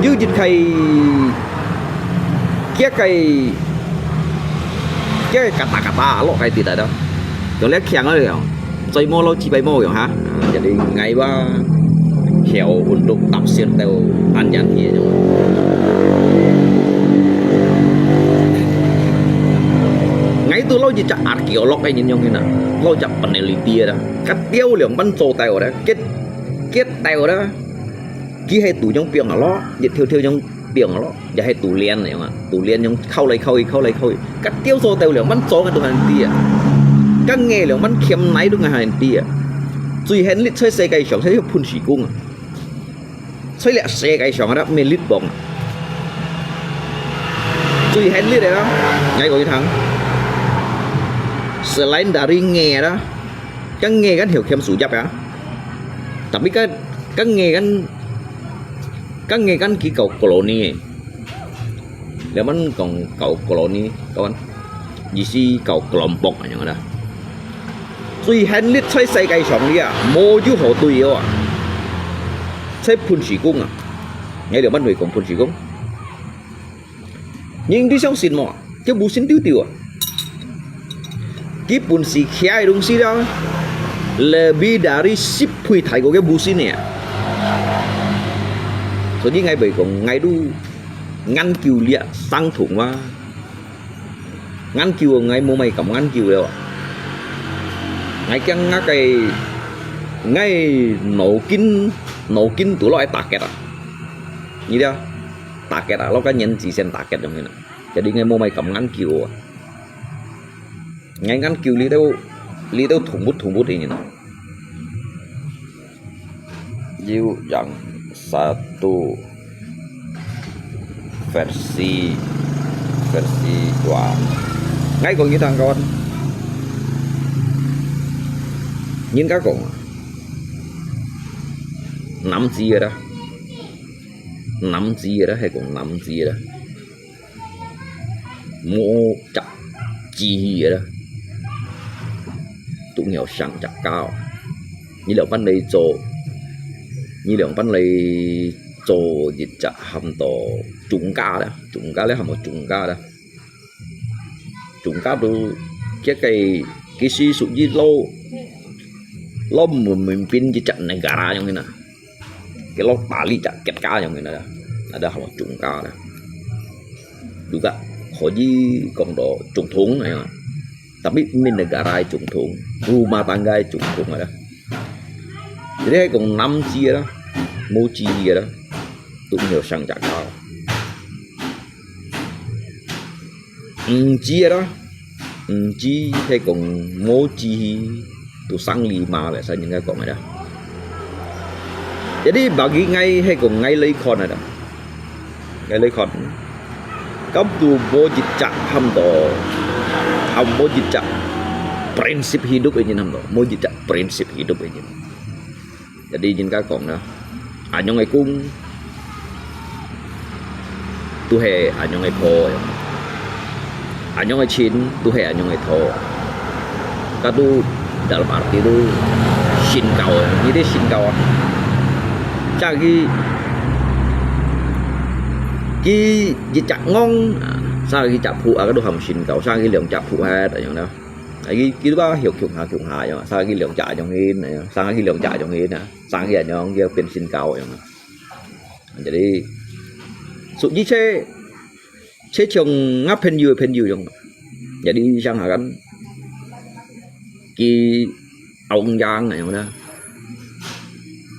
yu jit khai, kia khai, kia khai kata kata lo khai ti ta da. Yo le kiang le yo. Zoi mo lo chi bai mo yo ha. Jadi ngai ba kiao untuk tafsir teo anjan hi yo. Ngai tu lo ji cha arkeolog ai nyin yong hina. Lo cha peneliti da. Kat tiao liang ban zo tai ora. Ket, ket tai ora. Ki hai tu yong piang lo. Yit thiu thiu yong piang lo. Ya hai tu lian yong a. Tu lian yong khau lai khau i, khau lai khau i. Kat tiao zo tai liang ban zo ngan tu han ti a. Kan nge liang ban kiam nai tu ngan han ti a. Zui hen lit chai se kai shong, chai phun shi kung a. Chai liak se kai shong a, me lit bong. 最現實个啦，𠊎講你聽，selain dari nghe啦，kan nghe kan hiểu thêm sự nhập啊，tapi kan kan nghe kan kan nghe kan chỉ搞colony，兩班講搞colony，kawan，意思搞kelompok樣啦。最現實在世界上哩啊，無有好對个啊，在本事工啊，𠊎兩班會講本事工。 你，你相信無？佢無信丟丟啊！佢本事徛个東西啦，lebih dari十倍大過佢無信个啊！所以𠊎會講，𠊎都研究了相同嘛。研究𠊎無麼敢研究了啊！𠊎驚𠊎个，𠊎腦筋，腦筋都落來打結啊！你了？ 打結啊，落个年紀先打結樣个。Jadi𠊎無麼敢研究啊。𠊎研究這兜，這兜動物動物个人啊。Yuk yang satu versi versi dua。𠊎講你聽，kawan，人家講啊，男子个啦。 男子个啦，係講男子个啦，無隻子个啦，都要生隻狗。你兩班來做，你兩班來做一隻喊到種家啦，種家咧喊到種家啦。 種家都，佢个，佢係屬於老，老memimpin一隻negara樣个啦。佢老打理隻國家樣个啦，那就喊種家啦。Juga可以講到總統樣，tapi negara个總統，rumah tangga个總統啦。Jadi係講男子个啦，無子个啦，都要生隻狗。 女子个啦，女子係講無子都生哩嘛，biasa人家講个啦。Jadi bagi𠊎係講𠊎來看个啦，𠊎來看，敢都無一隻喊到，喊無一隻prinsip hidup个人喊到，無一隻prinsip hidup个人。 Jadi人家講啦，恁樣个公，都係恁樣个婆，恁樣个親，都係恁樣个頭。該都dalam arti都信教啊，你知信教啊？像佢，佢一隻戇啊，像佢隻僕啊，該都喊信教，像佢兩隻僕係恁樣啦。 啊，佢，佢都話曉共下共下樣，生佢兩隻樣形，生佢兩隻樣形啊，生佢樣樣，佢變信教樣啊。Jadi，屬於這，這像吾朋友个朋友樣，jadi想下kan，佢拗硬樣啦，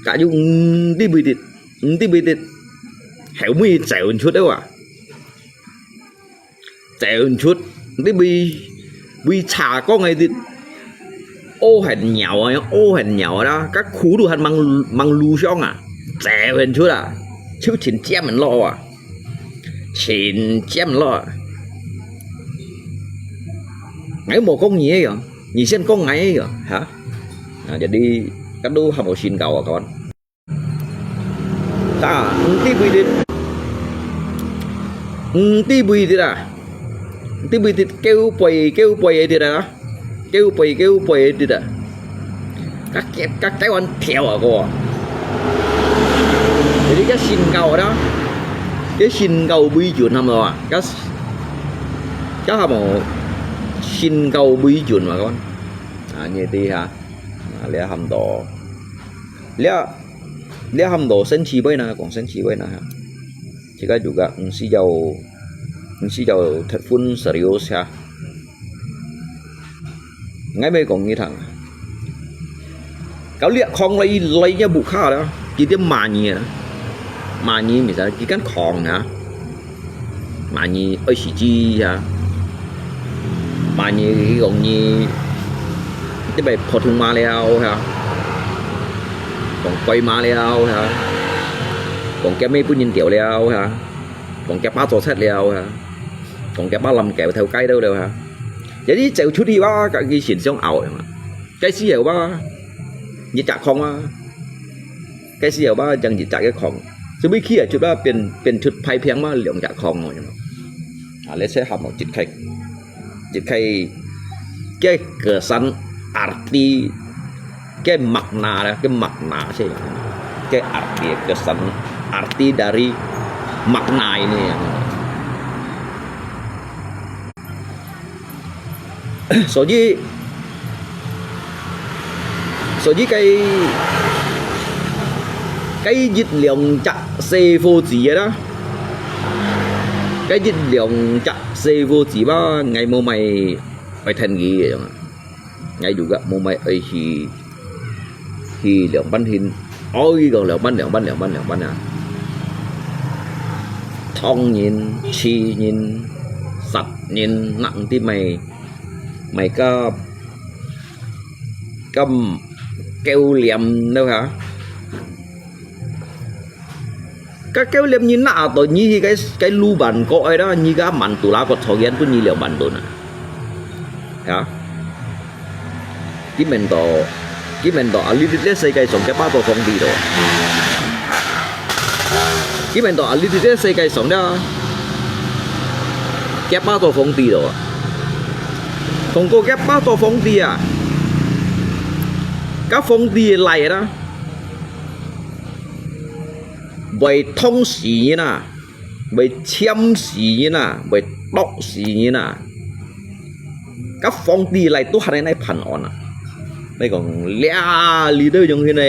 假如毋知為乜，毋知為乜，後尾走出个話。 走出，你為，為查講个，屙很鳥啊，屙很鳥啦，該苦路還忙，忙路上啊，走很出啊，就請尖門落啊，請尖落啊。𠊎無講你个喲，你先講𠊎个喲，哈？啊，jadi，該都還無信教啊，kawan。 啊，毋知為乜，毋知為乜啊，毋知為乜，叫背，叫背个乜啊，叫背，叫背个乜啊，甲，甲，甲台灣跳啊个。Jadi甲信教啦，甲信教為準，係無啊？甲，甲係無信教為準嘛，講。啊，你知哈？啊，你喊到，你 你喊到生趣味呢，講生趣味呢，這个就个，毋需要，毋需要忒分serius哈。𠊎乜講你聽，kau lihat kong lai lai nya buka啦，佢啲罵你啊，罵你，misal，佢kan kong啊。 罵你愛死機啊，罵你講你特別普通話了哈，講鬼話了哈，講佢妹分人掉了哈，講佢爸做賊了哈。同佢爸臨街頭街到了哈。一日走出去哇，佢先想拗樣啊。該時候哇，一隻空啊，該時候哇，正一隻个空，所以佢啊，就啦變變出排平嘛，兩隻空哦，樣啊，let's say 下毛一開。 Jadi, ke kesan arti, ke makna lah, ke makna sih. Ke arti, kesan, arti dari makna ini. 所以，所以該，該一兩隻細伙子个啦，該一兩隻細伙子吧，𠊎無買愛聽佢个樣啊。𠊎又个無買愛去，去兩班去，愛講兩班、兩班、兩班、兩班啊。唐人、徐人、殺人，哪知買，買个，个狗臉了哈。 該狗臉你拿到你去該，該路板過來啦，你个萬度啦，個抽煙分你兩萬度呢。啊？佢們都，佢們都啊，你在世界上个巴多皇帝咯。佢們都啊，你在世界上了，个巴多皇帝咯。講過个巴多皇帝啊，个皇帝來啦。 會痛死人啊，會簽死人啊，會剁死人啊。該皇帝來都還係來辦案啊。你講，這裡頭用現在，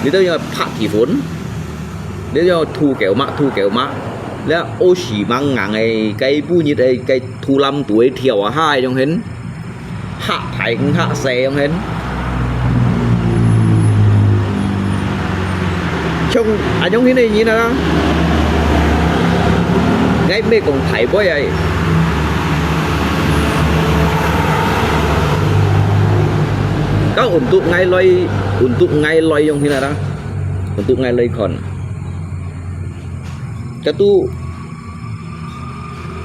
裡頭用拍地粉，裡頭用吐狗嫲，吐狗嫲，這屙屎猛硬个，該不日个，該吐藍肚个跳啊，哈，用現。 下大下細樣形。像恁樣形个人啊，𠊎毋係講大尾啊。到untuk𠊎來，untuk𠊎來樣形啊，untuk𠊎來看。該都，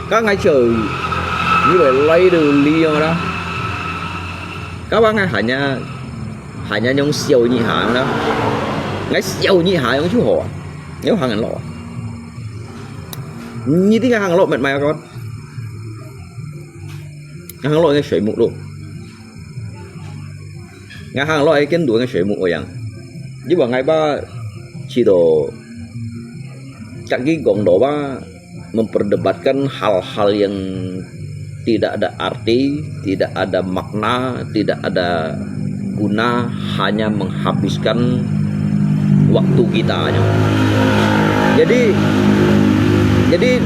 該𠊎就以為來到這樣啦。 該話𠊎還呀，還呀用笑一下啦。𠊎笑一下樣就好啊，有行人落啊。你這個行落乜買個？行落个水木路。𠊎行落个跟路个水木路樣。你話𠊎吧，去到，隔壁講到吧， memperdebatkan hal-hal yang tidak ada arti, tidak ada makna, tidak ada guna, hanya menghabiskan waktu kita aja. Jadi, jadi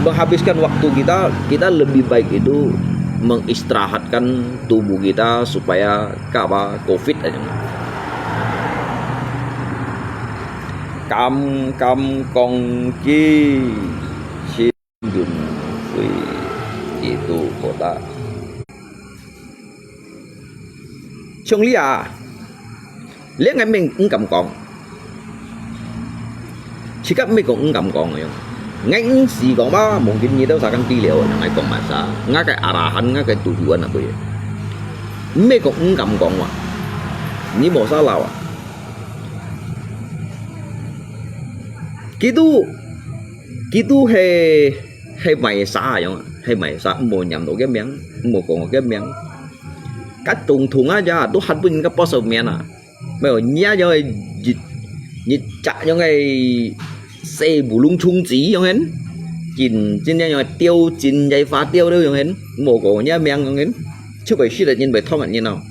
menghabiskan waktu kita, kita lebih baik itu mengistirahatkan tubuh kita supaya ka apa, covid aja. 敢敢講佢先運費幾多可得？像你啊，你𠊎毋毋敢講，自家毋係講毋敢講个樣。𠊎毋係講嘛，mungkin你兜sakan知了，𠊎講嘛啥，𠊎个arahan，𠊎个tujuan apa ya？毋係講毋敢講嘛，你無salah啊。 佢都，佢都係，係賣沙樣啊，係賣沙，無念到个名，無講个名。該總統啊，呀，都還分人家報仇面啊。沒有，你啊，樣一，一隻樣个細烏龍蟲子樣形，真，真正樣个鳥，真个花鳥了樣形，無講你名樣形，就會死得人，會痛人哦。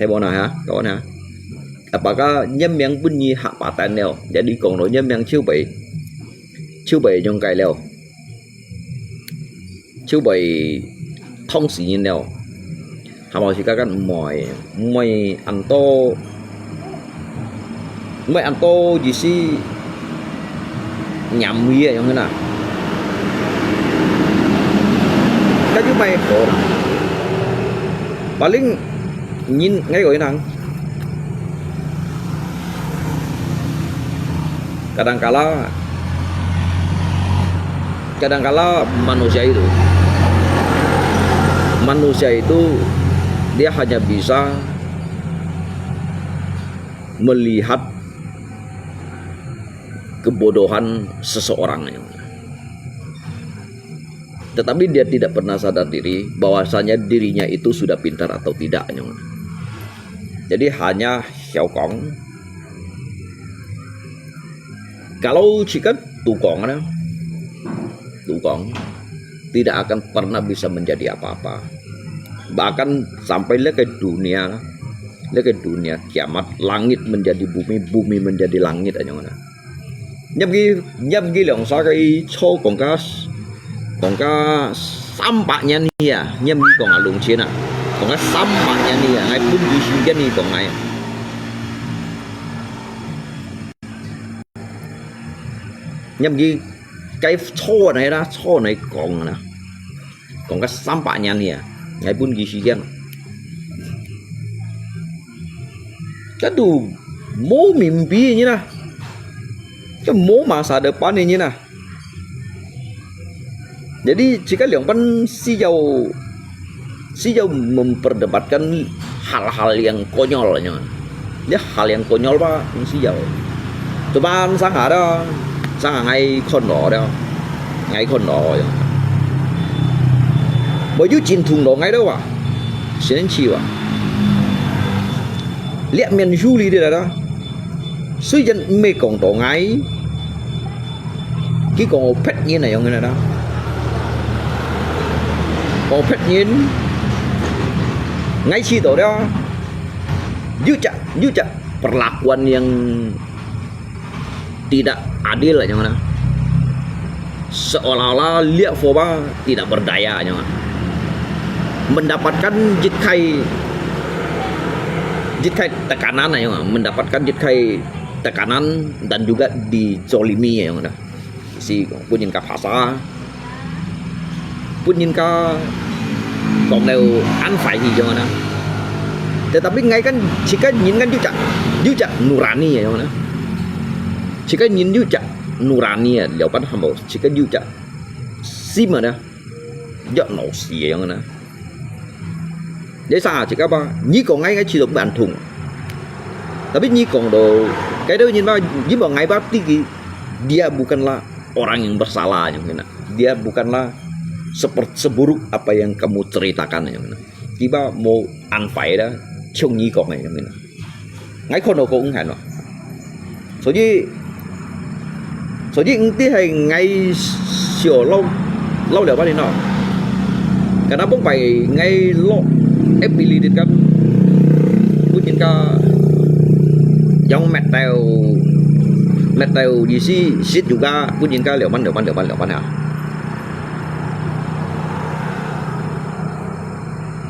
係無哪哈？講哪？Apakah人名分你嚇把蛋了？Jadi講到人名就會，就會用解了，就會痛死人了。Hamo si kakan moy, moy anto, moy anto jisi 黏味个樣个啦。該就賣好啦。Paling人，𠊎个人，kadang-kala， Kadangkala manusia itu, manusia itu dia hanya bisa melihat kebodohan seseorang. Tetapi dia tidak pernah sadar diri bahwasanya dirinya itu sudah pintar atau tidak. Jadi hanya 曉講。Kalau jika tukang ada, tukang tidak akan pernah bisa menjadi apa-apa. Bahkan sampai lagi dunia, lagi dunia kiamat, langit menjadi bumi, bumi menjadi langit aja ngana. 入去，入去兩三个坐講个，講个三百年去啊，入去講啊，兩千啊，講个三百年去啊，𠊎分佢時間去講𠊎。入去該坐那啦，坐那講啦，講个三百年去啊，𠊎分佢時間。Kan tu mo mimpi ni lah. Kan mo masa depan ni lah. Jadi jika 兩班需要，需要 memperdebatkan hal-hal yang konyol nya. Dia hal yang konyol apa yang 需要。Cuman sangha dah, sangha ngai kono dah, ngai kono ya. Bo yu jin thung lo ngai dah wa, 神奇 wa. Liak mian yu li dah dah. Suy jan me kong to ngai. Ki kong pet nyin na yong na. Kong pet nyin. Ngai si to dah. Yu cak, yu cak perlakuan yang tidak adil aja ngana. Seolah-olah liak foba tidak berdaya aja ngana. Mendapatkan jitkai, jitkai tekanan aja ngana. Mendapatkan jitkai tekanan dan juga dizolimi aja ngana. Si punya kapasa. Pun nyin ka kong leo an fai hi jong na. Tetapi ngai kan, jika nyin kan yu cak, yu cak nurani ya jong na. Jika nyin yu cak nurani ya, liao pan hambau, jika yu cak sim na, yu no si ya jong na. Jadi sa jika ba, nyi kong ngai ngai chi do ban thung. Tapi nyi kong do, kai do nyin ba, nyi ba ngai ba tiki, dia bukanlah orang yang bersalah yang kena. Dia bukanlah seperti seburuk apa yang kamu ceritakan yang kena. Kiba mo an fai da, chung nyi kong yang kena. Ngai kono ko ung han lo. 所以，所以 nti hai ngai sio lo, lo liao ba ni no. Karena pong pai ngai lo, eh, pilih dit kan. Pun nyin ka yang meteo, meteo di si, sit juga, pun nyin ka liao man, liao man, liao man, liao man ya.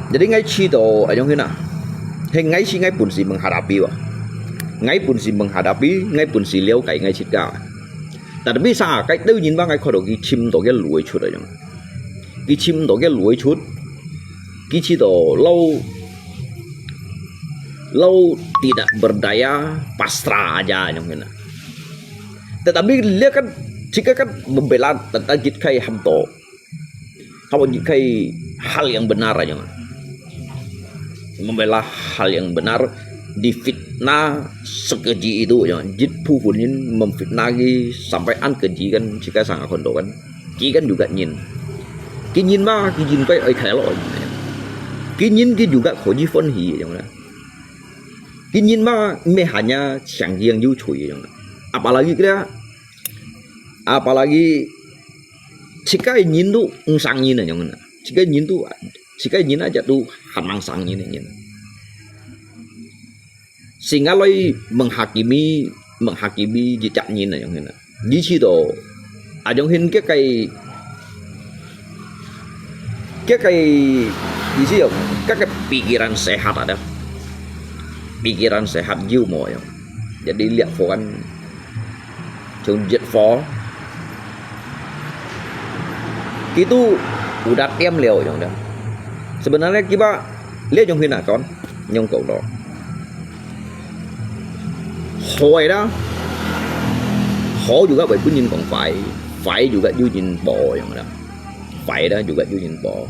Jadi ngai chi to, ayong hina. Hei ngai chi ngai pun si menghadapi wa. Ngai pun si menghadapi, ngai pun si liao kai ngai chit ka. Tetapi sa, kai teu nyin ba ngai kodo ki chim to ke lui chut ayong. Ki chim to ke lui chut. Ki chi to lau, lau tidak berdaya, pasrah aja ayong hina. Tetapi lihat kan, jika kan membela tentang jit kai ham to. Kamu jit kai hal yang benar aja. Membela hal yang benar, difitnah sekeji itu aja. Jit pu punin memfitnah ki sampai an keji kan, jika sangat kondo kan. Ki kan juga nyin. Ki nyin ma, ki nyin kai ai kai lo. Ki nyin ki juga koji fon hi aja. Ki nyin ma, me hanya siang yang yu chui aja. Apalagi kira, apalagi Chikai nyin tu ung sang nyin na nyong na. Chikai nyin tu, chikai nyin aja tu han mang sang nyin nyin. Singa loi menghakimi, menghakimi jijak nyin na nyong na. Di chi to, ajong hin ke kai, ke kai, di chi yo, ke kai pikiran sehat ada. Pikiran sehat jiu mo yo. Jadi liak fokan Chung jet fo. Kitu udah tiam liao jong dah. Sebenarnya kiba lihat jong hina kon nyong kong do. Hoi dah. Ho juga bai pun nyin kong fai. 壞juga有人報樣啦，壞啦juga有人報。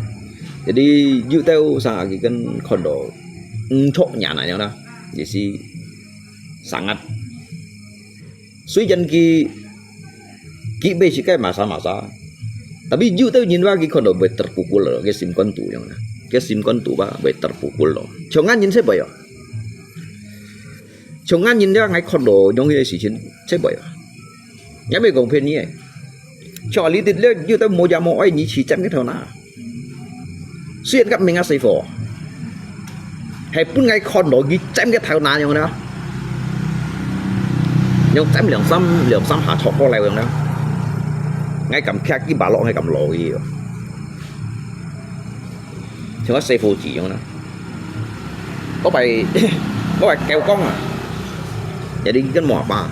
Jadi有兜生啊，佢跟看到毋著人啊樣啦，也是sangat。雖然佢佢買自家masa-masa，tapi有兜人話佢看到會terpukul咯，佢心肝肚樣啦，佢心肝肚吧會terpukul咯。像𠊎人就會哦，像𠊎人了，𠊎看到樣个事情就會哦。 也毋係講騙你个。像你兜了，有兜無家無愛，你去佔佢頭那。雖然佢名啊細貨，係分𠊎看到佢佔佢頭那樣呢，用佔兩三兩三下戳過來樣呢。𠊎敢徛佢把落，𠊎敢落去哦。 像个細伙子樣啦。嗰擺，嗰擺教講啊，jadi跟muapa，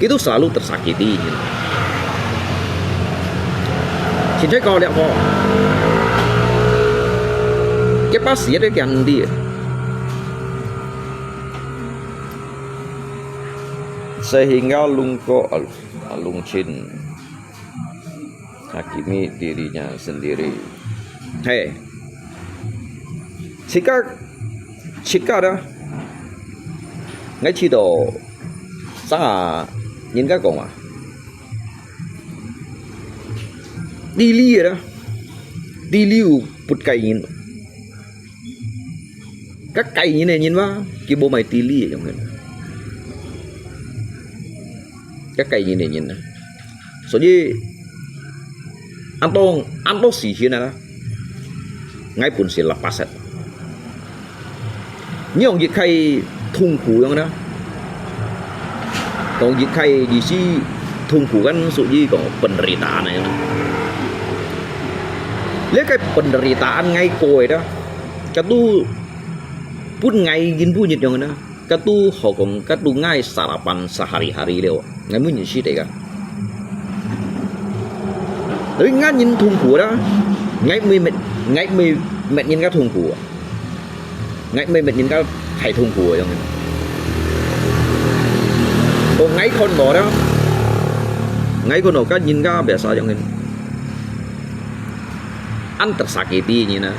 佢都selalu tersakiti，現在高了哦，佢pasti ada yang di sehingga lungko al-, alungcin hakimi dirinya sendiri. Hey, 自家，自家啦，𠊎知道，生啊，人家講啊，地理个啦，地理有不該人。 該該人个人嘛，佢無買地理个樣个。該該人个人啊。所以，恁多，恁多事情啊，𠊎本身lapasat。你用一開痛苦樣呢？講一開意思痛苦kan屬於講penderitaan呢。這個penderitaan𠊎過个啦。 Katu pun ngai gin bunyi yong na. Katu hokong, katu ngai sarapan sehari-hari liu. Ngai mun si tega. Tapi ngai nyin tungku da. Ngai mui met, ngai mui met nyin ka tungku. Ngai mui met nyin ka thai tungku yong. Ko ngai kon lo da. Ngai kon lo ka nyin ka biasa yong. An tersakiti nyin na.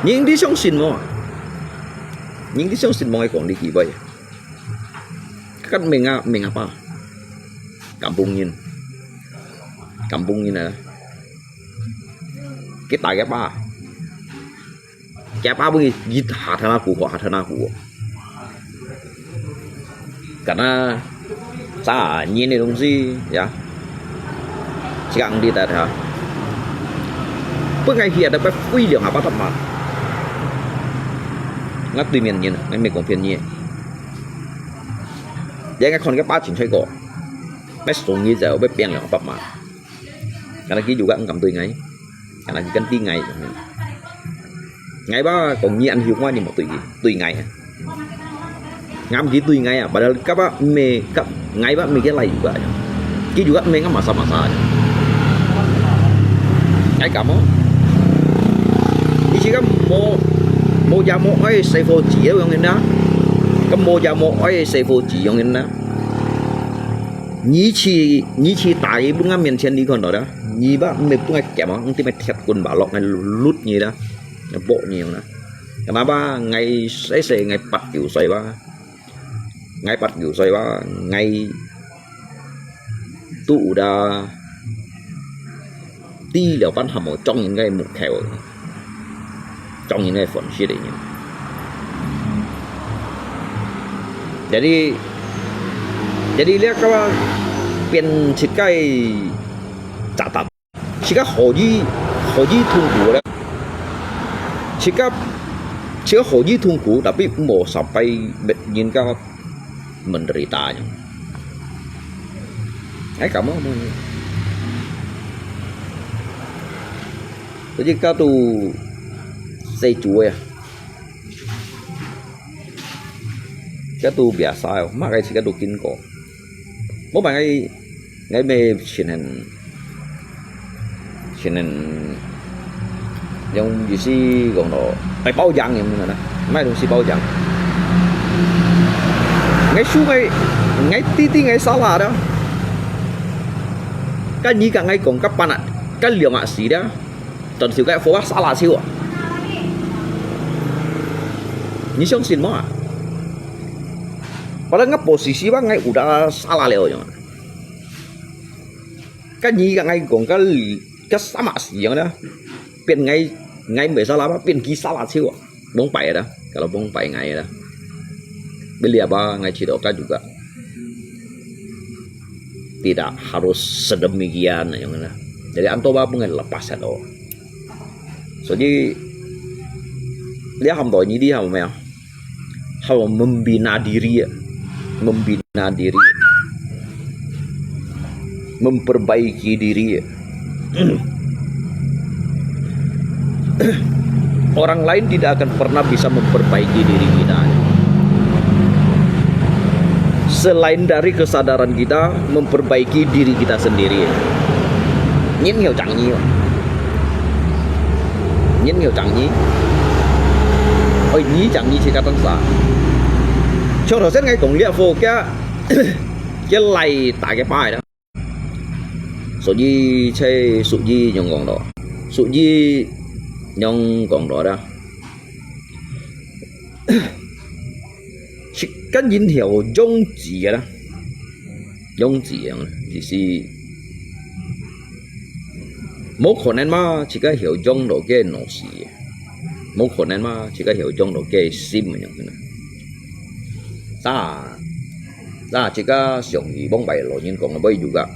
Nyin di 相信無？Nyin di 相信無？Ngai kong di kibai. Kan menga, mengapa? Kampung nyin. Kampung nyin na. Kita ke apa? Kaya apa bunyi? Git hata na ku, hata na ku. Karena sa nyin ni dong si, ya. Siang di ta tha. Pun ngai hia da pa fui liang apa ta ma. Ngai tui mian nyin, ngai mei kong pian nyin. Ya ngai kon ka pa chin chai ko. Bai song nyi zai, bai piang liang apa ma. Karena ki juga ngam tui ngai. Karena ki kan ti ngai. Ngai ba kong nyi an hiu ngai ni mo tui, tui ngai. Ngam ki tui ngai a, padahal ka ba me, ka, ngai ba me ke lai juga. Ki juga me ngam masa-masa. Ngai ka mo. Ni si ka mo, mo ya mo ai sai fo ji yong na. Ka mo ya mo ai sai fo ji yong na. Ni chi, ni chi tai pun ngam mian chien ni kon do da. Nyi ba, mei pun ngai kiam a, nti mei thiat kun ba lok ngai lut nyi da. Ngai bok nyi na. Kenapa ngai sai sai ngai pat kiu sai ba. Ngai pat kiu sai ba, ngai tu da. Ti liao pan ham mo chong yin ngai muk kheo. Chong yin ngai phone si de nyi. Jadi, jadi liak ka ba pian chit kai catat. Siga hoji, hoji tungku le. Siga, siga hoji tungku, tapi mo sampai bet nyin ka menderita nyo. Ai, kamu mo. Jadi ka tu sai jua ya. Ka tu biasa ya, mak kai siga tu kin ko. Mo bai ngai Ngai mei chin hen, chin hen, yong yi si gong lo, bai bao yang yong na, mai dong si bao yang. Ngai su ngai, ，𠊎知知𠊎salah了。該你甲𠊎講，該半啊，該兩啊時了，轉手該貨啊salah手啊。你相信無啊？Padahal𠊎posisi吧，𠊎udah salah了樣。該你甲𠊎講，該該sama時樣了，變𠊎，𠊎毋salah吧，變佢salah手啊。Bongpai ada, kalau bongpai ngai ada. Beli apa ngai cito ka juga. Tidak harus sedemikian yang mana. Jadi anto ba pengen lepas ado. So jadi dia ham to ini dia ham ya. Ham membina diri ya. Membina diri. Memperbaiki diri. Orang lain tidak akan pernah bisa memperbaiki diri kita. Selain dari kesadaran kita memperbaiki diri kita sendiri. Nyin ngiau chang nyi. Nyin ngiau chang nyi. Oi, nyi chang nyi chỉ có tan sa. Trong đầu tiên ngay cũng liệt vô kia, kia lại tại cái bài đó. 所以在俗語仰講到，俗語仰講到啦，係个人曉用字啊啦，用字啊，只是無可能嘛，自家曉用到个東西，無可能嘛，自家曉用到个心樣个。Sa, sa自家常時往擺老人講个，毋會有个。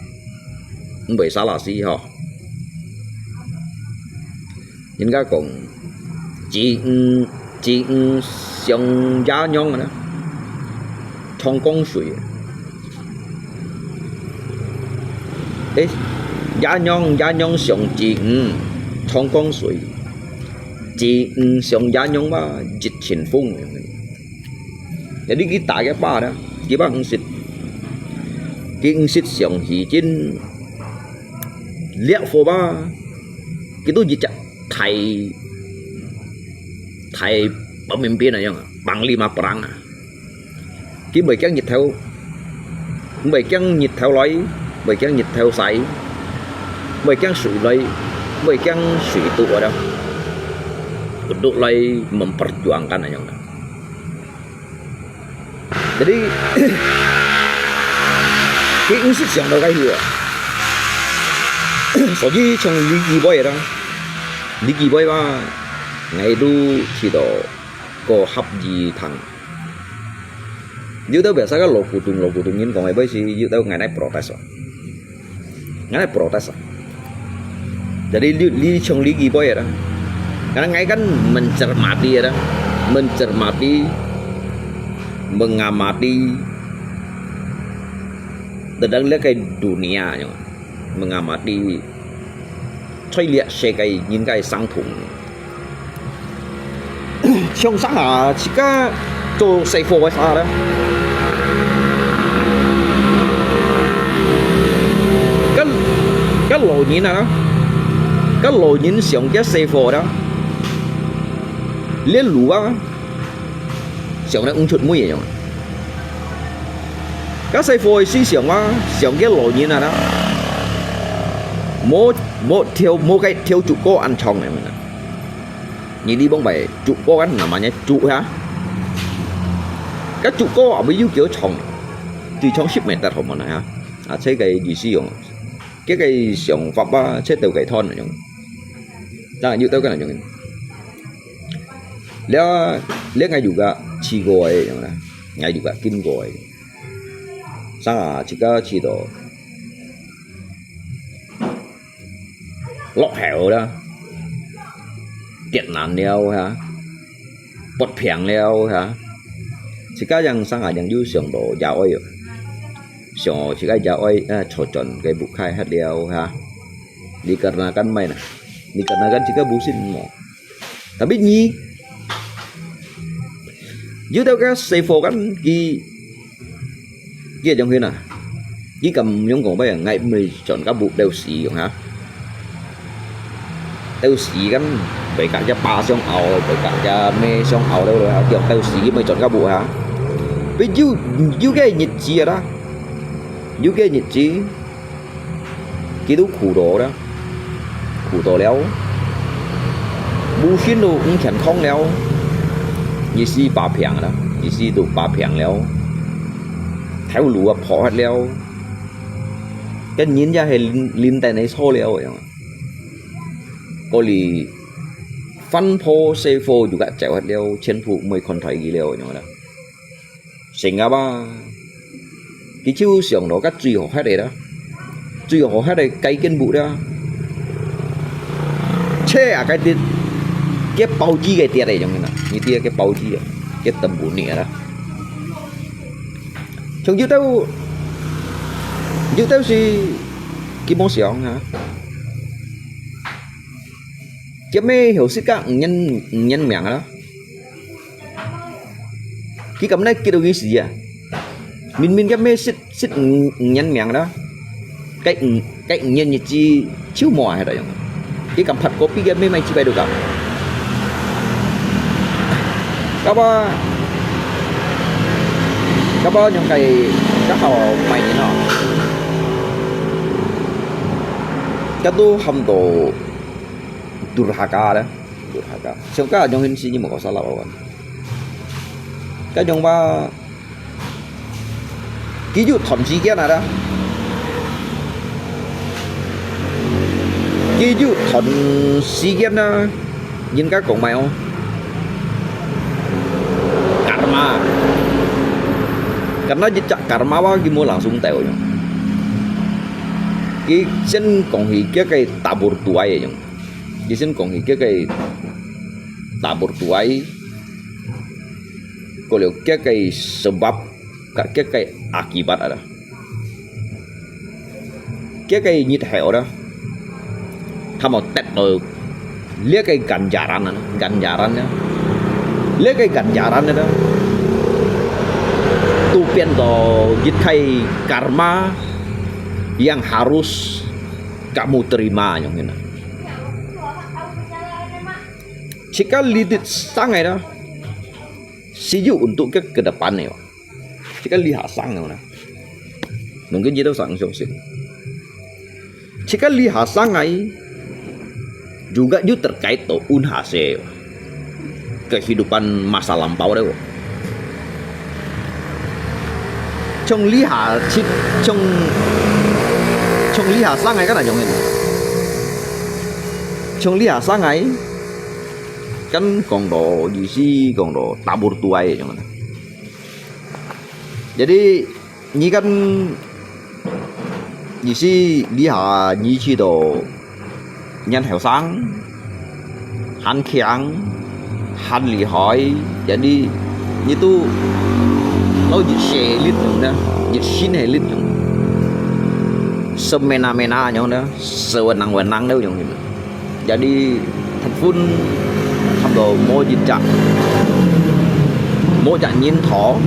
毋會salah字吼。人家講，子女，子女像爺娘个呢，長江水。誒，爺娘，爺娘像子女，長江水。子女像爺娘嘛，一陣風。Jadi佢打个把呢，佢把毋識，佢毋識想起真 烈火吧，佢都一隻大，大pemimpin啊樣啊，panglima perang啊。佢毋會驚日頭，毋會驚日頭來，毋會驚日頭晒，毋會驚水來，毋會驚水毒啊，untuk來memperjuangkan啊樣啊。 Jadi，佢毋識想到該去啊。所以從李基杯啦，李基杯嘛，𠊎都試到過合意聽。有兜biasa个老古董，老古董人講个杯是有兜𠊎來protes啊。 Ngan protes. Jadi li, li chong li ki boy ada. Karena ngai kan mencermati ada, mencermati, mengamati tentang le kai dunia nyo, mengamati. Choi liak se kai ngin kai sang thung. 像生下自家做細貨个時候咧，該，該老人啊，該老人上个細貨啦，連路啊，上來毋出門个樣。該細貨个思想啊，上个老人啊啦，無，無跳，無該跳足過恁長个。 你，你望擺竹篙kan namanya竹ha. Ka竹篙abis有幾長，最長十meter好無呢哈？啊，這個意思用，這個想法吧，這兜個斷了用，當然有兜個人用。了，了，𠊎有個試過个用啦，𠊎有個經過个。生下自家試到 落後啦，跌難了哈，發病了哈。自家人生下人又想到爺哀哦，想自家爺哀，啊，坐轉个屋下歇了哈。Dikarenakan mai nah, dikarenakan自家無信望。Tapi你，有兜个細貨kan，佢 佢个樣形啊，佢敢樣講話，𠊎毋會轉个屋兜時用哈。兜時kan，會甲隻爸相拗，會甲隻姆相拗了了，叫兜時佢毋會轉个屋哈。佢有，有个日子啊啦，有个日子，佢都苦到了，苦到了，無錢都毋健康了，日時發病了，日時都發病了，頭路啊破忒了，个人也係臨，臨等你錯了樣。過哩，翻破細火又个走忒了，全部毋會看待佢了樣啦。 成啊吧，佢就想到个最好忒个啦，最好忒个該間屋啦，車啊該跌，个包子个跌个樣啦，你知个包子啊，个等不你啦。像有兜，有兜是佢無想啊，佢咩曉識个五年，五年命啊。 佢敢來激到佢死啊？明明佢咩識，識五，五年命啦，該五，該五年日子就無啊，係樣。佢敢拍過比佢咩買幾百度咁？該把，該把用該，該好買人哦。該都喊到durhaka啦。 durhaka。像該種形式你無搞salah awan。該種話，佢有段時間啊啦，佢有段時間啊，人家講咩哦，karma。Karena jejak karma話，佢無langsung tahu樣。佢先講起佢个tabur tuai樣。 佢先講起佢个tabur tuai，過了佢个sebab，佢个akibat ada。佢个日後ada，他們得到這个ganjaran ada，ganjaran啊，這个ganjaran ada，都變到一个karma yang harus kamu terima yang ini。 Jika lidit sangai na, siyu untuk ke, ke depan ni, wah. Jika lihat sangai na, mungkin kita sang sing. Jika lihat sangai, juga yu terkait to unhase, wah. Kehidupan masa lampau deh, wah. 從這下，從，從這下生个，該哪種人？從這下生个，kan講到意思，講到tabur tuai種。Jadi，你kan意思，這下你知道 人後生，還強，還厲害，jadi你都，都一世力量呢，一身个力量，semena-mena樣呢，sewenang-wenang了樣呢。Jadi， Thapun，差不多無一隻，無隻人頭，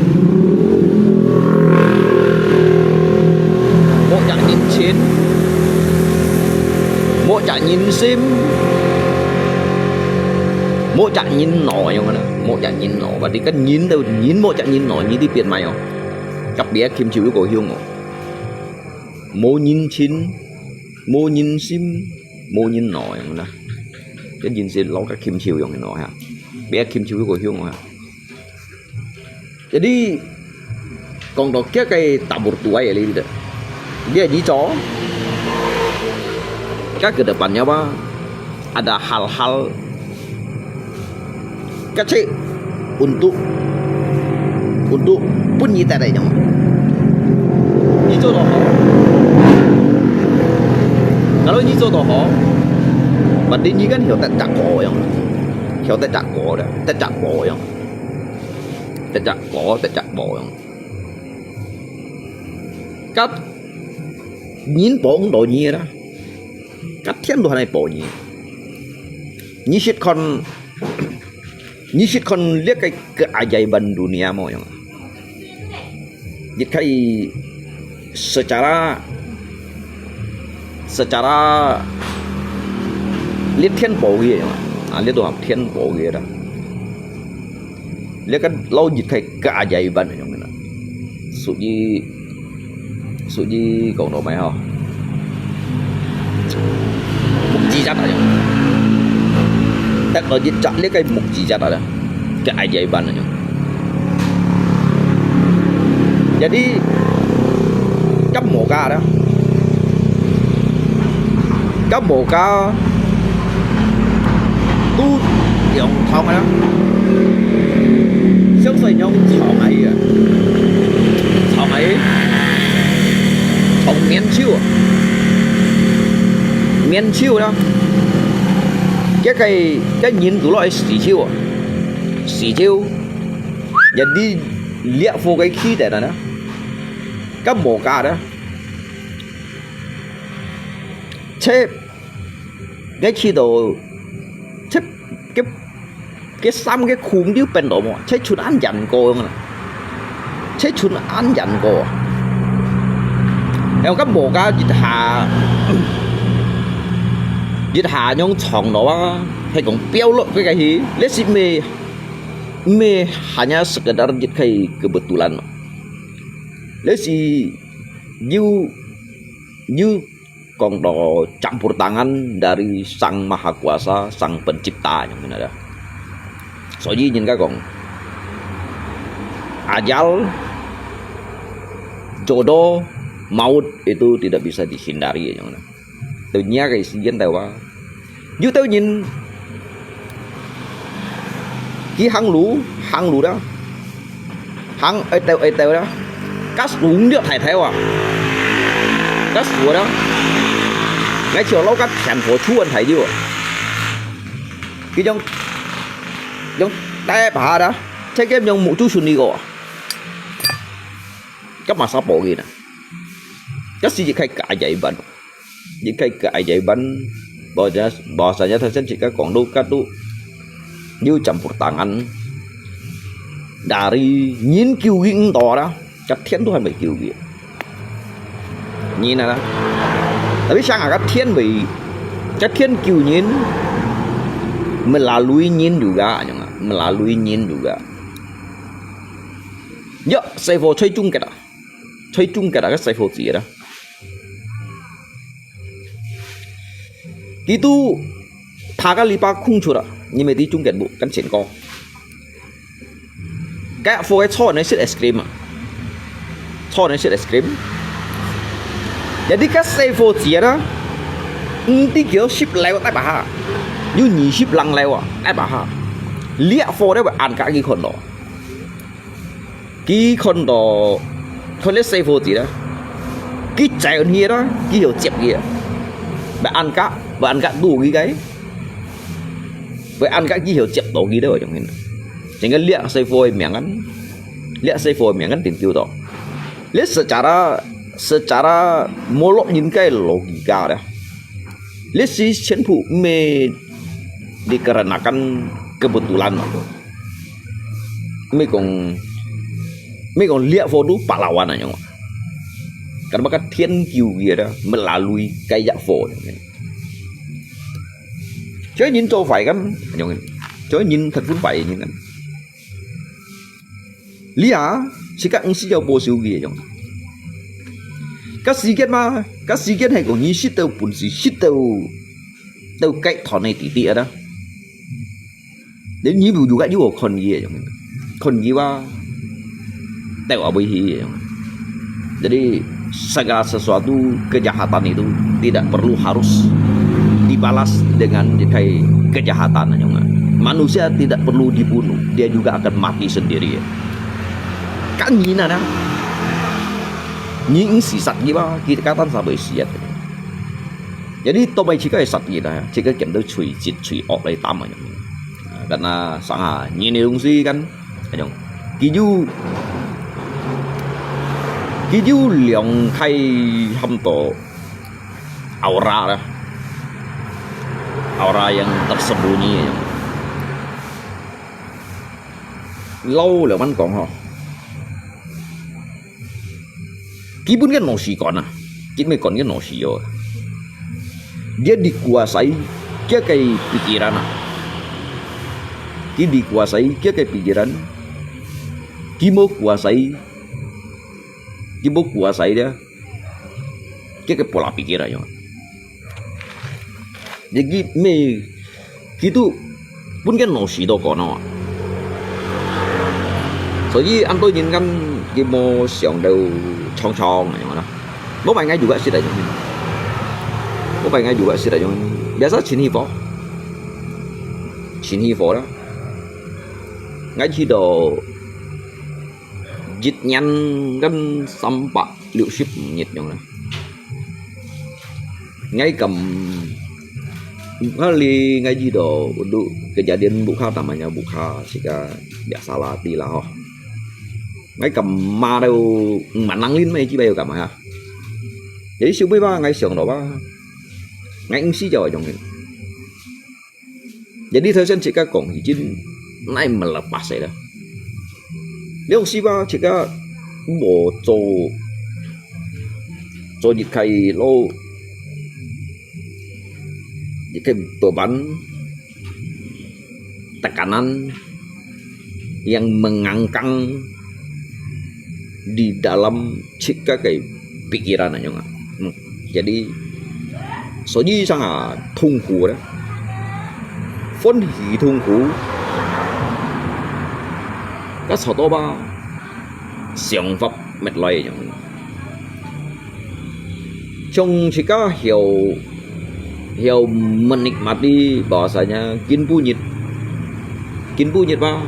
無隻人情，無隻人心，無隻人腦樣个呢，無隻人腦。Berarti kan人都，人無隻人腦，你知變咩哦？甲別个禽獸有個樣哦。無人情，無人心，無人腦樣个呢。 Cái人生老甲禽獸樣个喏哈，別个禽獸有個樣哈。Jadi，講到這个tabur tuai个呢，你，你做，該个depannya apa，ada hal-hal kecil untuk，untuk分你帶來个。你做到好，kalau你做到好，berarti你kan曉得隻果樣，曉得隻果个，得隻果樣，得隻果，得隻果樣。甲人幫到你啦，甲天都還來幫你。你識看 你識看這个keajaiban dunia無樣？你可以secara，secara，這天保个樣啊，這都係天保个啦。這个老日个keajaiban樣啦，屬於所以講到尾吼，目之一啊，得到一隻這個目之一啊，keajaiban啊。Jadi，kemuka啊，kemuka都兩頭啊，相信用長尾啊，長尾，長面手啊，面手啦，這個，這人都落去死手啊，死手，Jadi，這火个起來了呢，kemuka啊，這，這去到，這，這，這衫个褲都變到無，這穿恁樣過樣啊，這穿恁樣過啊。然後kemuka一下，一下樣長到啊，係講飆落去个去，這係毋係，毋係hanya sekedar一個kebetulan嘛。 這係有，有講到campur tangan dari Sang Maha Kuasa, Sang Pencipta，有沒有？所以人家講，ajal、jodoh、maut itu tidak bisa dihindari，有沒有？ Dunia个時間到啊，有兜人，佢行路，行路啦，行一兜一兜啦，該樹葉大條啊，該樹啦，𠊎就摎該電火柱恁大條啊，佢種，種大把啦，這個用目珠順利个啊，該麼儕報應啊？該係一個keajaiban。 一個keajaiban，bahwasanya，bahwasanya頭先自家講到該都有campur tangan dari人救佢毋到啦，該天都還未救佢。人啊，tapi想啊，該天會，該天救人，melalui人juga，恁樣啊，melalui人juga。呀，細火最終結啊，最終結啊，該細火子啦。 佢都爬該籬笆空出啊，你毋知中間無，跟前過。該火个坐呢食ice cream啊，坐呢食ice cream。Jadi該細火子啊，毋知幾多十樓大把下，有二十零樓啊，大把下。這火咧會恁樣佢看到。 佢看到，看這細火子啦，佢走去啦，佢曉接佢啊。會恁樣，會恁樣堵佢个，會恁樣佢曉接到佢咧，種人。整個這細火个命案，這細火个命案定救到。這secara，secara molok人个logika啦。 這係全部毋係dikarenakan kebetulan嘛。毋係講，毋係講這火都pahlawan恁樣啊。Karena該天救佢啦，melalui該隻火恁樣。所以人做壞个，恁樣，所以人根本壞个人啊。 這啊，自家毋使要保守佢个樣。該時間嘛，該時間係講你識到本事，識到，到該團个弟弟啊啦。你，你有，有个有看佢个樣，看佢哇，到啊尾去个樣。Jadi segala sesuatu kejahatan itu tidak perlu harus dibalas dengan kejahatan, 恁樣啊。Manusia tidak perlu dibunuh, dia juga akan mati sendiri. Kan人啊，你毋係殺佢嘛，佢單單會死啊。Jadi到尾自家會殺佢啦，自家見到最絕最惡來打嘛。Karena sang啊，人个東西kan，恁樣，佢有，佢有兩個喊到aura啦，aura yang tersembunyi，老了慢講吼。 基本个腦屎管啊，基本管个腦屎哦。Dia dikuasai佢个pikiran啊，佢dikuasai佢个pikiran，佢無kuasai，佢無kuasai dia，佢个pola pikir啊，樣。Jadi佢都分佢腦死到講哦。所以恁多人kan佢無想到長長啊，樣啦。Bapa ngai juga sida yang. Bapa ngai juga sida yang. Biasa Chin Hifo. Chin Hifo啦. Ngai chỉ 到一年 kan 三百六十日 樣啦。Ngai kam, kali ngai chỉ 到 untuk kejadian buka namanya buka, sika biasalah ti lah ho. Ngai kam ma tau manang lin mai chỉ bai kam ha. Jadi siapa ba ngai siang lo ba. Ngai ngsi jauh jong. Jadi頭先自家講已經難以melepas了。了時吧，自家無做，做一個lo，一個beban，tekanan yang mengangkang di dalam 自家个 pikiran 恁樣啊。嗯，jadi，所以上啊，痛苦个，歡喜痛苦，該差不多吧，想法乜來樣。像自家曉，曉menikmati bahwasanya今晡日，今晡日吧。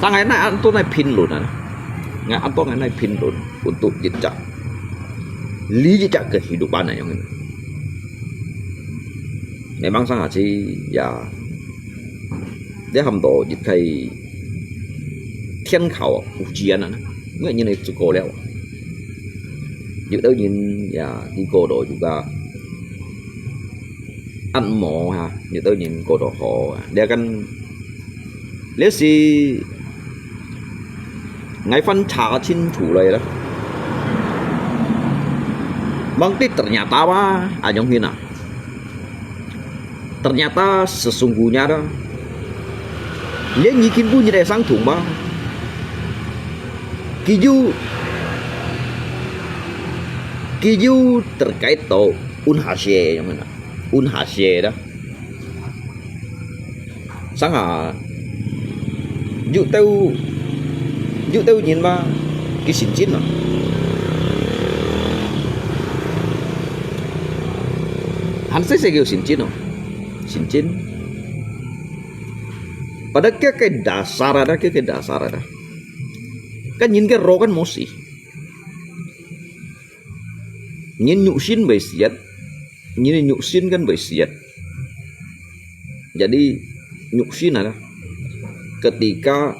Sangkaya nai anto nai 評論啊，ngai anto ngai nai 評論 untuk 一隻，li 一隻 kehidupan 啊，樣。Memang 上下子呀，你喊到一個天考啊，ujian啊，每人都做過了。有兜人呀，佢過到juga 恁無哈，有兜人過到好啊。這kan，這是ngai翻查清楚來啦。Mangti ternyata吧，啊，樣形啊。Ternyata sesungguhnya dah，連你今晡日个相同吧。佢就，佢就 terkait 到 unhasia 樣形啊。 Unhasia dah。Sangkaya，有兜，有兜人嘛，佢信真啊。還細細个信真哦，信真。Padahal佢个dasar ada，佢个dasar ada。Kan人个肉kan無死。 Nyin nyuksin bai siat, nyin nyuksin kan bai siat. Jadi, nyuksin ada. Ketika,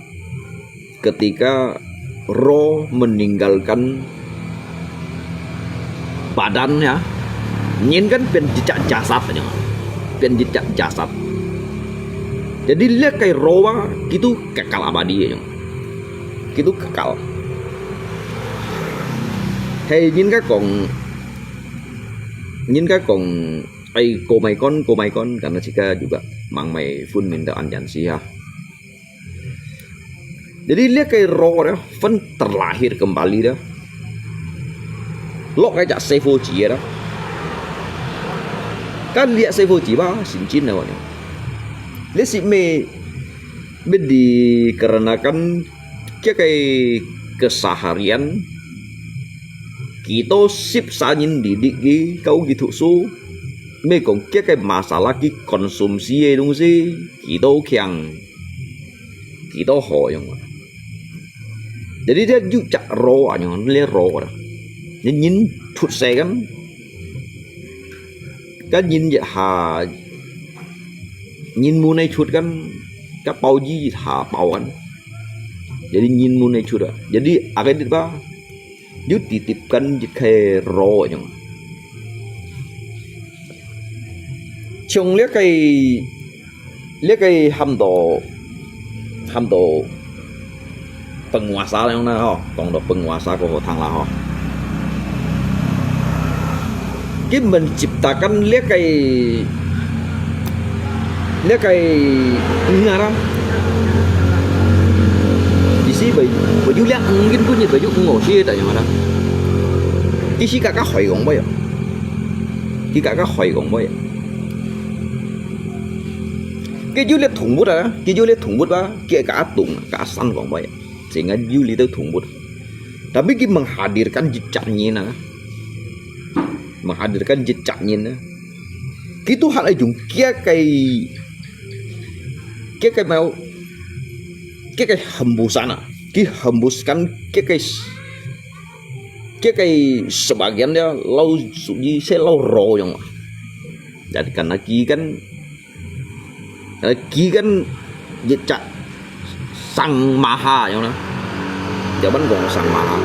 ketika roh meninggalkan badan ya, nyin kan pian jejak jasad aja. Pian jejak jasad. Jadi, lihat kai roh ba, kitu kekal abadi aja. Kitu kekal. Hei, nyin ka kong, nyin ka kong, ai, komai kon, komai kon, karena jika juga mang mai fun minta anjan sih ya. Jadi lihat kai roh dah, fun terlahir kembali dah. Lok kai jak sefo ji dah. Kan lihat sefo ji ba, sincin dah wanya. Lihat si me, bedi karena kan kia kai keseharian, kita sip sanin didik ki, kau ki thuksu, me kong kia kai masalah ki konsumsi e dongsi, kita kiang, kita ho yang. Jadi dia ju jak roh anyong, le roh dah. Nyin, nyin thut se kan, kan nyin ya ha, nyin mu nai thut kan, ka pau ji ha pau kan. Jadi nyin mu nai thut ah. Jadi akai dit ba, ju titip kan jit khai roh anyong. Chong le kai 這個喊到，喊到penguasa樣啦吼，講到penguasa過好聽啦吼。佢menciptakan這個，這個魚啊啦，意思會，會有這魚，根本就會有魚哦，係个樣啦。佢佢自家个海講話啊，佢自家个海講話啊。佢有列動物啊，佢有列動物啊，佢自家个動，自家山講話啊，自家有列个動物。Tapi佢menghadirkan一隻人啊，menghadirkan一隻人啊，佢都還愛用佢个，佢个mau，佢个hembusan啊，佢hembuskan佢个 佢个sebagian dia lau suci se lau ro yang. Jadi karena佢kan, karena佢kan一隻sang maha yang na. Jaman kong sang maha.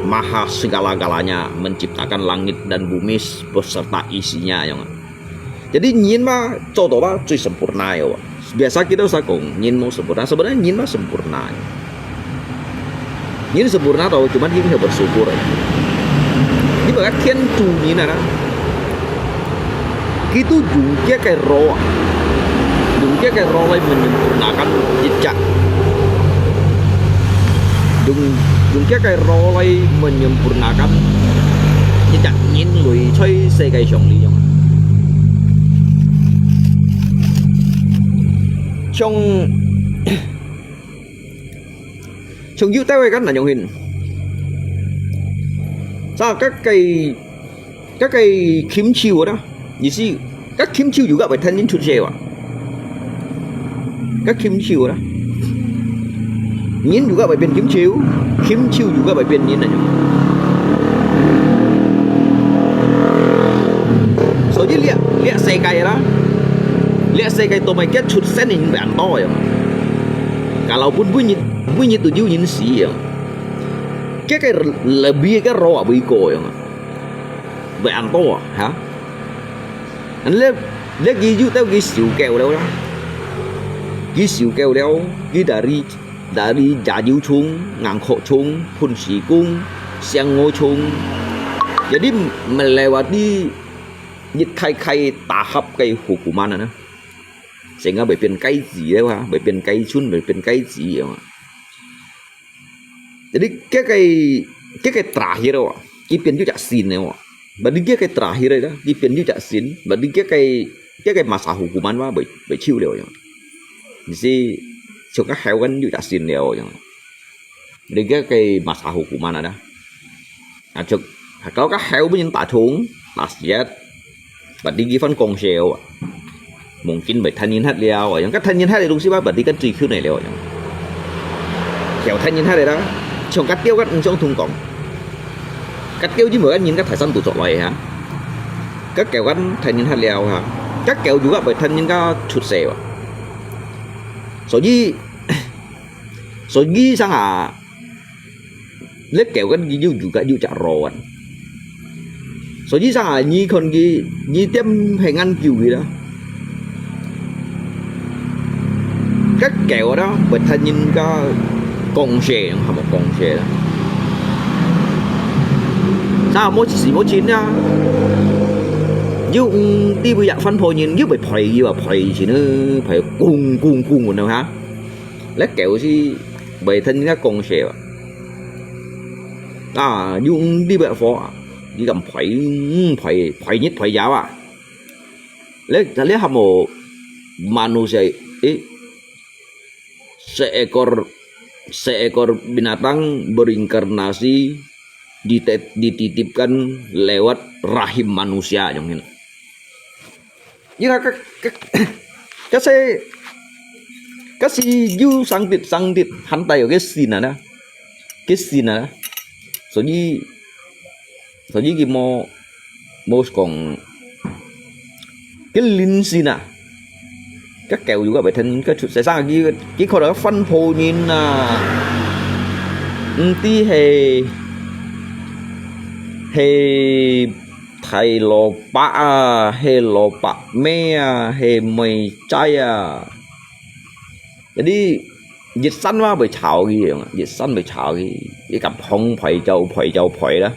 Maha segala-galanya menciptakan langit dan bumi beserta isinya yang. Jadi人嘛，做到嘛最sempurna个。Biasa kita sa講人無sempurna，sebenarnya人嘛sempurna。人sempurna到，cuma佢毋曉bersyukur。佢把佢天主人啊，佢都用佢个roh啊，用佢个roh來menyempurnakan一隻，用用佢个roh來menyempurnakan一隻人類在世界上呢樣。 像，像有兜个kan難用hin。Sa，該个，該个禽獸啦，意思，該禽獸又个會聽人出世哇。該禽獸啦。 人又个會變禽獸，禽獸又个會變人啊。所以這，這世界啦，這世界都毋係佢出生个人會恁多个。Kalau pun每日，每日都有人死个。佢个lebih个roh會過个，會恁多啊，哈？Leh，leh佢有兜佢修狗了啦，佢修狗了，佢dari Dari jayu chung, ngangkok chung, phun sikung, siang ngo chung. Jadi melewati一開開tahap个hukuman啊，sehingga會變雞子了啊，會變雞春，會變雞子啊。Jadi該个，該个terakhir啊，佢變做隻sin了啊。Berarti該个terakhir啊，佢變做隻sin。Berarti該个，該个masa hukuman啊，會，會手了啊。 你係像該猴kan有隻線了樣。你該个masa hukuman ada。啊，就，kalau該猴分人打中，打死，berarti佢番光燒啊。Mungkin會聽人客了啊，樣該聽人客个東西吧，berarti kan最近个了樣。猴聽人客个啦，像該鳥kan毋相同講。該鳥因為人个大山度出來哈，該猴kan聽人客了哈，該猴又个會聽人家出世啊。 所以，所以上下，你狗跟佢有，有个，有隻roh啊。所以上下，你看佢，你點係恁久佢啦。該狗啦，會聽人家講事，還無講事啦。上下無一時無盡啊。又毋知會一番破人，又會陪佢啊，陪佢呢，陪公公公公啊，哈。 你狗係會聽人家講事啊。啊，又毋知會火啊，你敢陪，嗯，陪，陪日陪夜啊。你，你還無manusia，誒，seekor，seekor binatang berinkarnasi dite-，dititipkan lewat rahim manusia，樣呢。 因為該，該，該係，該係有上帝，上帝還帶有个sin啊，个sin啊，所以，所以佢無，無講，个靈性啊，該狗又个會聽，該出世生佢，佢可能番婆人啊，毋知係，係 大蘿蔔啊，係蘿蔔尾啊，係梅仔啊。Jadi，一山話會吵佢樣啊，一山會吵佢，一甲風陪就陪就陪啦。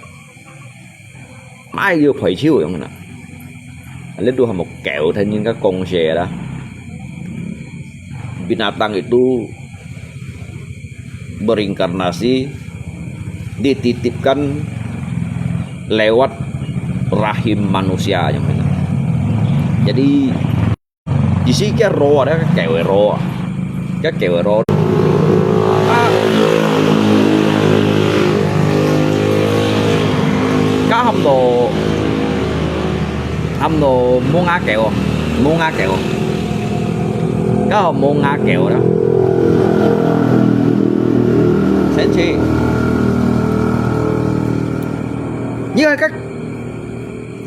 哪有陪手樣啊？你都還無狗聽人家講事啦。Binatang itu berinkarnasi dititipkan lewat rahim manusia yang benar. Jadi, di sini ke roh ada, ke roh, ke roh. Ah, ka ham do, ham do mông a keo, mông a keo, ka ham mông a keo đó. Sen chi. Ini ka,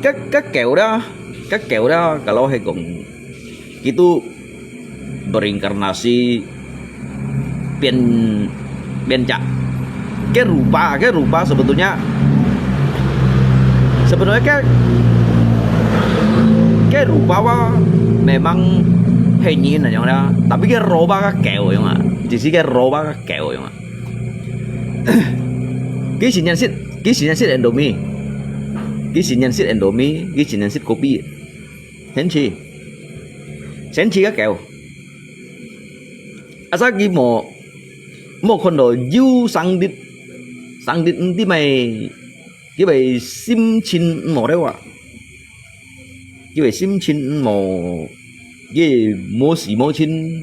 ka, ka keo đó. Ka keo đó, kalau hai kong, itu berinkarnasi pian, pian cak. Ke rupa, ke rupa sebetulnya, sebetulnya ke, ke rupa wa memang henyin yang lah. Tapi ke roh wa ka keo yang ah. Di sini ke roh wa ka keo yang ah. Ki si nyan sit, ki si nyan sit Indomie. Ki si nyan sit Indomie, ki si nyan sit kopi. Sen chi. Sen chi ka keo. Asa ki mo, mo kon do yu sang dit, sang dit nti mai, ki bai sim chin mo de wa. Ki bai sim chin mo, ki mo si mo chin.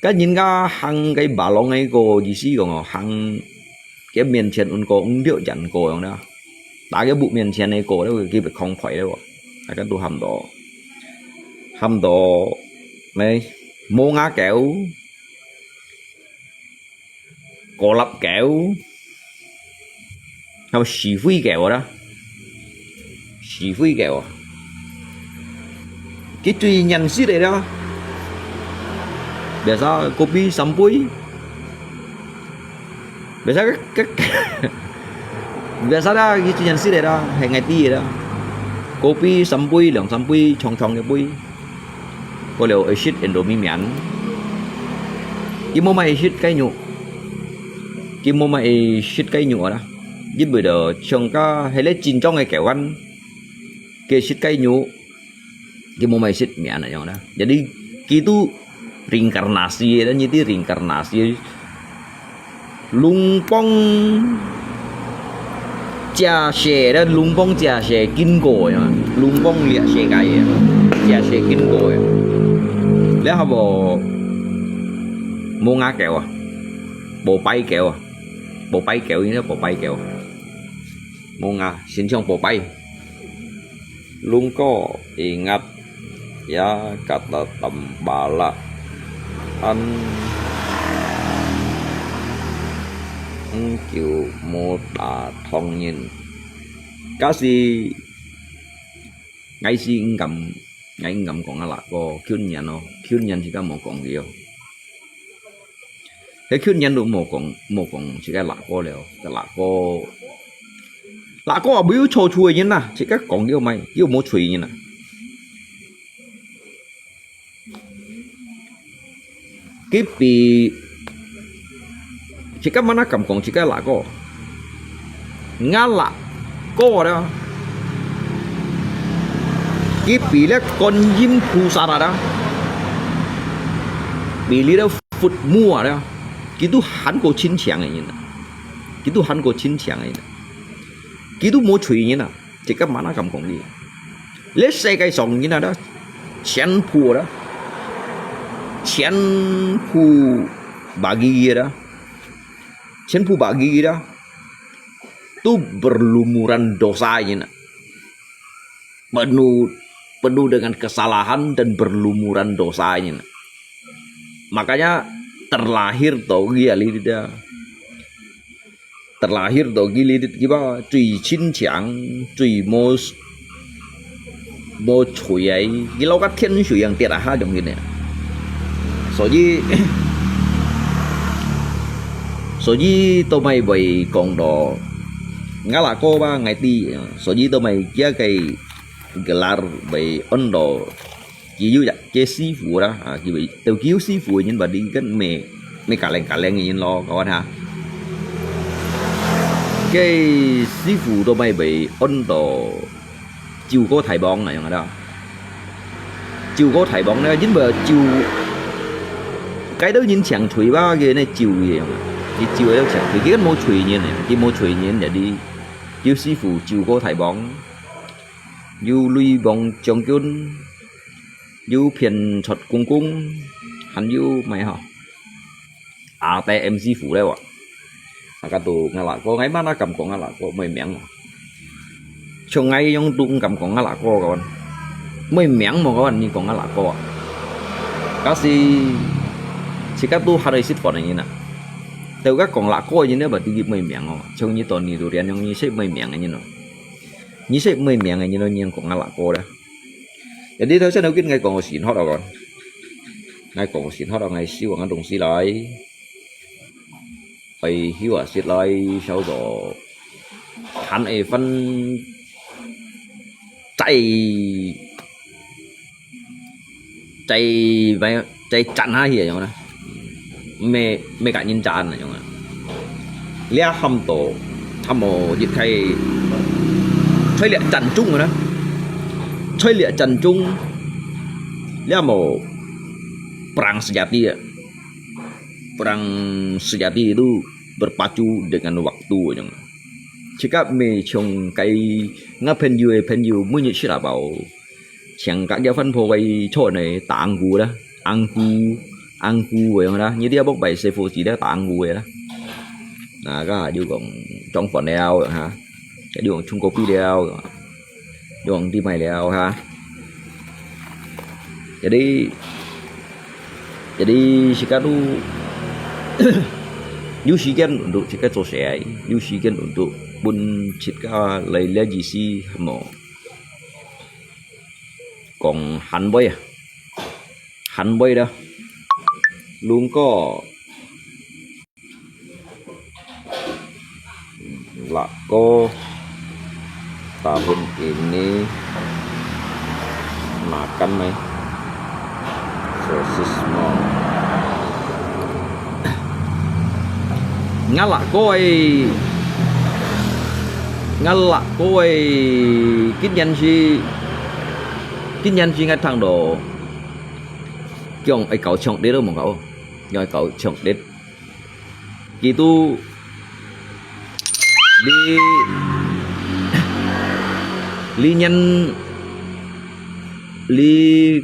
Ka nyin ka hang kai balong ai ko, di sini kong hang 佢面前恁高，毋著人高樣啦。打佢屋面前个高咧，佢會空快咧喎。大家都喊到，喊到，咩？毛牙狗，高粒狗，還有死灰狗啦。 死灰狗啊。佢最認識个啦。Biasa kopi三杯。Biasa个，个，biasa啦，佢最認識个啦，係𠊎知个啦。Kopi三杯，兩三杯，長長个杯。過了會食Indomie面。佢無賣食雞肉，佢無賣食雞肉啊啦。 因為就像个係咧真正个狗啊，佢食雞肉，佢無賣食面啊樣啦。Jadi佢都reinkarnasi，你知reinkarnasi，龍邦假世咧，龍邦假世經過樣，龍邦這世界个，假世經過个。你好無？無牙狗啊，無跛狗啊，無跛狗，應該無跛狗。 Mông a, sinchong popay. Lungko ingat ya kata tembala an engkiu muta thongin. Kasi ngai si ngam, ngai ngam kong ala ko, kyun nyan o, kyun nyan si ka mo kong dio. 佢去年都無講，無講自家辣哥了，个辣哥，辣哥啊，無有錯處个人啊，自家講又賣，又無罪人啊。佢比，自家mana敢講自家辣哥？ Ngala ko ada. Ki pili Kuan Yin Pusa ada. Pili da food mu ada. Kitu han ko chin chiang ini. Kitu han ko chin chiang ini. Kitu mo chui ini na. Cakap mana kam kong ni. Le sekai song ini ada. Qian pu ada. Qian pu bagi ada. Qian pu bagi ada. Tu berlumuran dosa ini na. Penuh, penuh dengan kesalahan dan berlumuran dosa ini na. Makanya terlahir to gia li dia. Terlahir to gia li dia kiba, cui chin chiang, cui mos, 無罪啊，佢老个天水樣跌啊下中間呢。所以，所以都毋會講到，𠊎啦哥吧，𠊎知，所以都毋會佢个gelar會安到，佢有一個師傅啦，啊，佢會，都佢有師傅个人，berarti kan咩，咩kaleng-kaleng个人咯，kawan哈。該師傅都毋會安到 照顧大王啊樣啦。照顧大王呢，因為照，該兜人請罪吧，佢呢照佢樣啊。佢照佢請罪，佢無罪人呢，佢無罪人，jadi 有師傅周哥大王，有雷王將軍，有片出公公，還有麼个吼？阿弟M師傅咧哇。啊，該都𠊎阿哥，𠊎嘛哪敢講𠊎阿哥，無名哦。像𠊎樣都毋敢講𠊎阿哥个，無名無个，你講𠊎阿哥啊？假使自家都還會識分个人啊。 到該講阿哥个人咧，毋知佢無名哦。像你到你都連樣，你識無名个人哦。你識無名个人哦，你講𠊎阿哥咧。Jadi頭先𠊎講个先學啊，講。𠊎講先學啊，𠊎收啊東西來。哎，收啊，食來，收到，還會分，再，再，再賺下去啊，樣啦。 毋係，毋係甲人賺啊，樣啊。這喊到，差無一開，在這戰中啊，在這戰中，這無perang sejati啊，perang sejati itu berpacu dengan waktu，樣啊。自家毋係像該𠊎朋友个朋友，每日食啊飽。 像該這番婆个菜呢，打紅菇啦，紅菇，紅菇个樣啦，你這屋擺師傅煮了打紅菇个啦。啊，該就講裝飯了哈，該就講沖咖啡了，用啲賣了哈。Jadi，jadi自家都有時間untuk自家做事，有時間untuk分自家來了意思，無？ 講還會啊，還會啦。Lungko lako tahun ini makan mai sosis mo.𠊎阿哥个，𠊎阿哥个，今年係，今年係𠊎聽到，講愛搞搶奪都無搞，講愛搞搶奪。佢都，你，你年，你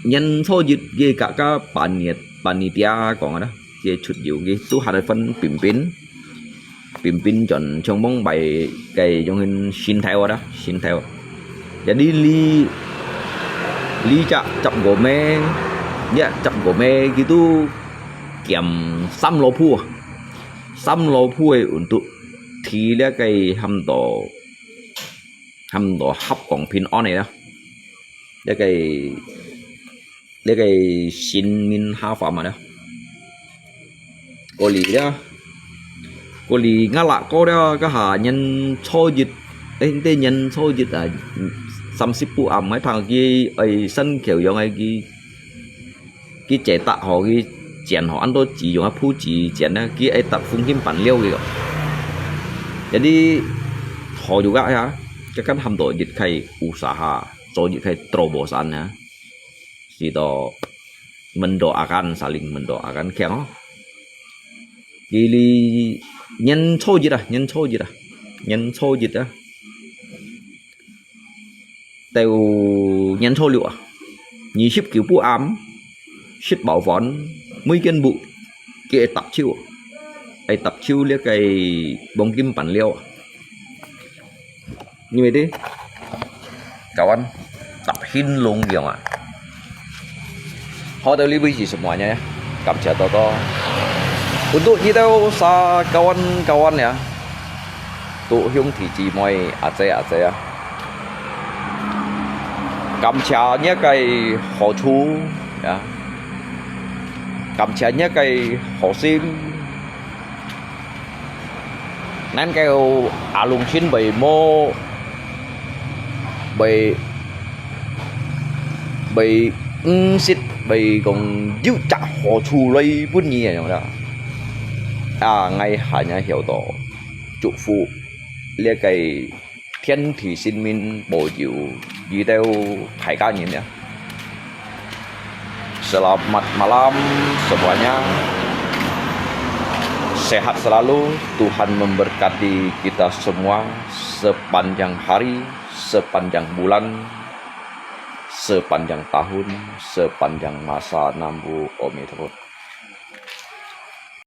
年初一个，佢个panitia，panitia講个啦。 佢出遊，佢都還會分pimpin，pimpin轉像講買个用个心頭啊，心頭。Jadi你，你隻十五名，你隻十五名，佢都減三老鋪啊，三老鋪个untuk提這个喊到，喊到合港平安个啦。 這个，這个新年下凡嘛了。過年了，過年𠊎阿哥了，該下年初一，誒，對年初一啊，三十不暗，𠊎聽佢愛生口樣个佢，佢姐搭好，佢剪好，恁多紙用啊，鋪紙剪啊，佢愛搭風景板料个哦。Jadi，好有个呀，這个喊到一个usaha。 做一个terobosan啊，使到mendoakan，saling mendoakan強哦。佢哩年初一啊，年初一啊，年初一啊，到年初六啊，二十九不暗，食飽飯，每間屋佢愛搭手，愛搭手這个黃金板料啊。 你們的，kawan，搭興隆樣啊。好的，你為是什麼呢？感謝多多。Untuk你兜sa kawan-kawan ya，都兄弟姊妹，阿姐阿姐啊。感謝你个好處呀，感謝你个好心。 Nên kêu Alung Chin bày mô, bày, bày ứng xịt, bày gong diu chạ hò chu lây bún nhi à, à, ngay hà nhà hiểu đó, chúc phúc, liệt cái thiên thủy sinh minh bổ diệu, đi theo phải cá nhân nhá. Selamat malam semuanya. Sehat selalu, Tuhan memberkati kita semua sepanjang hari, sepanjang bulan, sepanjang tahun, sepanjang masa. Nam mô A Di Đà Phật.